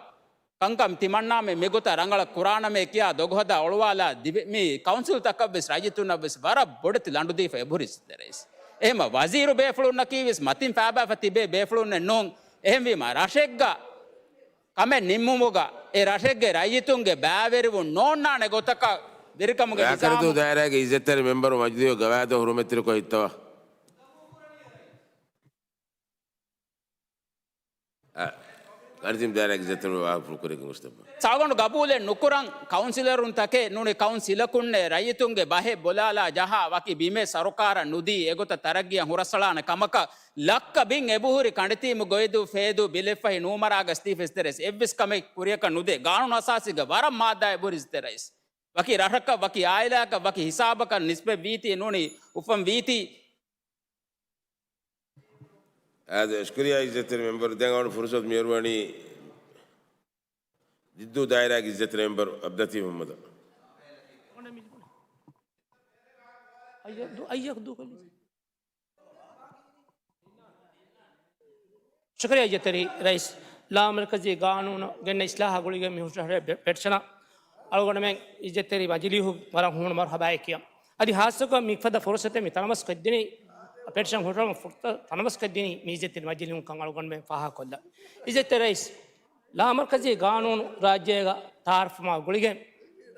ކަންކަން ތިމަންނާމެ މިގޮތަށް ރަނގަޅަށް ކުރާނަމޭ ކިޔާ ދޮގުހަދާ އޮޅުވާލާ ދިވެ-، މި ކައުންސިލްތަކަށް ވެސް ރައްޔިތުންނަށް ވެސް ވަރަށް ބޮޑެތި ލަނޑުދީފަ އެބަހުރި އިއްޒަތްތެރި ރައީސް. އެހެންމަ ވަޒީރު ބޭފުޅުންނަކީ ވެސް މަތިން ފާބާފަ ތިބޭ ބޭފުޅުންނެއް ނޫން. އެހެންވީމަ ރަށެއްގަ ކަމެއް ނިންމުމުގަ އެ ރަށެއްގެ ރައްޔިތުންގެ ބައިވެރިވުން ނޯންނާނެ ގޮތަކަށް ވެރިކަމުގެ ވާކަރަދޫ ނިޒާމު. ދާއިރާގެ އިއްޒަތްތެރި މެމްބަރު މަޖިލީހުގެ ގަވާއިދު ހުރުމަތްތެރިކޮށް ހިއްތަވާ. އަ، އަނިތިން ދާއިރާގެ އިއްޒަތްތެރި މެމްބަރު ވާހަކަފުޅު ކުރެއްގެން ގޮސްތައްބަ. ސާގޮނޑު ގަބޫލެއް ނުކުރަން ކައުންސިލަރުން ތަކެއް ނޫނީ ކައުންސިލަކުންނެއް ރައްޔިތުންގެ ބަހެއް ބޮލާލާ ޖަހާ ވަކި ބިމެއް ސަރުކާރަށް ނުދީ އެގޮތަށް ތަރައްގީއަށް ހުރަސްއަޅާނެ ކަމަކަށް ލައްކަ ބިން އެބަހުރި ކަނޑިތީމު ގޮއިދޫ ފޭދޫ ބިލެއްފަހި ނޫމަރާގަސް ދީފަ އިއްޒަތްތެރި ރައީސް. އެއްވެސް ކަމެއް ކުރިޔަކަށް ނުދޭ. ގާނޫނު އަސާސީގެ ވަރަށް މާއްދާ އެބަހުރި އިއްޒަތްތެރި ރައީސް. ވަކި ރަށަކަށް، ވަކި އާއިލާއަކަށް، ވަކި ހިސާބަކަށް ނިސްބަތް ވީތީ ނޫނީ އުފަން ވީތީ. އާދެ، ޝުކުރިއްޔާ އިއްޒަތްތެރި މެމްބަރު. ދެން އަޅުގަނޑު ފުރުސަތު މިއޮރުވަނީ ދިއްދޫ ދާއިރާގެ އިއްޒަތްތެރި މެމްބަރު އަބްދުލަތީފް މުހައްމަދަށް. އައްޔަށް ދޫ، އައްޔަށް ދޫކޮށްލި. ޝުކުރިއްޔާ އިއްޒަތްތެރި ރައީސް. ލާމަރުކަޒީ ގާނޫނު ގެންނަ އިސްލާހާ ގުޅިގެން މި ހުށަހެޅޭ ޕެ-، ޕެޓިޝަނަށް އަޅުގަނޑުމެން އިއްޒަތްތެރި މަޖިލީހު ވަރަށް ހޫނު މަރުހަބާއެއް ކިޔަން. އަދި ހާއްސަކޮށް މިފަދަ ފުރުސަތެއް މި ތަނަވަސްކޮށްދިނީ، ޕެޓިޝަން ހުށަހެޅުމަށް ފުރުސަތު ތަނަވަސްކޮށްދިނީ މި އިއްޒަތްތެރި މަޖިލީހުންކަން އަޅުގަނޑުމެން ފާހަގަކޮށްލަން. އިއްޒަތްތެރި ރައީސް، ލާމަރުކަޒީ ގާނޫނު ރާއްޖޭގަ ތައާރަފްވުމާ ގުޅިގެން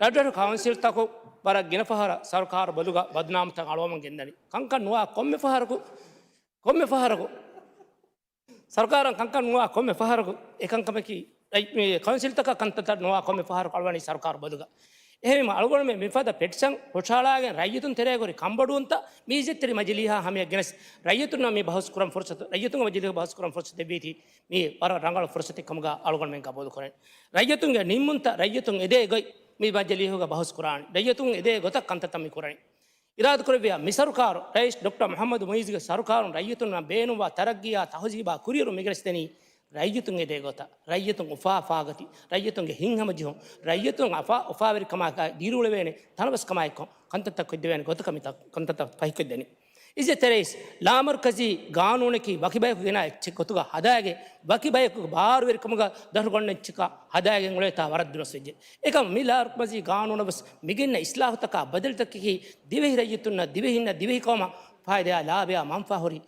ރަށްރަށު ކައުންސިލްތަކު ވަރަށް ގިނަ ފަހަރަށް ސަރުކާރު ބަދުގަ ބަދުނާމުތައް އަޅުވަމުން ގެންދަނީ. ކަންކަން ނުވާ ކޮންމެ ފަހަރަކު، ކޮންމެ ފަހަރަކު ސަރުކާރަށް ކަންކަން ނުވާ ކޮންމެ ފަހަރަކު އެކަންކަމަކީ، ރައް-، މި ކައުންސިލްތަކަށް ކަންތައްތައް ނުވާ ކޮންމެ ފަހަރަކު އަޅުވަނީ ސަރުކާރު ބަދުގަ. އެހެންވީމަ، އަޅުގަނޑުމެން މިފަދަ ޕެޓިޝަން ހުށަހަޅާގެން ރައްޔިތުން ތެރޭގަ ހުރި ކަންބޮޑުވުންތައް މި އިއްޒަތްތެރި މަޖިލީހާ ހަމަޔަށް ގެނެސް، ރައްޔިތުންނަށް މި ބަހުސް ކުރަން ފުރުސަތު، ރައްޔިތުންގެ މަޖިލީހަށް ބަހުސް ކުރަން ފުރުސަތު ދެއްވީތީ މީ ވަރަށް ރަނގަޅު ފުރުސަތެއް ކަމުގަ އަޅުގަނޑުމެން ގަބޫލު ކުރަނީ. ރައްޔިތުންގެ ނިންމުންތައް ރައްޔިތުން އެދޭ ގޮތް މި މަޖިލީހުގަ ބަހުސް ކުރާނީ. ރައްޔިތުން އެދޭ ގޮތަށް ކަންތައްތައް މި ކުރަނީ. އިރާދަކުރެއްވިޔާ މި ސަރުކާރު، ރައީސް ޑޮކްޓަރ މުޙައްމަދު މުޢިއްޒުގެ ސަރުކާރުން ރައްޔިތުންނަށް ބޭނުންވާ ތަރައްގީއާ ތަހުޒީބާ ކުރިއެރުން މިގެނެސްދެނީ ރައްޔިތުން އެދޭ ގޮތަށް، ރައްޔިތުން އުފާ އުފާގަތި، ރައްޔިތުންގެ ހިތްހަމަޖެހުން، ރައްޔިތުން އަފާ އުފާވެރިކަމާ ދިރިއުޅެވޭނެ ތަނަވަސްކަމާއެކު ކަންތައްތައް ކޮށްދެވޭނެ ގޮތަކަށް މި ތަ-، ކަންތައްތައް ފަހިކޮށްދެނީ. އިއްޒަތްތެރި ރައީސް، ލާމަރުކަޒީ ގާނޫނަކީ ވަކި ބަޔަކު ގެނާ އެއްޗެއް ގޮތުގަ ހަދާގެން، ވަކި ބަޔަކުގެ ބާރުވެރިކަމުގަ ދަށުގަންނަ އެއްޗަކަށް ހަދާގެން އުޅޭތާ ވަރަށް ދުރުސްވެއްޖެ. އެކަމަ މި ލާމަރުކަޒީ ގާނޫނަށް ވެސް މިގެންނަ އިސްލާހުތަކާ ބަދަލުތަކަކީ ދިވެހި ރައްޔިތުންނަށް، ދިވެހިންނަށް، ދިވެހި ޤައުމަށް ފާއިދާ ލާބަޔާ މަންފާ ހުރި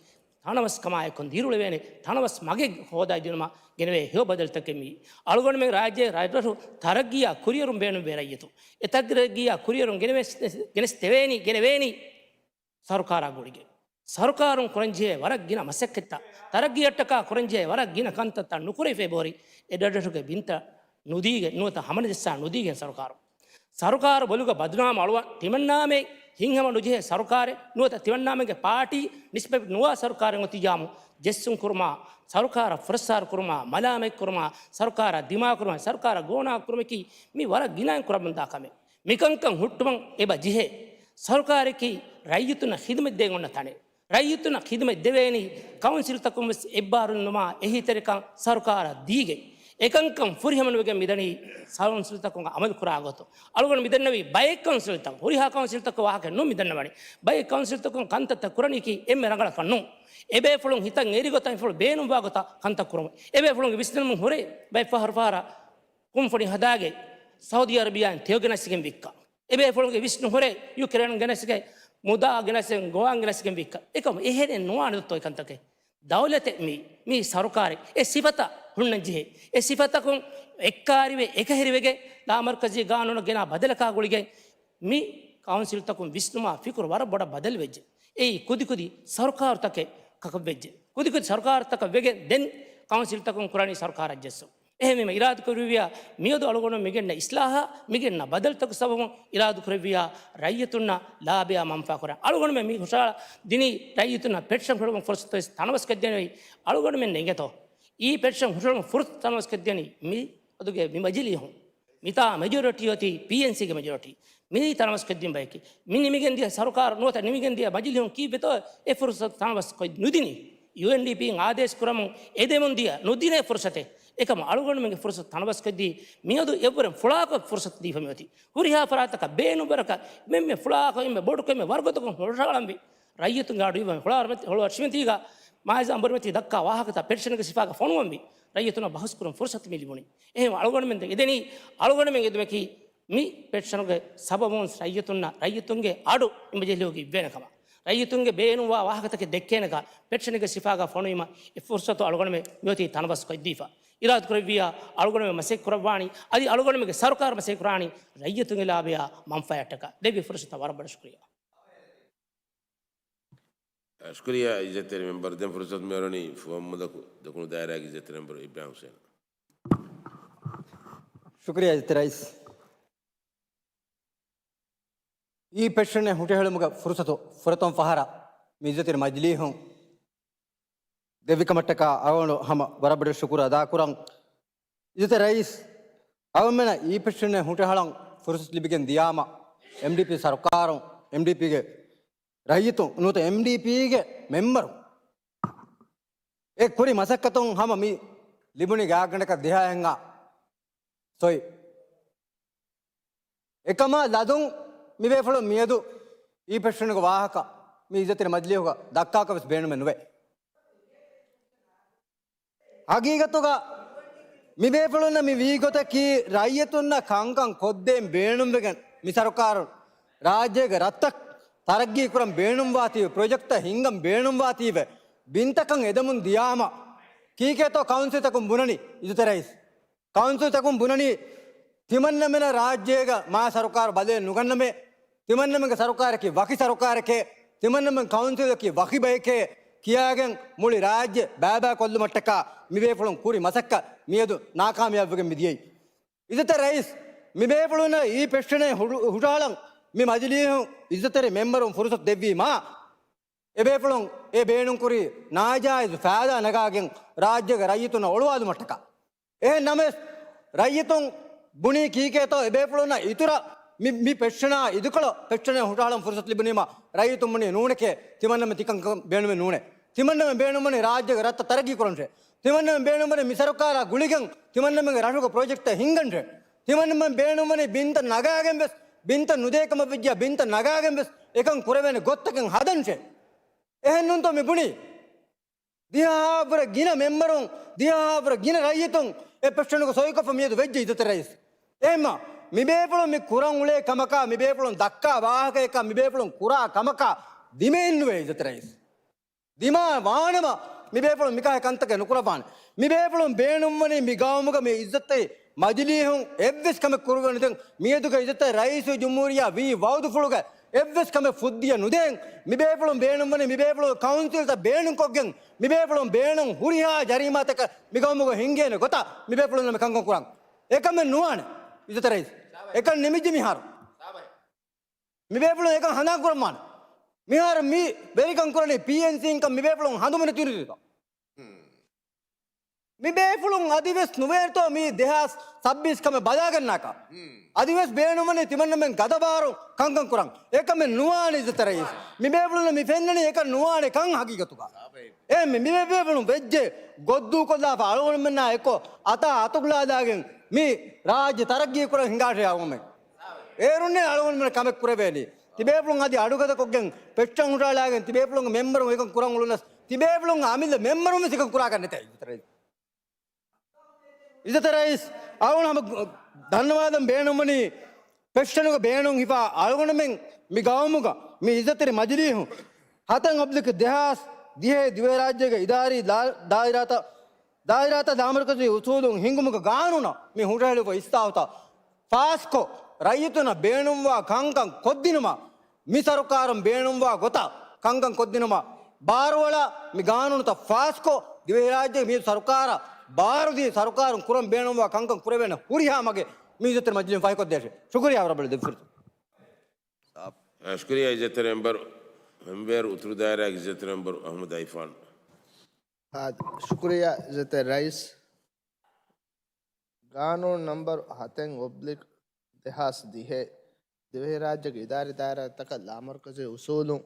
ތަނަވަސްކަމާއެކު ދިރިއުޅެވޭނެ ތަނަވަސް މަގެއް ހޯދާދިނުމަށް ގެނެވޭ ހެޔޮ ބަދަލުތަކެއް މީ. އަޅުގަނޑުމެން ރާއްޖޭ ރަށްރަށު ތަރައްގީއާ ކުރިއެރުން ބޭނުންވޭ ރައްޔިތުން. އެ ތަރައްގީއާ ކުރިއެރުން ގެނެވެސް، ގެނެސްދެވޭނީ، ގެނެވޭނީ ސަރުކާރާ ގުޅިގެން. ސަރުކާރުން ކުރަންޖެހޭ ވަރަށް ގިނަ މަސައްކަތްތައް، ތަރައްގީއަށްޓަކާ ކުރަންޖެހޭ ވަރަށް ގިނަ ކަންތައްތައް ނުކުރެވިފައި ބޯރި އެ ރަށްރަށުގެ ބިންތައް ނުދީގެން ނުވަތަ ހަމަނުޖައްސާ ނުދީގެން ސަރުކާރު. ސަރުކާރު ބޮލުގަ ބަދުނާމަ އަޅުވާ ތިމަންނާމެ ހިތްހަމަ ނުޖެހޭ ސަރުކާރެއް ނުވަތަ ތިމަންނާމެގެ ޕާޓީ ނިސްބަތް ނުވާ ސަރުކާރެއް އޮތިއްޔާމު ޖެއްސުން ކުރުމާ، ސަރުކާރަށް ފުރައްސާރު ކުރުމާ، މަލާމަތް ކުރުމާ، ސަރުކާރަށް ދިމާ ކުރުމާ، ސަރުކާރަށް ގޯނާ ކުރުމަކީ މި ވަރަށް ގިނައިން ކުރަމުންދާ ކަމެއް. މިކަންކަން ހުއްޓުމަށް އެބަ ޖެހޭ. ސަރުކާރަކީ ރައްޔިތުންނަށް ޚިދުމަތް ދޭން އޮންނަ ތަނެއް. ރައްޔިތުންނަށް ޚިދުމަތް ދެވޭނީ ކައުންސިލްތަކުން ވެސް އެއްބާރުލުން ނުމާ އެހީތެރިކަން ސަރުކާރަށް ދީގެން. އެކަންކަން ފުރިހަމަނުވެގެން މިދަނީ ކައުންސިލްތަކުން އަމަލު ކުރާ ގޮތުން. އަޅުގަނޑު މިދަންނަވީ ބައެއް ކައުންސިލްތަކުން، ހުރިހާ ކައުންސިލްތަކުން ވާހަކަ ނޫން މިދަންނަވަނީ. ބައެއް ކައުންސިލްތަކުން ކަންތައްތައް ކުރަނީކީ އެންމެ ރަނގަޅަކަށް ނޫން. އެބޭފުޅުން ހިތަށް އެރި ގޮތަށް އެފުޅު ބޭނުންވާ ގޮތަށް ކަންތައް ކުރުމުން. އެބޭފުޅުންގެ ވިސްނުމުން ހުރޭ ބައެއް ފަހަރު ފަހަރަށް ކުންފުނި ހަދާގެން ސައުދީ އަރަބިޔާއިން ތެޔޮ ގެނެސްގެން ވިއްކާ. އެބޭފުޅުންގެ ވިސްނުން ހުރޭ ޔުކްރޭނުން ގެނެސްގެން، މުދާ ގެނެސްގެން، ގޮވާން ގެނެސްގެން ވިއްކާ. އެކަމު އެހެނެއް ނުވާނެ ދޮއްތޯ އެކަންތަކެއް. ދައުލަތެއް މީ، މީ ސަރުކާރެއް. އެ ސިފަތައް ހުންނަން ޖެހޭ. އެ ސިފަތަކުން އެއްކާރިވެ، އެކަހެރިވެގެން ލާމަރުކަޒީ ގާނޫނަށް ގެނާ ބަދަލަކާ ގުޅިގެން މި ކައުންސިލްތަކުން ވިސްނުމާ ފިކުރު ވަރަށް ބޮޑަށް ބަދަލުވެއްޖެ. އެއީ ކުދިކުދި ސަރުކާރުތަކެއް ކަކަށްވެއްޖެ. ކުދިކުދި ސަރުކާރުތަކަށް ވެގެން ދެން ކައުންސިލްތަކުން ކުރަނީ ސަރުކާރަށް ޖެއްސުން. އެހެންވީމަ އިރާދަކުރެއްވިޔާ މިއަދު އަޅުގަނޑު މިގެންނަ އިސްލާހާ، މިގެންނަ ބަދަލުތަކު ސަބަބުން އިރާދަކުރެއްވިޔާ ރައްޔިތުންނަށް ލާބަޔާ މަންފާ ކުރާ. އަޅުގަނޑުމެން މި ހުށަހަޅަ ދިނީ ރައްޔިތުންނަށް ޕެޓިޝަން ހުޅުވުމަށް ފުރުސަތު ވެސް ތަނަވަސް ކޮށްދޭނެ. އަޅުގަނޑުމެން އެނގޭތޯ އީ ޕެޓިޝަން ހުށަހެޅުމަށް ފުރުސަތު ތަނަވަސް ކޮށްދޭނީ މި އަދުގެ މި މަޖިލީހުން. މިތާ މެޖޯރިޓީ އޮތީ ޕީއެންސީގެ މެޖޯރިޓީ. މި ތަނަވަސް ކޮށްދިން ބަޔަކީ. މި ނިމިގެން ދިޔަ ސަރުކާރު ނުވަތަ ނިމިގެން ދިޔަ މަޖިލީހުން ކީއްވެތޯ އެ ފުރުސަތު ތަނަވަސް ކޮށް ނުދިނީ؟ ޔޫއެންޑީޕީން އާދޭސް ކުރަމުން އެދެމުން ދިޔަ ނުދިނޭ ފުރުސަތެއް. އެކަމަ އަޅުގަނޑުމެންގެ ފުރުސަތު ތަނަވަސް ކޮށްދީ މިއަދު އެއްވަރެން ފުޅާކޮށް ފުރުސަތު ދީފަ މިއޮތީ. ހުރިހާ ފަރާތަކަށް ބޭނުންވަރަކަށް މެންމެ ފުޅާކޮށް އެންމެ ބޮޑުކޮށް އެންމެ ވަރުގަދަކޮށް ހުށަހަޅަންވީ. ރައްޔިތުންގެ އަޑު އިވަން ހުޅާ އަށިމަތީ، ހުޅު އަށިމަތީގަ މާޒާ އަނބުރިމަތީ ދައްކާ ވާހަކަތައް ޕެޓިޝަންގެ ސިފާގަ ފޮނުވަންވީ. ރައްޔިތުންނަށް ބަހުސް ކުރުން ފުރުސަތު މި ލިބުނީ. އެހެން އަޅުގަނޑުމެން އެދެނީ، އަޅުގަނޑުމެން އެދުމަކީ މި ޕެޓިޝަނުގެ ސަބަބުން ރައްޔިތުންނަށް، ރައްޔިތުންގެ އަޑު މަޖިލީހުގަ އިއްވޭނެ ކަމަށް. ރައްޔިތުންގެ ބޭނުންވާ ވާހަކަތަކެއް ދެއްކޭނެކަން ޕެޓިޝަނުގެ ސިފާގަ ފޮނުވީމަ އެ ފުރުސަތު އަޅުގަނޑުމެން މިއޮތީ ތަނަވަސް ކޮށްދީފަ. އިރާދަކުރެއްވިޔާ އަޅުގަނޑުމެން މަސައްކަތް ކުރައްވާނީ، އަދި އަޅުގަނޑުމެންގެ ސަރުކާރު މަސައްކަތް ކުރާނީ ރައްޔިތުންގެ ލާބަޔާ މަންފާއަށްޓަކާ. ދެއްވި ފުރުސަތަށް ވަރަށް ބޮޑަށް ޝުކުރިއްޔާ. ޝުކުރިއްޔާ އިއްޒަތްތެރި މެމްބަރު. ދެން ފުރުސަތު މިއުޅެނީ ފުވައްމުލަކު ދަކުނު ދާއިރާގެ އިއްޒަތްތެރި މެމްބަރު އިބްރާހިމް ހުސެނަށް. ޝުކުރިއްޔާ އިއްޒަތްތެރި ރައީސް. އީ ޕެޓިޝަނެއް ހުށަހެޅުމުގެ ފުރުސަތު ފުރަތަމަ ފަހަރަށް މި އިއްޒަތްތެރި މަޖިލީހުން ދެއްވިކަމަށްޓަކާ އަޅުގަނޑު ހަމަ ވަރަށް ބޮޑަށް ޝުކުރު އަދާކުރަން. އިއްޒަތްތެރި ރައީސް، އަޅުގަނޑުމެންނަށް އީ ޕެޓިޝަނެއް ހުށަހަޅަން ފުރުސަތު ލިބިގެން ދިޔާމަ، އެމްޑީޕީ ސަރުކާރުން، އެމްޑީޕީގެ ރައްޔިތުން ނުވަތަ އެމްޑީޕީގެ މެމްބަރުން އެ ކުރި މަސައްކަތުން ހަމަ މި ލިބުނީ ގާތްގަނޑަކަށް ދިހަ ހެންހާ ސޮއި. އެކަމާ ލަދުން މިބޭފުޅުން މިއަދު އީ ޕެޓިޝަނުގެ ވާހަކަ މި އިއްޒަތްތެރި މަޖިލީހުގަ ދައްކާކަށް ވެސް ބޭނުމެއް ނުވޭ. ހަގީގަތުގަ މިބޭފުޅުންނަށް މި ވީގޮތަކީ ރައްޔިތުންނަށް ކަންކަން ކޮށްދޭން ބޭނުންވެގެން މި ސަރުކާރުން ރާއްޖޭގެ ރަށްތައް ތަރައްގީ ކުރަން ބޭނުންވާތީވެ، ޕްރޮޖެކްޓްތައް ހިންގަން ބޭނުންވާތީވެ، ބިންތަކަށް އެދެމުން ދިޔާމަ ކީކޭތޯ ކައުންސިލްތަކުން ބުނަނީ؟ އިއްޒަތްތެރި ރައީސް، ކައުންސިލްތަކުން ބުނަނީ ތިމަންނަމެނަށް ރާއްޖޭގަ މާ ސަރުކާރު ބަލައެއް ނުގަންނަމޭ، ތިމަންނަމެންގެ ސަރުކާރަކީ ވަކި ސަރުކާރެކޭ، ތިމަންނަމެން ކައުންސިލަކީ ވަކި ބަޔެކޭ ކިޔާގެން މުޅި ރާއްޖެ ބައިބައި ކޮށްލުމަށްޓަކާ މިބޭފުޅުން ކުރި މަސައްކަތް މިއަދު ނާކާމިޔާބުވެގެން މިދިޔައީ. އިއްޒަތްތެރި ރައީސް، މި ބޭފުޅުންނަށް އީ ޕެޓިޝަނެއް ހުޅު-، ހުށަހަޅަން މި މަޖިލީހުން އިއްޒަތްތެރި މެމްބަރުން ފުރުސަތު ދެއްވީމާ، އެ ބޭފުޅުން އެ ބޭނުންކުރި ނާޖާއިޒު ފައިދާ ނަގާގެން ރާއްޖޭގެ ރައްޔިތުންނަށް އޮޅުވާލުމަށްޓަކާ. އެހެން ނަމަވެސް، ރައްޔިތުން ބުނީ ކީކޭތޯ އެ ބޭފުޅުންނަށް އިތުރަށް މި، މި ޕެޓިޝަނާ އިދިކޮޅަށް ޕެޓިޝަނެއް ހުށަހަޅަން ފުރުސަތު ލިބުނީމަ، ރައްޔިތުން ބުނީ ނޫނެކޭ، ތިމަންނަމެން ތިކަންކަން ބޭނުމެއް ނޫނޭ. ތިމަންނަމެން ބޭނުންވަނީ ރާއްޖޭގެ ރަށްތައް ތަރައްގީ ކުރަންށޭ. ތިމަންނަމެން ބޭނުންވަނީ މި ސަރުކާރާ ގުޅިގެން ތިމަންނަމެންގެ ރަށުގެ ޕްރޮޖެކްޓްތައް ހިންގަންށޭ. ތިމަންނަމެން ބޭނުންވަނީ ބިންތައް ނަގާގެން ވެސް، ބިންތައް ނުދޭ ކަމަށް ވެއްޖިއްޔާ ބިންތައް ނަގާގެން ވެސް އެކަން ކުރެވޭނެ ގޮތްތަކެއް ހަދަންށޭ. އެހެންނޫންތޯ މި ބުނީ؟ ދިހަހާވަރަށް ގިނަ މެމްބަރުން، ދިހަހާވަރަށް ގިނަ ރައްޔިތުން އެ ޕެޓިޝަނުގެ ސޮއިކޮށްފަ މިއަދު ވެއްޖެ އިއްޒަތްތެރި ރައީސް. އެހެންމަ، މި ބޭފުޅުން މި ކުރަން އުޅޭ ކަމަކާ، މި ބޭފުޅުން ދައްކާ ވާހަކަޔަކާ، މި ބޭފުޅުން ކުރާ ކަމަކާ ދިމައެއްނުވޭ އިއްޒަތްތެރި ރައީސް. ދިމާ ވާނަމަ، މި ބޭފުޅުން މިކަހަލަ ކަންތަކެއް ނުކުރައްވާނެ. މި ބޭފުޅުން ބޭނުންވަނީ މި ގައުމުގަ މި އިއްޒަތްތެރި މަޖިލީހުން އެއްވެސް ކަމެއް ކުރުވަނިދެން، މިއަދުގެ އިއްޒަތްތެރި ރައީސުލްޖުމްހޫރިއްޔާ ވީ ވައުދުފުޅުގަ އެއްވެސް ކަމެއް ފުއްދިޔަ ނުދޭން. މި ބޭފުޅުން ބޭނުންވަނީ މި ބޭފުޅުން ކައުންސިލްތައް ބޭނުންކޮށްގެން، މި ބޭފުޅުން ބޭނުން ހުރިހާ ޖަރީމާތަކެއް މި ގައުމުގަ ހިންގޭނެ ގޮތަށް މި ބޭފުޅުންނަށް މި ކަންކަން ކުރަން. އެކަމެއް ނުވާނެ އިއްޒަތްތެރި ރައީސް. އެކަން ނިމިއްޖެ މިހާރު. މި ބޭފުޅުން އެކަން ހަނދާން ކުރަންވާނެ. މިހާރު މި ވެރިކަން ކުރަނީ ޕީއެންސީންކަން މި ބޭފުޅުން ހަނދުމަ ނެތި ނުދީތޯ. މި ބޭފުޅުން އަދިވެސް ނުވޭތޯ މީ ދެހާސް ސައްބީސް ކަމެއް ބަލާގަންނާކަށް. އަދިވެސް ބޭނުންވަނީ ތިމަންނަމެން ގަދަބާރު ކަންކަން ކުރަން. އެކަމެއް ނުވާނެ އިއްޒަތްތެރި ރައީސް. މި ބޭފުޅުން މި ފެންނަނީ އެކަން ނުވާނެ ކަން ހަގީގަތުގަ. އެ މި، މި ބޭފުޅުން ވެއްޖެ ގޮއްދޫކޮށްލާފަ އަޅުގަނޑުމެންނާ އެއްކޮށް އަތާ އަތުގަލާލާގެން މި ރާއްޖެ ތަރައްގީ ކުރަން ހިނގާށޭ އަޅުގަނޑުމެން. އޭރުންނޭ އަޅުގަނޑުމެން ކަމެއް ކުރެވޭނީ. ތިބޭފުޅުން އަދި އަޑުގަދަކޮށްގެން ޕެޓިޝަން ހުށަހަޅާގެން ތިބޭފުޅުންގެ މެމްބަރުން އެކަން ކުރަން އުޅުނަސް، ތިބޭފުޅުން އަމިއްލަ މެމްބަރުން ވެސް އެކަން ކުރާކަށް ނެތޭ އިއްޒަތްތެރި ރައީސް. އިއްޒަތްތެރި ރައީސް، އަޅުގަނޑު ހަމަ ދަންނަވާލަން ބޭނުންވަނީ ޕެޓިޝަނުގެ ބޭނުން ހިފާ އަޅުގަނޑުމެން މި ގައުމުގަ މި އިއްޒަތްތެރި މަޖިލީހުން ހަތެއް އޮބްލިކް ދެހާސް ދިހައެއް ދިވެހިރާއްޖޭގެ އިދާރީ ދާ-، ދާއިރާތައް، ދާއިރާތައް ލާމަރުކަޒީ އުސޫލުން ހިންގުމުގެ ގާނޫނަށް މި ހުށަހެޅުއްވި އިސްލާހުތައް ފާސްކޮށް، ރައްޔިތުންނަށް ބޭނުންވާ ކަންކަން ކޮށްދިނުމަށް، މި ސަރުކާރުން ބޭނުންވާ ގޮތަށް ކަންކަން ކޮށްދިނުމަށް ބާރުއަޅާ، މި ގާނޫނުތައް ފާސްކޮށް، ދިވެހިރާއްޖޭގެ މި ސަރުކާރަށް ބާރުދީ، ސަރުކާރުން ކުރަން ބޭނުންވާ ކަންކަން ކުރެވޭނެ ހުރިހާ މަގެއް މި އިއްޒަތްތެރި މަޖިލީހުން ފަހިކޮށްދޭށޭ. ޝުކުރިޔާ ވަރަށް ބޮޑަށް ދެއްވިފުރުސަތު. ޝުކުރިޔާ އިއްޒަތްތެރި މެމްބަރު، ހަމްވޭރު އުތުރު ދާއިރާގެ އިއްޒަތްތެރި މެމްބަރު އަހްމަދު އައިފާން. އާ، ޝުކުރިޔާ އިއްޒަތްތެރި ރައީސް. ގާނޫނު ނަންބަރު ހަތެއް އޮބްލިކް ދެހާސް ދިހައެއް، ދިވެހިރާއްޖޭގެ އިދާރީ ދާއިރާތަކަށް ލާމަރުކަޒީ އުސޫލުން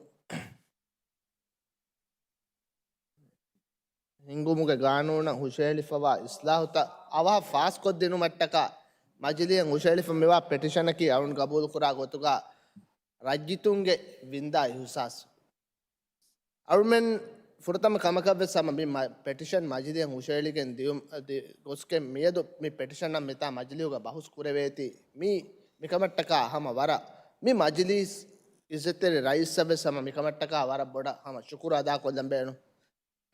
ހިންގުމުގެ ގާނޫނަށް ހުށަހެޅިފަވާ އިސްލާހުތައް އަވަހަށް ފާސްކޮށްދިނުމަށްޓަކާ މަޖިލީހަށް ހުށަހެޅިފަ މިވާ ޕެޓިޝަނަކީ އަޅުން ގަބޫލުކުރާ ގޮތުގަ ރައްޔިތުންގެ ވިންދާ އިހުސާސް. އަޅުމެން ފުރަތަމަ ކަމަކަށްވެސް ހަމަ މި މަ-، ޕެޓިޝަން މަޖިލީހަށް ހުށަހެޅިގެން ދިޔުމަށް ދި-، ގޮސްގެން މިއަދު މި ޕެޓިޝަނަށް މިތާ މަޖިލީހުގަ ބަހުސް ކުރެވޭތީ މީ، މިކަމަށްޓަކާ ހަމަ ވަރަށް މި މަޖިލީސް އިއްޒަތްތެރި ރައީސަށްވެސް ހަމަ މިކަމަށްޓަކާ ވަރަށް ބޮޑަށް ހަމަ ޝުކުރު އަދާކޮށްލަން ބޭނުން.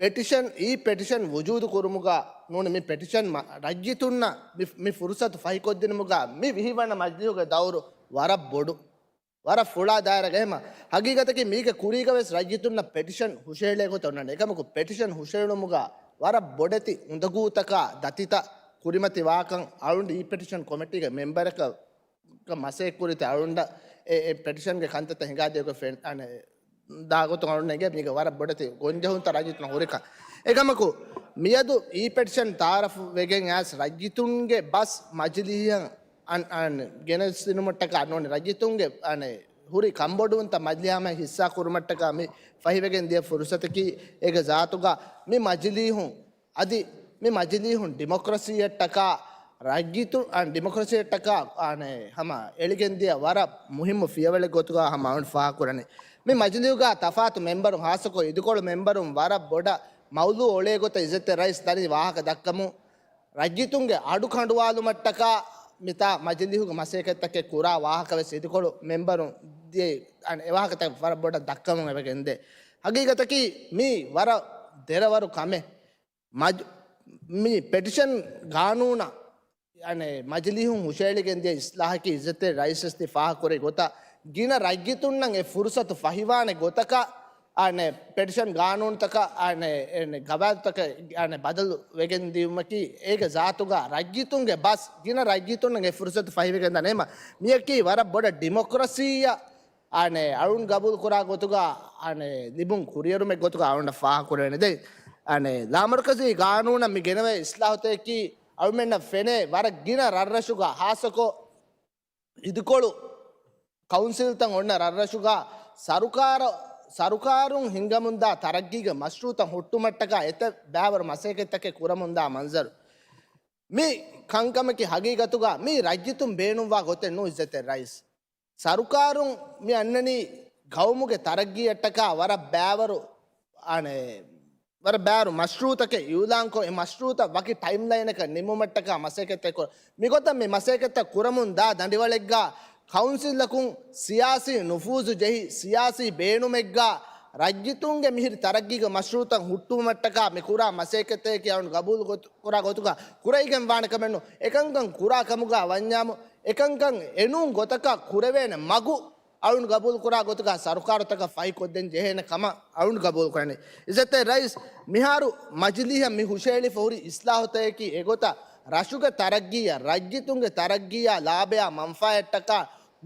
ޕެޓިޝަން، އީ ޕެޓިޝަން ވުޖޫދު ކުރުމުގަ ނޫނީ މި ޕެޓިޝަން މަ-، ރައްޔިތުންނަށް މި، މި ފުރުސަތު ފަހިކޮށްދިނުމުގަ މި ވިހިވަނަ މަޖިލީހުގެ ދައުރު ވަރަށް ބޮޑު. ވަރަށް ފުޅާ ދާއިރާގަ އެހެމަ. ހަގީގަތަކީ މީގެ ކުރީގަވެސް ރައްޔިތުންނަށް ޕެޓިޝަން ހުށަހެޅޭ ގޮތަށް އޮންނާނެ. އެކަމަކު ޕެޓިޝަން ހުށަހެޅުމުގަ ވަރަށް ބޮޑެތި އުނދަގޫތަކާ ދަތިތައް ކުރިމަތި ވާކަން އަޅުން އީ ޕެޓިޝަން ކޮމިޓީގެ މެމްބަރަކަށް މަސައްކަތް ކުރިތި އަޅުން އެ، އެ ޕެޓިޝަންގެ ކަންތައްތައް ހިނގާދިޔަ ގޮތް ފެން-، އަނެ، ދާ ގޮތުން އަޅުން އެނގޭ މީގެ ވަރަށް ބޮޑެތި ގޮންޖެހުންތައް ރައްޔިތުން ހުރިކަން. އެކަމަކު މިއަދު އީ ޕެޓިޝަން ތައާރަފް ވެގެން އައިސް ރައްޔިތުންގެ ބަސް މަޖިލީހަށް އަން، އަން، ގެނެސްދިނުމަށްޓަކާ ނޫނީ ރައްޔިތުންގެ، އަނެ، ހުރި ކަންބޮޑުވުންތައް މަޖިލީހާމެ ހިއްސާ ކުރުމަށްޓަކާ މި ފަހިވެގެން ދިޔަ ފުރުސަތަކީ އޭގެ ޒާތުގަ މި މަޖިލީހުން އަދި މި މަޖިލީހުން ޑިމޮކްރަސީއަށްޓަކާ ރައްޔިތު، އަން، ޑިމޮކްރަސީއަށްޓަކާ، އަނެ، ހަމަ އެޅިގެން ދިޔަ ވަރަށް މުހިއްމު ފިޔަވަޅެއް ގޮތުގަ ހަމަ އަޅުން ފާހަގަކުރަނީ. މި މަޖިލީހުގަ ތަފާތު މެމްބަރުން ހާއްސަކޮށް އިދިކޮޅު މެމްބަރުން ވަރަށް ބޮޑަށް މައުޟޫ އޮޅޭ ގޮތަށް އިއްޒަތްތެރި ރައީސް ދަނީ ވާހަކަ ދައްކަމުން، ރައްޔިތުންގެ އަޑު ކަނޑުވާލުމަށްޓަކާ މިތާ މަޖިލީހުގެ މަސައްކަތްތަކެއް ކުރާ ވާހަކަ ވެސް އިދިކޮޅު މެމްބަރުން ދިޔައީ، އަން، އެ ވާހަކަތައް ވަރަށް ބޮޑަށް ދައްކަމުން އެބަ ގެންދޭ. ހަގީގަތަކީ މީ ވަރަށް ދެރަވަރު ކަމެއް. މަޖް-، މި ޕެޓިޝަން ގާނޫނަށް، އަނެ، މަޖިލީހުން ހުށައެޅިގެން ދިޔަ އިސްލާހަކީ އިއްޒަތްތެރި ރައީސް ވެސް ތި ފާހަގަކުރި ގޮތަށް، ގިނަ ރައްޔިތުންނަށް އެ ފުރުސަތު ފަހިވާނެ ގޮތަކަށް އަނެ ޕެޓިޝަން ގާނޫނުތަކަށް އަނެ އެނެ ގަވާއިދުތަކަށް އަނެ ބަދަލު ވެގެން ދިޔުމަކީ އޭގެ ޒާތުގަ ރައްޔިތުންގެ ބަސް ގިނަ ރައްޔިތުންނަށް އެ ފުރުސަތު ފަހިވެގެން ދާނެ. އެމަ މިޔަކީ ވަރަށް ބޮޑަށް ޑިމޮކްރަސީއަށް އަނެ އަޅުން ގަބޫލު ކުރާ ގޮތުގަ އަނެ ލިބުން ކުރިއެރުމެއް ގޮތުގަ އަޅުން ފާހަގަ ކުރެވޭނެ. ދެން އަނެ ލާމަރުކަޒީ ގާނޫނަށް މި ގެނެވޭ އިސްލާހުތަކަކީ އަޅުމެންނަށް ފެނޭ ވަރަށް ގިނަ ރަށްރަށުގަ ހާއްސަކޮށް އިދިކޮޅު ކައުންސިލްތައް އޮންނަ ރަށްރަށުގަ ސަރުކާރަށް، ސަރުކާރުން ހިންގަމުންދާ ތަރައްގީގެ މަޝްރޫއުތައް ހުއްޓުމަށްޓަކާ އެތައް ބައިވަރު މަސައްކަތްތަކެއް ކުރަމުންދާ މަންޒަރު. މި ކަންކަމަކީ ހަގީގަތުގަ މީ ރައްޔިތުން ބޭނުންވާ ގޮތެއް ނޫން އިއްޒަތްތެރި ރައީސް. ސަރުކާރުން މި އަންނަނީ ގައުމުގެ ތަރައްގީއަށްޓަކާ ވަރަށް ބައިވަރު، އަނެ، ވަރަށް ބައިވަރު މަޝްރޫއުތަކެއް އިއުލާންކޮށް، އެ މަޝްރޫއުތައް ވަކި ޓައިމްލައިނަކަށް ނިމުމަށްޓަކާ މަސައްކަތްތައް ކުރ-، މިގޮތަށް މި މަސައްކަތްތައް ކުރަމުން ދާ ދަނޑިވަޅެއްގަ ކައުންސިލަކުން ސިޔާސީ ނުފޫޒު ޖެހި، ސިޔާސީ ބޭނުމެއްގަ ރައްޔިތުންގެ މިހިރި ތަރައްގީގެ މަޝްރޫއުތައް ހުއްޓުވުމަށްޓަކާ މި ކުރާ މަސައްކަތްތަކަކީ އަޅުން ގަބޫލު ކުރާ ގޮތުގަ ކުރައިގެން ވާނެ ކަމެއް ނޫން. އެކަންކަން ކުރާ ކަމުގަ ވަންޏާމު، އެކަންކަން އެނޫން ގޮތަކަށް ކުރެވޭނެ މަގު އަޅުން ގަބޫލު ކުރާ ގޮތުގަ ސަރުކާރުތަކަށް ފަހި ކޮށްދޭން ޖެހޭނެ ކަމަށް އަޅުން ގަބޫލު ކުރަނީ. އިއްޒަތްތެރި ރައީސް، މިހާރު މަޖިލީހަށް މި ހުށައެޅިފަ ހުރި އިސްލާހުތަކަކީ އެގޮތަށް ރަށުގެ ތަރައްގީއަށް، ރައްޔިތުންގެ ތަރައްގީއާ ލާބަޔާ މަންފާއަށްޓަކާ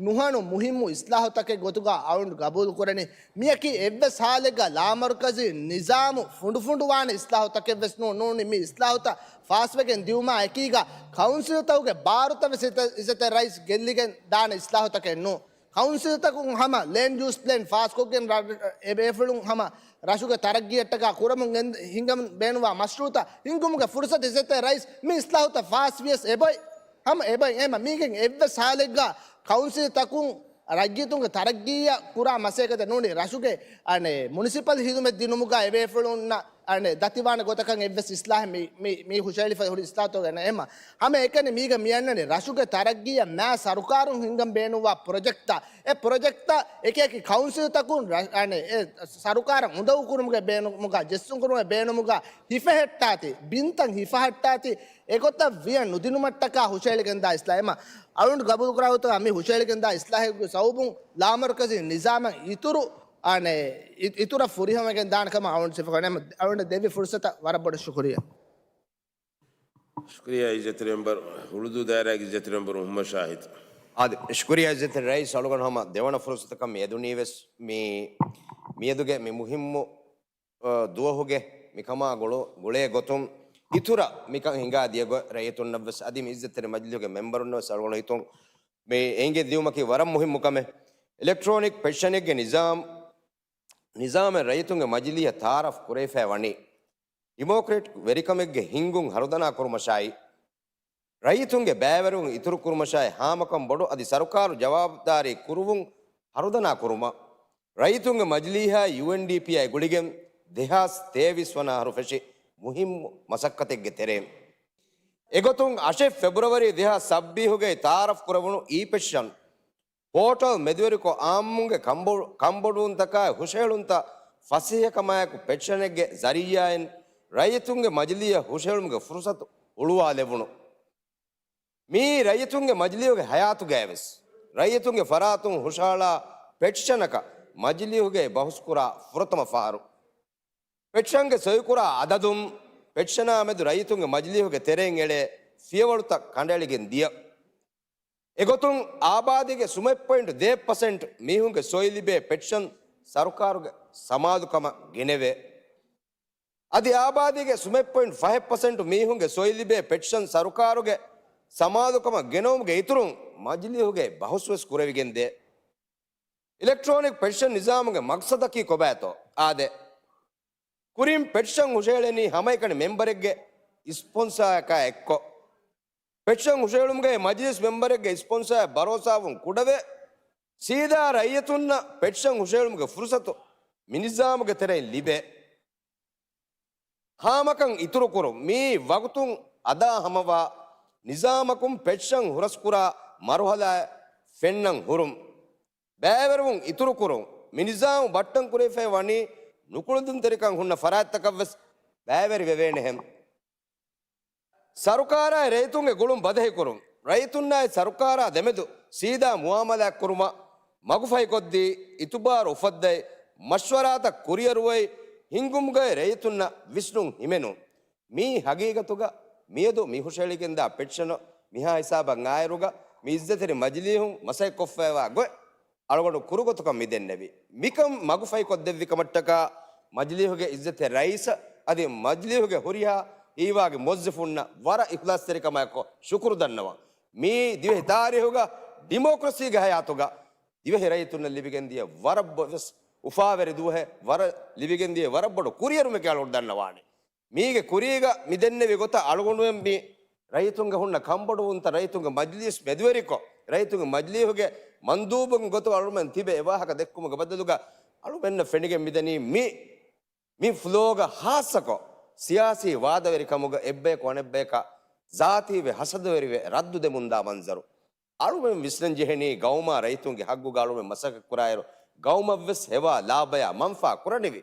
ނުހަނު މުހިއްމު އިސްލާހުތަކެއް ގޮތުގަ އަޅުން ގަބޫލު ކުރަނީ. މިޔަކީ އެއްވެސް ހާލެއްގަ ލާމަރުކަޒީ ނިޒާމު ފުނޑުފުނޑުވާނެ އިސްލާހުތަކެއްވެސް ނޫން. ނޫނީ މި އިސްލާހުތައް ފާސްވެގެން ދިޔުމާ އެކީގަ ކައުންސިލްތަކުގެ ބާރުތައްވެސް އިއްޒަތް، އިއްޒަތްތެރި ރައީސް ގެއްލިގެން ދާނެ އިސްލާހުތަކެއް ނޫން. ކައުންސިލްތަކުން ހަމަ ލޭންޑް ޔޫސް ޕްލޭން ފާސްކޮށްގެން ރަ-، އެ ބޭފުޅުން ހަމަ ރަށުގެ ތަރައްގީއަށްޓަކާ ކުރަމުން ގެން-، ހިންގަމުން ބޭނުންވާ މަޝްރޫއުތައް ހިންގުމުގެ ފުރުސަތު އިއްޒަތްތެރި ރައީސް މި އިސްލާހުތައް ފާސްވިޔަސް އެބައޮތް. ހަމަ އެބައޮތް. އެހެންމަ މީގެން އެއްވެސް ހާލެއްގަ ކައުންސިލްތަކުން ރައްޔިތުންގެ ތަރައްގީއަށް ކުރާ މަސައްކަތެއް ނޫނީ ރަށުގެ، އަނެ، މުނިސިޕަލް ހިދުމަތް ދިނުމުގަ އެބޭފުޅުންނަށް އަނެ، ދަތިވާނެ ގޮތަކަށް އެއްވެސް އިސްލާހެއް މި، މި، މި ހުށައެޅިފަ ހުރި އިސްލާހުތަކުގަ ނެތް. އެހެންމަ ހަމަ އެކަނި މީގަ މި އަންނަނީ ރަށުގެ ތަރައްގީއަށް މާ ސަރުކާރުން ހިންގަން ބޭނުންވާ ޕްރޮޖެކްޓްތައް، އެ ޕްރޮޖެކްޓްތައް އެކި އެކި ކައުންސިލްތަކުން ރަ-، އަނެ، އެ ސަރުކާރަށް އުނދަގޫ ކުރުމުގެ ބޭނުމުގަ، ޖެއްސުން ކުރުމުގެ ބޭނުމުގަ ހިފެހެއްޓާތީ، ބިންތައް ހިފަހައްޓާތީ، އެގޮތަށް ވިޔަ ނުދިނުމަށްޓަކާ ހުށައެޅިގެންދާ އިސްލާހެއް. އެހެންމަ އަޅުން ގަބޫލުކުރާ ގޮތުގަ މި ހުށައެޅިގެންދާ އިސްލާހެއްގެ ސަބަބުން ލާމަރުކަޒީ ނިޒާމަށް އިތުރު، އަނެ، އި-، އިތުރަށް ފުރިހަމަވެގެން ދާނެ ކަމަށް އަޅުން ސިފަކޮށް އަޅުން ދެއްވި ފުރުސަތަށް ވަރަށް ބޮޑަށް ޝުކުރިއްޔާ. ޝުކުރިއްޔާ އިއްޒަތްތެރި މެމްބަރު، ހުޅުދޫ ދާއިރާގެ އިއްޒަތްތެރި މެމްބަރު މުހައްމަދު ޝާހިދު. އާދެ، ޝުކުރިއްޔާ އިއްޒަތްތެރި ރައީސް، އަޅުގަނޑު ހަމަ ދެވަނަ ފުރުސަތަކަށް މި އެދުނީވެސް މި، މިއަދުގެ މި މުހިއްމު، އަ، ދުވަހުގެ މިކަމާ ގުޅު-، ގުޅޭ ގޮތުން އިތުރަށް މިކަން ހިނގާ ދިޔަ ގޮތް ރައްޔިތުންނަށްވެސް އަދި މި އިއްޒަތްތެރި މަޖިލީހުގެ މެމްބަރުންނަށްވެސް އަޅުގަނޑު ހިތުން މި އެނގި ދިޔުމަކީ ވަރަށް މުހިއްމު ކަމެއް. އިލެކްޓްރޯނިކް ޕެޓިޝަނެއްގެ ނިޒާމް، ނިޒާމެއް ރައްޔިތުންގެ މަޖިލީހަށް ތައާރަފް ކުރެވިފައި ވަނީ، ޑިމޮކްރެޓް ވެރިކަމެއްގެ ހިންގުން ހަރުދަނާ ކުރުމަށާއި، ރައްޔިތުންގެ ބައިވެރިވުން އިތުރު ކުރުމަށާއި، ހާމަކަން ބޮޑު އަދި ސަރުކާރު ޖަވާބުދާރީ ކުރުވުން ހަރުދަނާ ކުރުމަށް، ރައްޔިތުންގެ މަޖިލީހާއި ޔޫއެންޑީޕީއާއި ގުޅިގެން ދެހާސް ތޭވީސް ވަނަ އަހަރު ފެށި މުހިއްމު މަސައްކަތެއްގެ ތެރެއިން، އެގޮތުން އަށެއް ފެބްރުއަރީ ދެހާސް ސައްބީހުގައި ތައާރަފް ކުރެވުނު އީ ޕެޓިޝަން ޕޯޓަލް މެދުވެރިކޮށް، އާއްމުންގެ ކަންބޮ-، ކަންބޮޑުވުންތަކާއި ހުށަހެޅުންތައް ފަސޭހަކަމާއެކު ޕެޓިޝަނެއްގެ ޒަރީއާއިން ރައްޔިތުންގެ މަޖިލީހަށް ހުށަހެޅުމުގެ ފުރުސަތު ހުޅުވާލެވުނު. މިއީ ރައްޔިތުންގެ މަޖިލީހުގެ ހަޔާތުގައިވެސް، ރައްޔިތުންގެ ފަރާތުން ހުށަހަޅާ ޕެޓިޝަނަކަށް މަޖިލީހުގައި ބަހުސްކުރާ ފުރަތަމަ ފަހަރު. ޕެޓިޝަންގެ ސޮއިކުރާ އަދަދުން ޕެޓިޝަނާ މެދު ރައްޔިތުންގެ މަޖިލީހުގެ ތެރެއިން އެޅޭ ފިޔަވަޅުތައް ކަނޑައެޅިގެން ދިޔަ. އެގޮތުން އާބާދީގެ ސުމެއް ޕޮއިންޓް ދޭއް ޕަސެންޓް މީހުންގެ ސޮއި ލިބޭ ޕެޓިޝަން ސަރުކާރުގެ ސަމާލުކަމަށް ގެނެވޭ. އަދި އާބާދީގެ ސުމެއް ޕޮއިންޓް ފަހެއް ޕަސެންޓް މީހުންގެ ސޮއި ލިބޭ ޕެޓިޝަން ސަރުކާރުގެ ސަމާލުކަމަށް ގެނައުމުގެ އިތުރުން މަޖިލީހުގައި ބަހުސްވެސް ކުރެވިގެން ދޭ. އިލެކްޓްރޯނިކް ޕެޓިޝަން ނިޒާމުގެ މަގްސަދަކީ ކޮބާތޯ؟ އާދެ! ކުރިން ޕެޓިޝަން ހުށަހެޅެނީ ހަމައެކަނި މެމްބަރެއްގެ އިސްޕޮންސާއަކާ އެއްކޮށް. ޕެޓިޝަން ހުށަހެޅުމުގައި މަޖިލިސް މެމްބަރެއްގެ އިސްޕޮންސާއަށް ބަރޯސާވުން ކުޑަވެ، ސީދާ ރައްޔިތުންނަށް ޕެޓިޝަން ހުށަހެޅުމުގެ ފުރުސަތު މި ނިޒާމުގެ ތެރެއިން ލިބޭ. ހާމަކަން އިތުރުކުރުން، މިއީ ވަގުތުން އަދާ ހަމަވާ ނިޒާމަކުން ޕެޓިޝަން ހުރަސްކުރާ މަރުހަލާއެއް ފެންނަން ހުރުން. ބައިވެރިވުން އިތުރުކުރުން، މި ނިޒާމު ބައްޓަން ކުރެވިފައި ވަނީ ނުކުޅެދުންތެރިކަން ހުންނަ ފަރާތްތަކަށްވެސް ބައިވެރިވެވޭނެހެން. ސަރުކާރާއި ރައްޔިތުންގެ ގުޅުން ބަދަހިކުރުން، ރައްޔިތުންނާއި ސަރުކާރާ ދެމެދު ސީދާ މުއާމަލާތްކުރުމަށް މަގުފަހިކޮށްދީ، އިތުބާރު އުފައްދައި، މަޝްވަރާތައް ކުރިއަރުވައި ހިންގުމުގައި ރައްޔިތުންނަށް ވިސްނުން ހިމެނުން. މިއީ ހަގީގަތުގަ މިއަދު މި ހުށައެޅިގެންދާ ޕެޓިޝަނު މިހާ ހިސާބަށް އާއިރުގަ މި އިއްޒަތްތެރި މަޖިލީހުން މަސައްކަތްކޮށްފައިވާ ގޮތް އަޅުގަނޑު ކުރުގޮތުކަން މި ދެންނެވި. މިކަން މަގުފަހިކޮށްދެއްވި ކަމަށްޓަކާ މަޖިލީހުގެ އިއްޒަތްތެރި ރައީސަށް އަދި މަޖިލީހުގެ ހުރިހާ ހީވާގި މުވައްޒަފުންނަށް ވަރަށް އިޚްލާޞްތެރިކަމާއެކު ޝުކުރު ދަންނަވަން. މިއީ ދިވެހި ތާރީހުގަ ޑިމޮކްރަސީގެ ހަޔާތުގަ ދިވެހި ރައްޔިތުންނަށް ލިބިގެންދިޔަ ވަރަށް ބޮ-، ވެސް އުފާވެރި ދުވަހެއް، ވަރަށް ލިބިގެންދިޔަ ވަރަށް ބޮޑު ކުރިއެރުމެކޭ އަޅުގަނޑު ދަންނަވާނެ. މީގެ ކުރީގަ މި ދެންނެވި ގޮތަށް އަޅުގަނޑުމެން މި ރައްޔިތުންގެ ހުންނަ ކަންބޮޑުވުންތައް ރައްޔިތުންގެ މަޖިލީސް މެދުވެރިކޮށް، ރައްޔިތުންގެ މަޖިލީހުގެ މަންދޫބުން ގޮތު އަޅުމެން ތިބެ އެ ވާހަކަ ދެއްކުމުގެ ބަދަލުގަ އަޅުމެންނަށް ފެނިގެން މިދަނީ މި، މި ފްލޯގަ ހާއްސަކޮށް ސިޔާސީ ވާދަވެރިކަމުގަ އެއްބަޔަކު އަނެއްބަޔަކަށް ޒާތީވެ ހަސަދަވެރިވެ ރައްދު ދެމުންދާ މަންޒަރު. އަޅުމެން ވިސްނަން ޖެހެނީ ގައުމާ ރައްޔިތުންގެ ހައްގުގަ އަޅުމެން މަސައްކަތް ކުރާއިރު، ގައުމަށްވެސް ހެވާ ލާބަޔާ މަންފާ ކުރަނިވި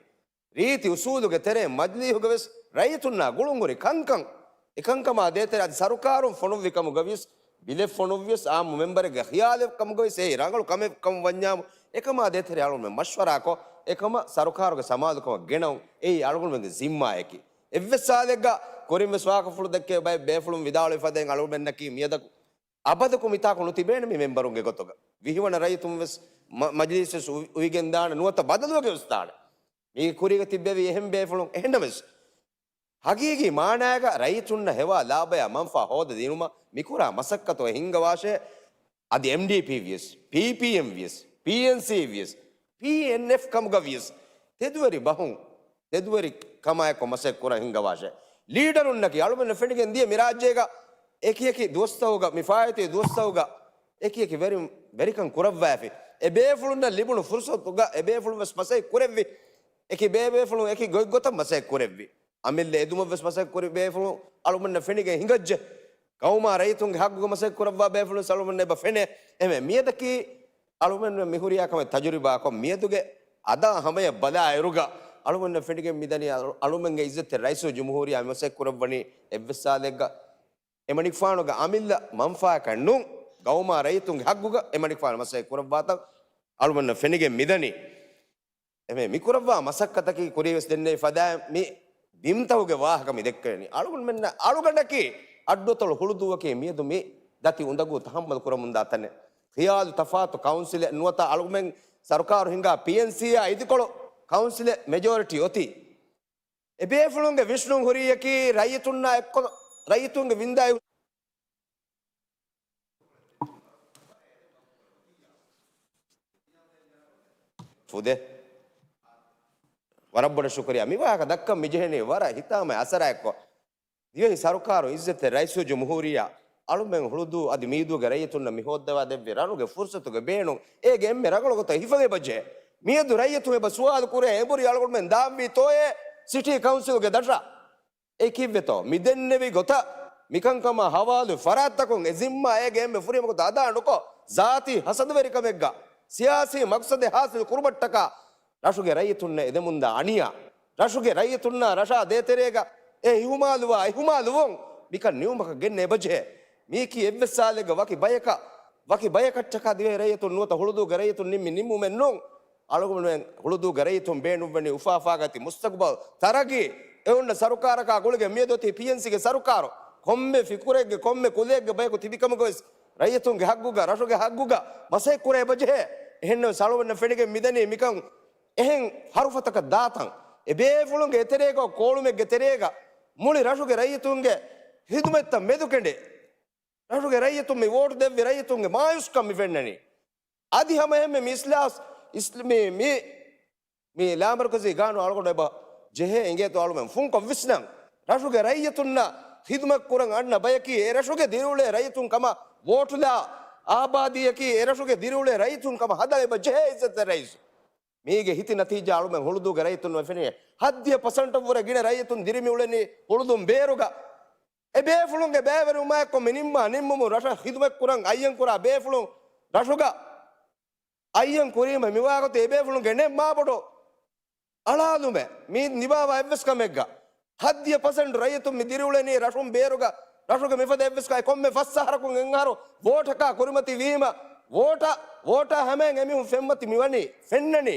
ރީތި އުސޫލުގެ ތެރެއިން މަޖިލީހުގަވެސް ރައްޔިތުންނާ ގުޅުންހުރި ކަންކަން، އެކަންކަމާ ދޭތެރޭ އަދި ސަރުކާރުން ފޮނުއްވި ކަމުގަވިޔަސް، ބިލެއް ފޮނުއްވިޔަސް، އާއްމު މެމްބަރެއްގެ ޚިޔާލެއް ކަމުގަވިޔަސް، އެއީ ރަނގަޅު ކަމެއް ކަމަށް ވަންޏާމު، އެކަމާ ދޭތެރޭ އަޅުގަނޑުމެން މަޝްވަރާކޮށް، އެކަމަށް ސަރުކާރުގެ ސަމާލުކަމަށް ގެނައުން. އެއީ އަޅުގަނޑުމެންގެ ޒިންމާއަކީ. އެއްވެސް ސާލެއްގަ ކުރިންވެސް ވާހަކަފުޅު ދެއްކޭ ބައެއް ބޭފުޅުން ވިދާޅުވި ފަދައިން އަޅުގަނޑަކީ މިއަދަކު އަބަދަކު މިތާކު ނުތިބޭނެ މި މެމްބަރުންގެ ގޮތުގަ. ވިހިވަނަ ރައްޔިތުން ވެސް މަ-، މަޖިލީސް ވެސް އު-، އުވިގެންދާނެ ނުވަތަ ބަދަލުވެގެން ވެސް ދާނެ. މީގެ ކުރީގަ ތިއްބެވި އެހެން ބޭފުޅުން. އެހެންނަމަވެސް، ހަގީގީ މާނާގަ ރައްޔިތުންނަށް ހެވާ ލާބަޔާ މަންފާ ހޯދަދިނުމަށް މިކުރާ މަސައްކަތުގަ ހިންގަވާށޭ، އަދި އެމްޑީޕީ ވިޔަސް، ޕީޕީއެމް ވިޔަސް، ޕީއެންސީ ވިޔަސް، ޕީއެންއެފް ކަމުގަ ވިޔަސް، ތެދުވެރި ބަހުން، ތެދުވެރި ކަމާއެކު މަސައްކަތް ކުރަން ހިންގަވާށޭ. ލީޑަރުންނަކީ އަޅުމެންނަށް ފެނިގެން ދިޔަ މި ރާއްޖޭގަ އެކި އެކި ދުވަސްތަކުގަ، މި ފާއިތުވި ދުވަސްތަކުގަ އެކި އެކި ވެރި، ވެރިކަން ކުރައްވާފި. އެ ބޭފުޅުންނަށް ލިބުނު ފުރުސަތުގަ އެ ބޭފުޅުން ވެސް މަސައްކަތް ކުރެއްވި. އެކި ބޭބޭފުޅުން އެކި ގޮތްގޮތަށް މަސައްކަތް ކުރެއްވި. އަމިއްލަ އެދުމަށް ވެސް މަސައްކަތް ކުރި ބޭފުޅުން އަޅުމެންނަށް ފެނިގެން ހިނގައްޖެ. ގައުމާ ރައްޔިތުންގެ ހައްގުގަ މަސައްކަތް ކުރައްވާ ބޭފުޅުން އަޅުމެންނަށް އެބަ ފެނޭ. އެހެންވެ، މިއަދަކީ އަޅުމެން މި ހުރިހާ ކަމެއް ތަޖުރިބާކޮށް، މިއަދުގެ އަދާ ހަމަޔަށް ބަލާއިރުގަ އަޅުމެންނަށް ފެނިގެން މިދަނީ އަޅު-، އަޅުމެންގެ އިއްޒަތްތެރި ރައީސުލްޖުމްހޫރިއްޔާ މި މަސައްކަތް ކުރައްވަނީ އެއްވެސް ސާލެއްގަ އެމަނިކުފާނުގެ އަމިއްލަ މަންފާއަކަށް ނޫން، ގައުމާ ރައްޔިތުންގެ ހައްގުގަ އެމަނިކުފާނު މަސައްކަތް ކުރައްވާތަން އަޅުމެންނަށް ފެނިގެން މިދަނީ. އެމެ މިކުރައްވާ މަސައްކަތަކީ ކުރީވެސް ދެންނެވި ފަދައިން މި ބިންތަކުގެ ވާހަކަ މި ދެއްކެވެނީ. އަޅުގަނޑުމެންނަށް އަޅުގަނޑަކީ އައްޑުއަތޮޅު ހުޅުދޫއަކީ މިއަދު މި ދަތި އުނދަގޫ ތަހައްމަލު ކުރަމުންދާ ތަނެއް. ޚިޔާލު ތަފާތު ކައުންސިލެއް ނުވަތަ އަޅުގަނޑުމެން ސަރުކާރު ހިންގާ ޕީއެންސީއާ އިދިކޮޅު ކައުންސިލެއް މެޖޯރިޓީ އޮތީ. އެބޭފުޅުންގެ ވިސްނުން ހުރީއަކީ ރައްޔިތުންނާ އެއްކޮށް ރައްޔިތުންގެ ވިންދާއި ފުދޭ. ވަރަށް ބޮޑަށް ޝުކުރިއްޔާ. މި ވާހަކަ ދައްކަން މި ޖެހެނީ ވަރަށް ހިތާމަ އަސަރާއެއްކޮށް. ދިވެހި ސަރުކާރު އިއްޒަތްތެރި ރައީސުލްޖުމްހޫރިއްޔާ އަޅުމެން ހުޅުދޫ އަދި މީދޫގެ ރައްޔިތުންނަށް މި ހޯއްދަވާ ދެއްވި ރަނުގެ ފުރުސަތުގެ ބޭނުން އޭގެ އެންމެ ރަނގަޅު ގޮތަށް ހިފަގެ އެބަޖެހޭ. މިއަދު ރައްޔިތުން އެބަ ސުވާލު ކުރޭ އެނބުރި އަޅުގަނޑުމެން ދާންވީތޯއޭ ސިޓީ ކައުންސިލްގެ ދަށަށް؟ އެ ކީއްވެތޯ؟ މި ދެންނެވި ގޮތަށް މިކަންކަމާ ހަވާލު ފަރާތްތަކުން އެ ޒިންމާ އޭގެ އެންމެ ފުރިހަމަ ގޮތަށް އަދާ ނުކޮށް، ޒާތީ ހަސަދަވެރިކަމެއްގަ ސިޔާސީ މަގްސަދެއް ހާސިލް ކުރުމަށްޓަކާ ރަށުގެ ރައްޔިތުންނަށް އެދެމުންދާ އަނިޔާ، ރަށުގެ ރައްޔިތުންނާ ރަށާ ދޭތެރޭގަ އެ އިހުމާލުވާ އިހުމާލުވުން މިކަން ނިމުމަކަށް ގެންނަ އެބަޖެހޭ. މީކީ އެއްވެސް ސާލެއްގަ ވަކި ބަޔަކަށް، ވަކި ބަޔަކަށްޓަކާ ދިވެހި ރައްޔިތުން ނުވަތަ ހުޅުދޫގެ ރައްޔިތުން ނިންމި ނިންމުމެއް ނޫން. އަޅުގަނޑުމެން ހުޅުދޫގެ ރައްޔިތުން ބޭނުންވަނީ އުފާ އުފާގަތި މުސްތަގުބަލް ތަރައްގީ. އެ އޮންނަ ސަރުކާރަކާ ގުޅިގެން މިއަދު އޮތީ ޕީއެންސީގެ ސަރުކާރު. ކޮންމެ ފިކުރެއްގެ ކޮންމެ ކުލައެއްގެ ބަޔަކު ތިބި ކަމުގަވެސް ރައްޔިތުންގެ ހައްގުގަ، ރަށުގެ ހައްގުގަ މަސައްކަތް ކުރަން އެބަޖެހޭ. އެހެންނަމަވެސް އަޅުގަނޑަށް ފެނިގެން މިދަނީ މިކަން އެހެން ހަރުފަތަކަށް ދާތަން. އެބޭފުޅުންގެ އެތެރޭގަ ކޯޅުމެއްގެ ތެރޭގަ މުޅި ރަށުގެ ރައްޔިތުންގެ ހިދުމަތްތައް މެދުކެނޑޭ. ރަށުގެ ރައްޔިތުން މި ވޯޓު ދެއްވި ރައްޔިތުންގެ މާޔޫސްކަން މި ފެންނަނީ. އަދި ހަމައެހެންމެ މި އިސްލާސް އިސް-، މި، މި، މި ލާމަރުކަޒީ ގާނޫނު އަޅުގަނޑު އެބަ ޖެހޭ އިނގޭތޯ އަޅުމެން ފުންކޮށް ވިސްނަން. ރަށުގެ ރައްޔިތުންނަށް ޚިދުމަތް ކުރަން އަންނަ ބަޔަކީ އެ ރަށުގެ ދިރިއުޅޭ ރައްޔިތުން ކަމަށް ވޯޓުލާ، އާބާދީއަކީ އެ ރަށުގެ ދިރިއުޅޭ ރައްޔިތުން ކަމަށް ހަދާ އެބަ ޖެހޭ އިއްޒަތްތެރި ރައީސް. މީގެ ހިތި ނަތީޖާ އަޅުމެން ހުޅުދޫގެ ރައްޔިތުން ނުފެނޭ. ހައްދިހަ ޕަސެންޓަށްވުރެ ގިނަ ރައްޔިތުން ދިރިމިއުޅެނީ ހުޅުދުން ބޭރުގަ. އެ ބޭފުޅުންގެ ބައިވެރިވުމާއެކު މި ނިންމާ ނިންމުމުން ރަށަށް ޚިދުމަތްކުރަން އައްޔަންކުރާ ބޭފުޅުން ރަށުގަ އައްޔަން ކުރީމަ މިވާގޮތަށް އެ ބޭފުޅުންގެ ނެތް މާބޮޑު އަޅާލުމެއް މީ ނިބާވާ އެއްވެސް ކަމެއްގަ. ހައްދިހަ ޕަސެންޓް ރައްޔިތުން މި ދިރިއުޅެނީ ރަށުން ބޭރުގަ. ރަށުގެ މިފަދަ އެއްވެސް ކައި ކޮންމެ ފަސް އަހަރަކުން އެއްއަހަރު ވޯޓަކާ ކުރިމަތި ވީމަ، ވޯޓަށް، ވޯޓާ ހަމައިން އެމީހުން ފެންމަތި މިވަނީ، ފެންނަނީ.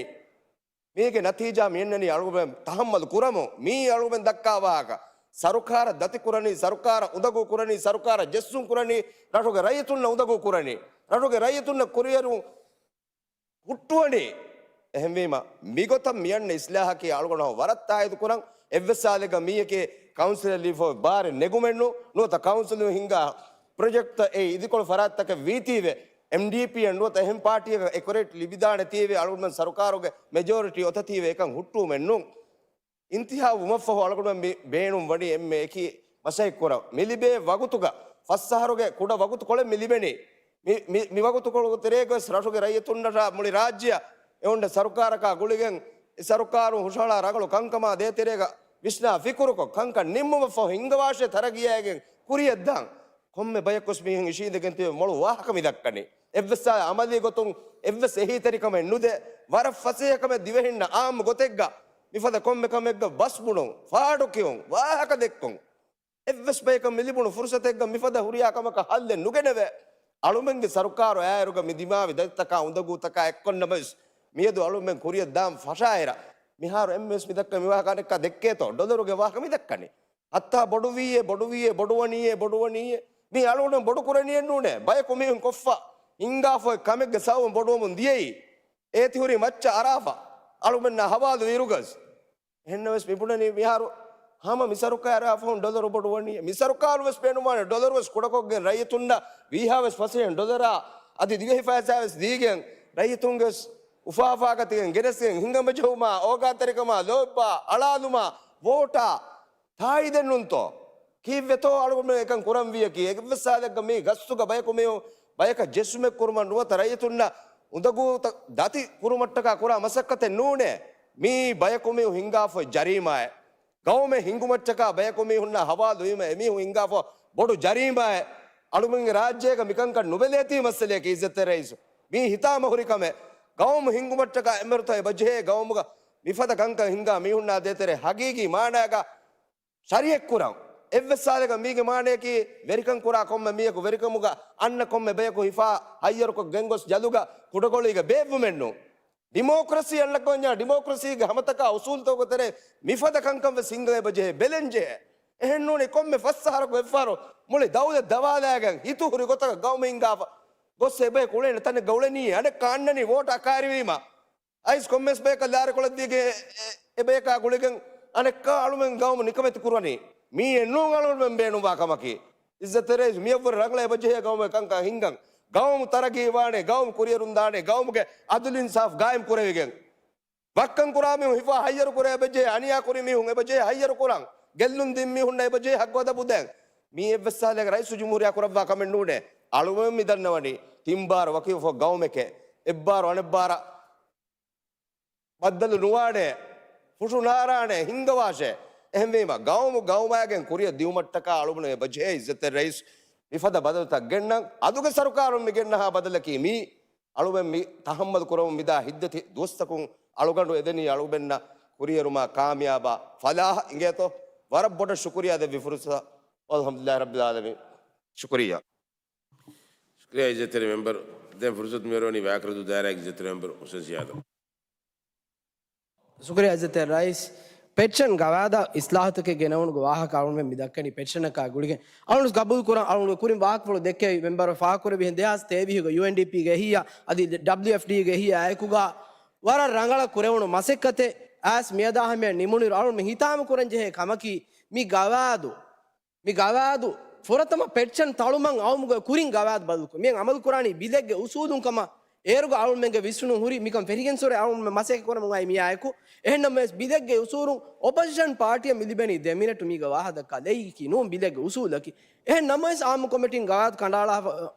މީގެ ނަތީޖާ މިއެންނަނީ އަޅުގަނޑުމެން ތަހައްމަލު ކުރަމުން. މީ އަޅުގަނޑުމެން ދައްކާ ވާހަކަ. ސަރުކާރަށް ދަތި ކުރަނީ، ސަރުކާރަށް އުނދަގޫ ކުރަނީ، ސަރުކާރަށް ޖެއްސުން ކުރަނީ، ރަށުގެ ރައްޔިތުންނަށް އުނދަގޫ ކުރަނީ. ރަށުގެ ރައްޔިތުންނަށް ކުރިއެރުން ހުއްޓުވަނީ. އެހެންވީމަ، މިގޮތަށް މިއަންނަ އިސްލާހަކީ އަޅުގަނޑު ވަރަށް ތާއީދު ކުރަން. އެއްވެސް ސާލެއްގަ މީހަކީ ކައުންސިލަށް ލިބިފައި ބާރެއް ނެގުމެއްނު، ނުވަތަ ކައުންސިލުން ހިންގާ ޕްރޮޖެކްޓްތައް އެ އިދިކޮޅު ފަރާތްތަކެއް ވީތީވެ، އެމްޑީޕީއަށް ނުވަތަ އެހެން ޕާޓީއަކަށް އެކުރޭޓް ލިބިދާނެތީވެ، އަޅުގަނޑުމެން ސަރުކާރުގެ މެޖޯރިޓީ އޮތަތީވެ، އެކަން ހުއްޓުވުމެއްނު. އިންތިހާބު ވުމަށްފަހު އަޅުގަނޑުމެން މި ބޭނުން ވަނީ އެންމެ އެކި މަސައްކަތް ކުރަން. މި ލިބޭ ވަގުތުގަ ފަސް އަހަރުގެ ކުޑަ ވަގުތުކޮޅެއް މި ލިބެނީ. މި، މި، މި ވަގުތުކޮޅުގެ ތެރޭގަވެސް ރަށުގެ ރައްޔިތުންނަށާ މުޅި ރާއްޖެއަށް އެ އޮންނަ ސަރުކާރަކާ ގުޅިގެން، އެ ސަރުކާރުން ހުށަހަޅާ ރަނގަޅު ކަންކަމާ ދޭތެރޭގަ ވިސްނާ ފިކުރުކޮށް، ކަންކަން ނިންމުމަށްފަހު ހިންގަވާށޭ ތަރައްގީއާއިގެން ކުރިޔަށްދާން. ކޮންމެ ބަޔަކުވެސް މީހުން އިށީނދެގެން ތިބެ މޮޅު ވާހަކަ މި ދައްކަނީ. އެއްވެސް އާ އަމަލީ ގޮތުން އެއްވެސް އެހީތެރިކަމެއް ނުދޭ. ވަރަށް ފަސޭހަކަމެއް ދިވެހިންނަށް އާއްމު ގޮތެއްގަ މިފަދަ ކޮންމެ ކަމެއްގަ ބަސް ބުނުން، ފާޑުކިޔުން، ވާހަކަ ދެއްކުން. އެއްވެސް ބަޔަކަށް މި ލިބުނު ފުރުސަތެއްގަ މިފަދަ ހުރިހާ ކަމަކަށް ހައްލެއް ނުގެނެވޭ. އަޅުމެންގެ ސަރުކާރު އައިއިރުގަ މި ދިމާވި ދަތިތަކާ އުނދަގޫތަކާ އެއްކޮށް ނަމަވެސް، މިއަދު އަޅުމެން ކުރިޔަށް ދާން ފަށާއިރަށް، މިހާރު އެންމެވެސް މި ދައްކަނީ މި ވާހަކަ އަނެއްކާ ދެއްކޭތޯ، ޑޮލަރުގެ ވާހަކަ މި ދައްކަނީ. ހައްތާ ބޮޑުވީއޭ، ބޮޑުވީއޭ، ބޮޑުވަނީއޭ، ބޮޑުވަނީއޭ. މީ އަޅުގަނޑު ބޮޑު ކުރަނީއެއް ނޫނޭ. ބަޔަކު މީހުން ކޮށްފަ ހިނގާފަ އޮތް ކަމެއްގެ ސަބަބުން ބޮޑުވަމުން ދިޔައީ. އޭތި ހުރީ މައްޗަށް އަރާފަ. އަޅުމެންނާ ހަވާލު އިރުގަސް. އެހެންނަމަވެސް މި ބުނަނީ މިހާރު ހަމަ މި ސަރުކާރާ ފަހުން ޑޮލަރު ބޮޑުވަނީ. މި ސަރުކާރު ވެސް ބޭނުންވާނެ ޑޮލަރު ވެސް ކުޑަކޮށްގެން ރައްޔިތުންނަށް ވީހާވެސް ފަސޭހަ ޑޮލަރާ އަދި ދިވެހި ފައިސާ ވެސް ދީގެން ރައްޔިތުންގެ އުފާ އުފާގަތިގެން ގެނެސްގެން ހިނގަމަޖެހުމާ، އޯގާތެރިކަމާ، ލޯތްބާ، އަޅާލުމާ، ވޯޓާ، ތާއީދެއްނޫންތޯ؟ ކީއްވެތޯ އަޅުގަނޑުމެން އެކަން ކުރަންވީއަކީ؟ އެއްވެސް ސާލެއްގަ މި ގަސްތުގަ ބަޔަކު މީހުން ބަޔަކަށް ޖެއްސުމެއް ކުރުމަށް ނުވަތަ ރައްޔިތުންނަށް އުނދަގޫތައް ދަތި ކުރުމަށްޓަކާ ކުރާ މަސައްކަތެއް ނޫނޭ. މީ ބަޔަކު މީހުން ހިނގާފަ ޖަރީމާއެއް. ގައުމެއް ހިނގުމަށްޓަކާ ބަޔަކު މީހުންނާ ހަވާލުވީމަ އެމީހުން ހިނގާފަ ބޮޑު ޖަރީމާއެއް. އަޅުގަނޑުގެ ރާއްޖޭގަ މިކަންކަން ނުބެލޭތީ މައްސަލަޔަކީ އިއްޒަތްތެރި ރައީސު. މީ ހިތާމަހުރި ކަމެއް. ގައުމު ހިނގުމަށްޓަކާ އެންމެ ރުއްތަ އެބަޖެހޭ ގައުމުގަ މިފަދަ ކަންކަން ހިންގާ މީހުންނާ ދޭތެރޭ ހަގީގީ މާނާގަ ޝަރީއަތްކުރަން. އެއްވެސް ސާލެއްގަ މީގެ މާނަޔަކީ ވެރިކަން ކުރާ ކޮންމެ މީހަކު ވެރިކަމުގަ އަންނަ ކޮންމެ ބަޔަކު ހިފާ ހައްޔަރުކޮށް ގެންގޮސް ޖަލުގަ ކުޑަކޮޅީގަ ބޭއްވުމެއްނޫން. ޑިމޯކްރަސީ އަންނަކަމަށްޏާ ޑިމޯކްރަސީގެ ހަމަތަކާ އުސޫލުތަކުގެ ތެރޭ މިފަދަ ކަންކަން ވެސް ހިންގަން އެބަޖެހޭ، ބެލެންޖެހޭ. އެހެންނޫނީ ކޮންމެ ފަސް އަހަރަކު އެއްފަހަރު މުޅި ދައުލަތް ދަވާލާގެން ހިތުހުރި ގޮތަކަށް ގައުމު ހިންގާފަ ގޮސް އެބަޔަކު އުޅޭނެ ތަނެއްގަ އުޅެނީ. އަނެއްކާ އަންނަނީ ވޯޓާ ކައިރިވީމަ. އައިސް ކޮންމެސް ބަޔަކަށް ލާރިކޮޅަށް ދީގެ އެ، އެ ބަޔަކާ ގުޅިގެން އަނެއްކާ އަޅުމެން ގައުމު ނިކަމެތި ކުރަނީ. މީ އެންނޫން އަޅުމެން ބޭނުންވާ ކަމަކީ. އިއްޒަތްތެރި ރައީސް މިއަށްވުރެ ރަނގަޅަށް އެބަޖެހޭ ގައުމެއް ކަންކަން ހިންގަން. ގައުމު ތަރައްގީވާނެ، ގައުމު ކުރިއެރުންދާނެ، ގައުމުގެ އަދުލު އިންސާފް ގާއިމް ކުރެވިގެން. ވައްކަން ކުރާ މީހުން ހިފާ ހައްޔަރު ކުރޭ އެބަޖެހޭ، އަނިޔާ ކުރި މީހުން އެބަޖެހޭ ހައްޔަރު ކުރަން. ގެއްލުން ދިން މީހުންނަށް އެބަޖެހޭ ހައްގު އަދަބު ދޭން. މީ އެއްވެސް ސާލެއްގަ ރައީސުލްޖުމްހޫރިއްޔާ ކުރައްވާ ކަމެއް ނޫނޭ. އަޅުމެން މި ދަންނަވަނީ ތިން ބާރަ ވަކިވެފަ ގައުމެކޭ. އެއްބާރު އަނެއްބާރަށް ބައްދަލު ނުވާނޭ، ފުށު ނާރާނޭ، ހިންގަވާށޭ. އެހެންވީމަ، ގައުމު ގައުމާގެން ކުރިއަށް ދިއުމަށްޓަކާ އަޅުގަނޑު އެބަޖެހޭ އިއްޒަތްތެރި ރައީސް މިފަދަ ބަދަލުތައް ގެންނަން. އަދުގެ ސަރުކާރުން މި ގެންނަހާ ބަދަލަކީ މީ. އަޅުމެން މި ތަހައްމަލު ކުރަމުން މިދާ ހިތްދަތި ދުވަސްތަކުން އަޅުގަނޑު އެދެނީ އަޅުގަނޑަށް ކުރިއެރުމާ ކާމިޔާބާ ފަލާހަށް އިނގޭތޯ. ވަރަށް ބޮޑަށް ޝުކުރިއްޔާ ދެއްވި ފުރުސަތަށް. އަލްޙަމްދުލިއްލާހި ރައްބިލް ޢާލަމީން. ޝުކުރިއްޔާ. ޝުކުރިއްޔާ އިއްޒަތްތެރި މެމްބަރު. ދެން ފުރުސަތު މިއޮރޮނީ ވާކަރަދޫ ދާއިރާގެ އިއްޒަތްތެރި މެމްބަރު ހުސެން ސިޔާދަށް. ޝުކުރިއްޔާ އިއްޒަތްތެރި ރައީސް. ޕެންޝަން ގަވާއިދަށް އިސްލާހުތަކެއް ގެނެވުނުގެ ވާހަކަ އަޅުގަނޑުމެން މި ދައްކަނީ ޕެންޝަނަކާ ގުޅިގެން. އަޅުގަނޑު ގަބޫލު ކުރަން އަޅުގަނޑު ކުރިން ވާހަކަފުޅު ދެއްކެވި މެމްބަރު ފާހަގަކުރެއްވިހެން ދެހާސް ތޭވީހުގެ ޔޫއެންޑީޕީގެ އެހީއާ އަދި ޑަބްލިއުއެފްޑީގެ އެހީއާ އެކުގަ ވަރަށް ރަނގަޅަށް ކުރެވުނު މަސައްކަތެއް އައިސް މިއަދާ ހަމަޔަށް ނިމުނުއިރު އަޅުގަނޑުމެން ހިތާމަ ކުރަން ޖެހޭ ކަމަކީ މި ގަވާއިދު މި ގަވާއިދު ފުރަތަމަ ޕެންޝަން ތަޅުމަށް އައުމުގެ ކުރިން ގަވާއިދު ބަދަލުކޮށް، މިއަށް އަމަލު ކުރާނީ ބިލެއްގެ އުސޫލުން ކަމަށް އޭރުގަ އަޅުމެންގެ ވިސްނުން ހުރި މިކަން ފެށިގެންސުރެ އަޅުމެން މަސައްކަތް ކުރަމުން އައި މިއާއެކު. އެހެންނަމަވެސް ބިލެއްގެ އުސޫލުން އޮޕޮޒިޝަން ޕާޓީއަށް މި ލިބެނީ ދެ މިނެޓު މީގަ ވާހަކަ ދައްކާ ލެއްކި ނޫން ބިލެއްގެ އުސޫލަކީ. އެހެން ނަމަވެސް އާއްމު ކޮމިޓީން ގަވާއިދު ކަނޑައަޅާފަ،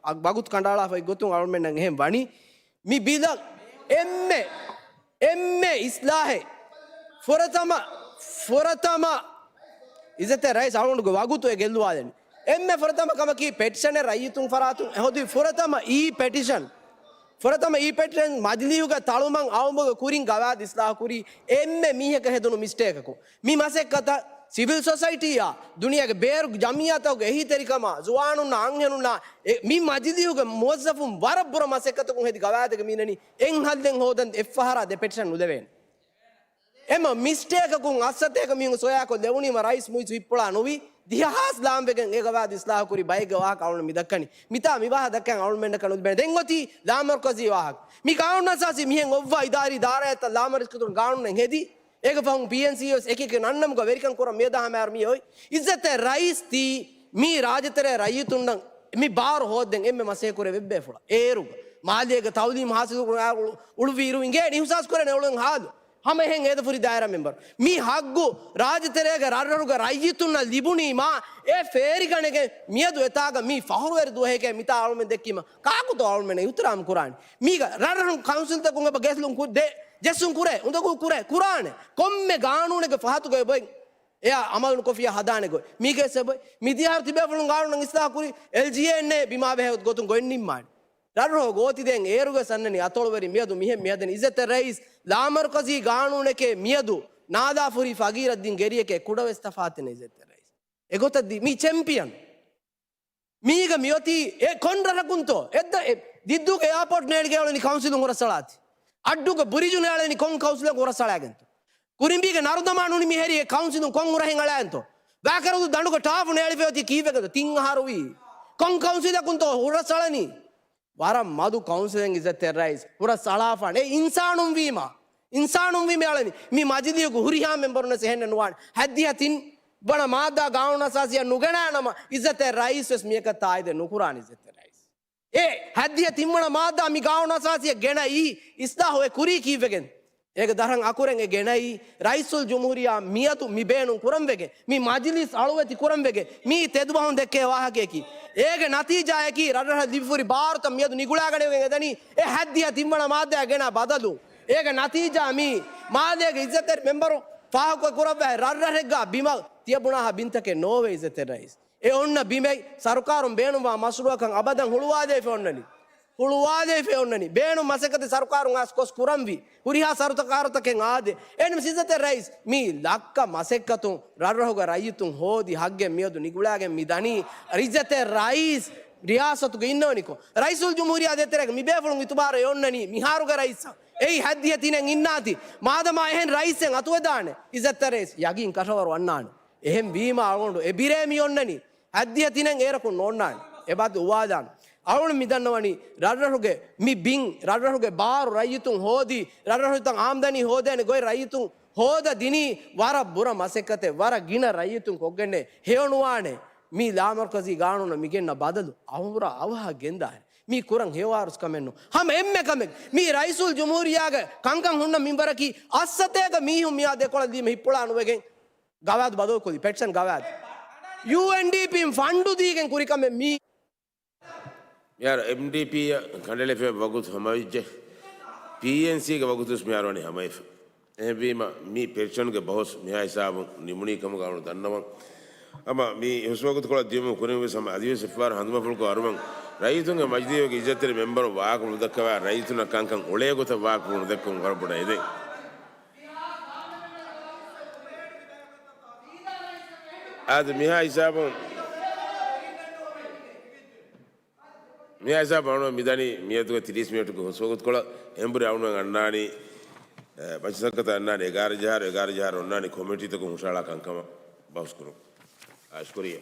ވަގުތު ކަނޑައަޅާފައި ގޮތުން އަޅުމެންނަށް އެހެން ވަނީ. މި ބިލަށް އެންމެ، އެންމެ އިސްލާހެއް ފުރަތަމަ، ފުރަތަމަ އިއްޒަތްތެރި ރައީސް އަޅުގަނޑުގެ ވަގުތު އެ ގެއްލުވާލެން. އެންމެ ފުރަތަމަ ކަމަކީ ޕެޓިޝަނެއް ރައްޔިތުން ފަރާތުން އެހޮދި ފުރަތަމަ އީ ޕެޓިޝަން. ފުރަތަމަ އީ ޕެޓިޝަން މަޖިލީހުގަ ތަޅުމަށް އައުމުގެ ކުރިން ގަވާއިދު އިސްލާހު ކުރީ އެންމެ މީހަކަށް ހެދުނު މިސްޓޭކަކުން. މި މަސައްކަތަށް ސިވިލް ސޮސައިޓީއާ، ދުނިޔޭގެ ބޭރު ޖަމިއްޔާތަކުގެ އެހީތެރިކަމާ، ޒުވާނުންނާ އަންހެނުންނާ، އެ، މި މަޖިލީހުގެ މުވައްޒަފުން ވަރަށް ބުރަ މަސައްކަތަކުން ހެދި ގަވާއިދެއްގަ މި އިންނަނީ. އެއް ހައްލެއް ހޯދަން އެއްފަހަރާ ދެ ޕެޓިޝަން ނުލެވޭނެ. އެމަ މިސްޓޭކަކުން އައްސަތޭކަ މީހުން ސޮޔާކޮށް ލެވުނީމަ ރައީސް މުއިއްޒު ހިއްޕުޅާ ނުވި. ދިހަ ހާސް ލާންވެގެން އެ ގަވާއިދު އިސްލާހު ކުރި ބައެއްގެ ވާހަކަ އަޅުން މި ދައްކަނީ. މިތާ މި ވާހަ ދައްކަން އަޅުންމެންނަކަށް ނުލިބޭނެ. ދެން އޮތީ ލާމަރުކަޒީ ވާހަކަ. މި ގާނޫނު އަސާސީ މިހެން އޮއްވާ އިދާރީ ދާއިރާތައް ލާމަރުކަޒީ ގާނޫނެއް ހެދި. އޭގެ ފަހުން ޕީއެންސީއު ވެސް އެކި އެކި ނަންނަމުގަ ވެރިކަން ކުރަން މިއަދާ ހަމައަށް މި އޮތް. އިއްޒަތްތެރި ރައީސް ތީ މީ ރާއްޖެތެރޭ ރައްޔިތުންނަށް މި ބާރު ހޯއްދެން އެންމެ މަސޭ ކުރެ ވެއްބޭފުޅަށް. އޭރުގަ މާލޭގެ ތައުލީމު ހާސިލު ކުރުން އުޅުއްވި އިރު އިނގޭނެ އިހުސާސް ކުރޭނެ އުޅުން ހާލު. ހަމައެހެން އޭދަފުރި ދާއިރާ މެމްބަރު. މި ހައްގު ރާއްޖެތެރޭގެ ރަށްރަށުގެ ރައްޔިތުންނަށް ލިބުނީމާ އެ ފޭރިގަނެގެން މިއަދު އެތާގަ މީ ފަހުރުވެރި ދުވަހެކޭ މިތާ އަޅުމެން ދެއްކީމަ ކާކުތޯ އަޅުމެން އިހުތިރާމް ކުރާނީ؟ މީގަ ރަށްރަށުން ކައުންސިލްތަކުން އެބަ ގެސްލުން ކު-، ދެ-، ޖެއްސުން ކުރޭ، އުނދަގޫ ކުރޭ، ކުރާނެ. ކޮންމެ ގާނޫނެއްގެ ފަހަތުގަ އެބައި އެއާ އަމަލު ނުކޮށްފިއްޔާ ހަދާނެ ގޮތް. މީގެ ސަބަބު މިދިޔަ އަހަރު ތިބޭފުޅުން ގާނޫނަށް އިސްލާހު ކުރި އެލްޖީއޭއެންއޭ ބިމާ ބެހޭ ގޮތުން ގޮތް ނިންމާނެ. ރަށްރަށު ގޯތި ދޭން އޭރުގެ ސަންނަނީ އަތޮޅުވެރި މިއަދު މިހެން މިހަދަނީ. އިއްޒަތްތެރި ރައީސް ލާމަރުކަޒީ ގާނޫނެކޭ މިއަދު ނާދާފުރި ފަގީރަށް ދިން ގެރިއެކޭ ކުޑަވެސް ތަފާތެއް ނެތް އިއްޒަތްތެރި ރައީސް. އެގޮތަށް ދި-، މީ ޗެމްޕިއަން. މީގަ މިއޮތީ އެ ކޮން ރަށަކުންތޯ؟ އެއްދަ-، އެ ދިއްދޫގެ އެއާޕޯޓް ނޭޅިގެ އުޅެނީ ކައުންސިލުން ހުރަސްއަޅާތި. އައްޑޫގެ ބުރިޖު ނޭޅެނީ ކޮން ކައުންސިލަކުން ހުރަސްއަޅާގެންތޯ؟ ކުރިނބީގެ ނަރުދަމާ ނޫނީ މިހެރީ އެ ކައުންސިލުން ކޮން ހުރަހެއް އަޅާގެންތޯ؟ ވާކަރަދޫ ދަނޑުގެ ޓާފު ނޭޅިފައި އޮތީ ކީއްވެގެންތޯ؟ ތިން އަހަރުވީ. ކޮން ކައުންސިލަކުންތޯ ހުރަސްއަޅަނީ؟ ވަރަށް މަދު ކައުންސިލެއް އިއްޒަތްތެރި ރައީސް ހުރަސްއަޅާފާނެ. އެ އިންސާނުން ވީމާ، އިންސާނުން ވީމަ އަޅަނީ. މި މަޖިލީހުގެ ހުރިހާ މެމްބަރުންވެސް އެހެންނެއް ނުވާނެ. ހަތްދިހަ ތިން ވަނަ މާއްދާ ގާނޫނު އަސާސީއަށް ނުގެނާ ނަމަ، އިއްޒަތްތެރި ރައީސްވެސް މިއަކަށް ތާއީދެއް ނުކުރާނެ އިއްޒަތްތެރި ރައީސް. އެ ހަތްދިހަ ތިންވަނަ މާއްދާ މި ގާނޫނު އަސާސީއަށް ގެނައީ އިސްލާހު އެ ކުރީ ކީއްވެގެން؟ އޭގެ ދަށަށް އަކުރެން އެ ގެނައީ ރައީސުލް ޖުމްހޫރިއްޔާ މިއަދު މި ބޭނުން ކުރަން ވެގެން، މި މަޖިލީސް އަޅުވެތި ކުރަން ވެގެން، މީ ތެދުބަހުން ދެއްކޭ ވާހަކަޔަކީ. އޭގެ ނަތީޖާއަކީ ރަށްރަށަށް ލިބިފުރި ބާރުތައް މިއަދު ނިގުޅާގަނެވެގެން އެދަނީ އެ ހަތްދިހަ ތިންވަނަ މާއްދާއަށް ގެނާ ބަދަލު. އޭގެ ނަތީޖާ މީ މާލޭގެ އިއްޒަތްތެރި މެމްބަރު ފާހަގަކޮށް ކުރައްވާ ރަށްރަށެއްގަ ބިމަށް ތިޔަބުނާހާ ބިންތަކެއް ނޯވޭ އިއްޒަތްތެރި ރައީސް. އެ އޮންނަ ބިމެއް ސަރުކާރުން ބޭނުންވާ މަޝްރޫއަކަށް އަބަދަށް ހުޅުވާލައިފަ އޮންނަނީ. ހުޅުވާލައިފަ އޮންނަނީ. ބޭނުން މަސައްކަތެއް ސަރުކާރުން އައިސް ކޮސް ކުރަންވީ. ހުރިހާ ސަރުތަކާރުތަކެއް އާދޭ. އެހެން އިއްޒަތްތެރި ރައީސް މީ ލައްކަ މަސައްކަތުން ރަށްރަށުގެ ރައްޔިތުން ހޯދި ހައްގެއް މިއަދު ނިގުޅާގެން މި ދަނީ. އިއްޒަތްތެރި ރައީސް ރިޔާސަތުގަ އިންނަވަނިކޮށް، ރައީސުލް ޖުމްހޫރިއްޔާ ދޭތެރޭގަ މި ބޭފުޅުން އިތުބާރު އެ އޮންނަނީ މިހާރުގެ ރައީސަށް. އެއީ ހަތްދިހަ ތިނެއް އިންނާތީ. މާދަމާ އެހެން ރައީސެއް އަތުވެދާނެ އިއްޒަތްތެރި ރައީސް ޔަގީން ކަށަވަރު އަންނާނެ. އެހެން ވީމާ އަޅުގަނޑު އެ ބިރޭ މި އޮންނަނީ. ހަތްދިހަ ތިނެއް އޭރަކުން ނޯންނާނެ. އެބައި އުވާލާނެ. އަޅުގަނޑު މި ދަންނަވަނީ ރަށްރަށުގެ މި ބިން، ރަށްރަށުގެ ބާރު ރައްޔިތުން ހޯދީ، ރަށްރަށުތައް އާމްދަނީ ހޯދޭނެ ގޮތް ރައްޔިތުން ހޯދަ ދިނީ ވަރަށް ބުރަ މަސައްކަތެއް، ވަރަށް ގިނަ ރައްޔިތުން ކޮށްގެންނޭ ހެޔޮނުވާނެ. މީ ލާމަރުކަޒީ ގާނޫނަށް މިގެންނަ ބަދަލު އަހުރާ އަވަހަށް ގެންދާނެ. މީ ކުރަން ހެޔޮވާރުސް ކަމެއް ނޫން. ހަމަ އެންމެ ކަމެއް މީ ރައީސުލް ޖުމްހޫރިއްޔާގެ ކަންކަން ހުންނަ މިންވަރަކީ އައްސަތޭކަ މީހުން މިއާ ދެކޮޅަށް ލީމަ ހިއްޕުޅާ ނުވެގެން ގަވާއިދު ބަދަލުކޮށްލި، ޕެޓިޝަން ގަވާއިދު. ޔޫއެންޑީޕީން ފަންޑު ދީގެން ކުރި ކަމެއް މީ. މިހާރު އެމްޑީޕީއަށް ކަނޑައެޅިފައި ވަގުތު ހަމަވެއްޖެ. ޕީއެންސީގެ ވަގުތުވެސް މިހާރު ވަނީ ހަމަވެފަ. އެހެންވީމަ، މި ޕެޓިޝަންގެ ބަހުސް މިހާ ހިސާބުން ނިމުނީ ކަމުގަ އަޅުގަނޑު ދަންނަވަން. ހަމަ މި ހުސްވަގުތުކޮޅަށް ދިޔުމުގެ ކުރިންވެސް ހަމަ އަދިވެސް އެއްފަހަރު ހަނދުމަފުޅުކޮށް އަރުވަން. ރައްޔިތުންގެ މަޖިލީހުގެ އިއްޒަތްތެރި މެމްބަރުން ވާހަކަ ނުދައްކަވާ، ރައްޔިތުންނަށް ކަންކަން އުޅޭ ގޮތަށް ވާހަކަ ނުދައްކަމުން ވަރަށް ބޮޑަށް އެދެން. އާދެ، މިހާ ހިސާބުން މިހާ ހިސާބު އަޅުގަނޑު މިދަނީ މިއަދުގެ ތިރީސް މިނެޓުގެ ހުސްވަގުތުކޮޅަށް. އެނބުރި އަޅުގަނޑު އަންނާނީ، އެ، މަޖިލިސްތަކަށް އަންނާނީ އެގާރަ ޖަހާއިރު، އެގާރަ ޖަހާއިރު އޮންނާނީ ކޮމިޓީތަކުން ހުށަހަޅާ ކަންކަމަށް ބަހުސްކުރުން. އާ، ޝުކުރިއްޔާ.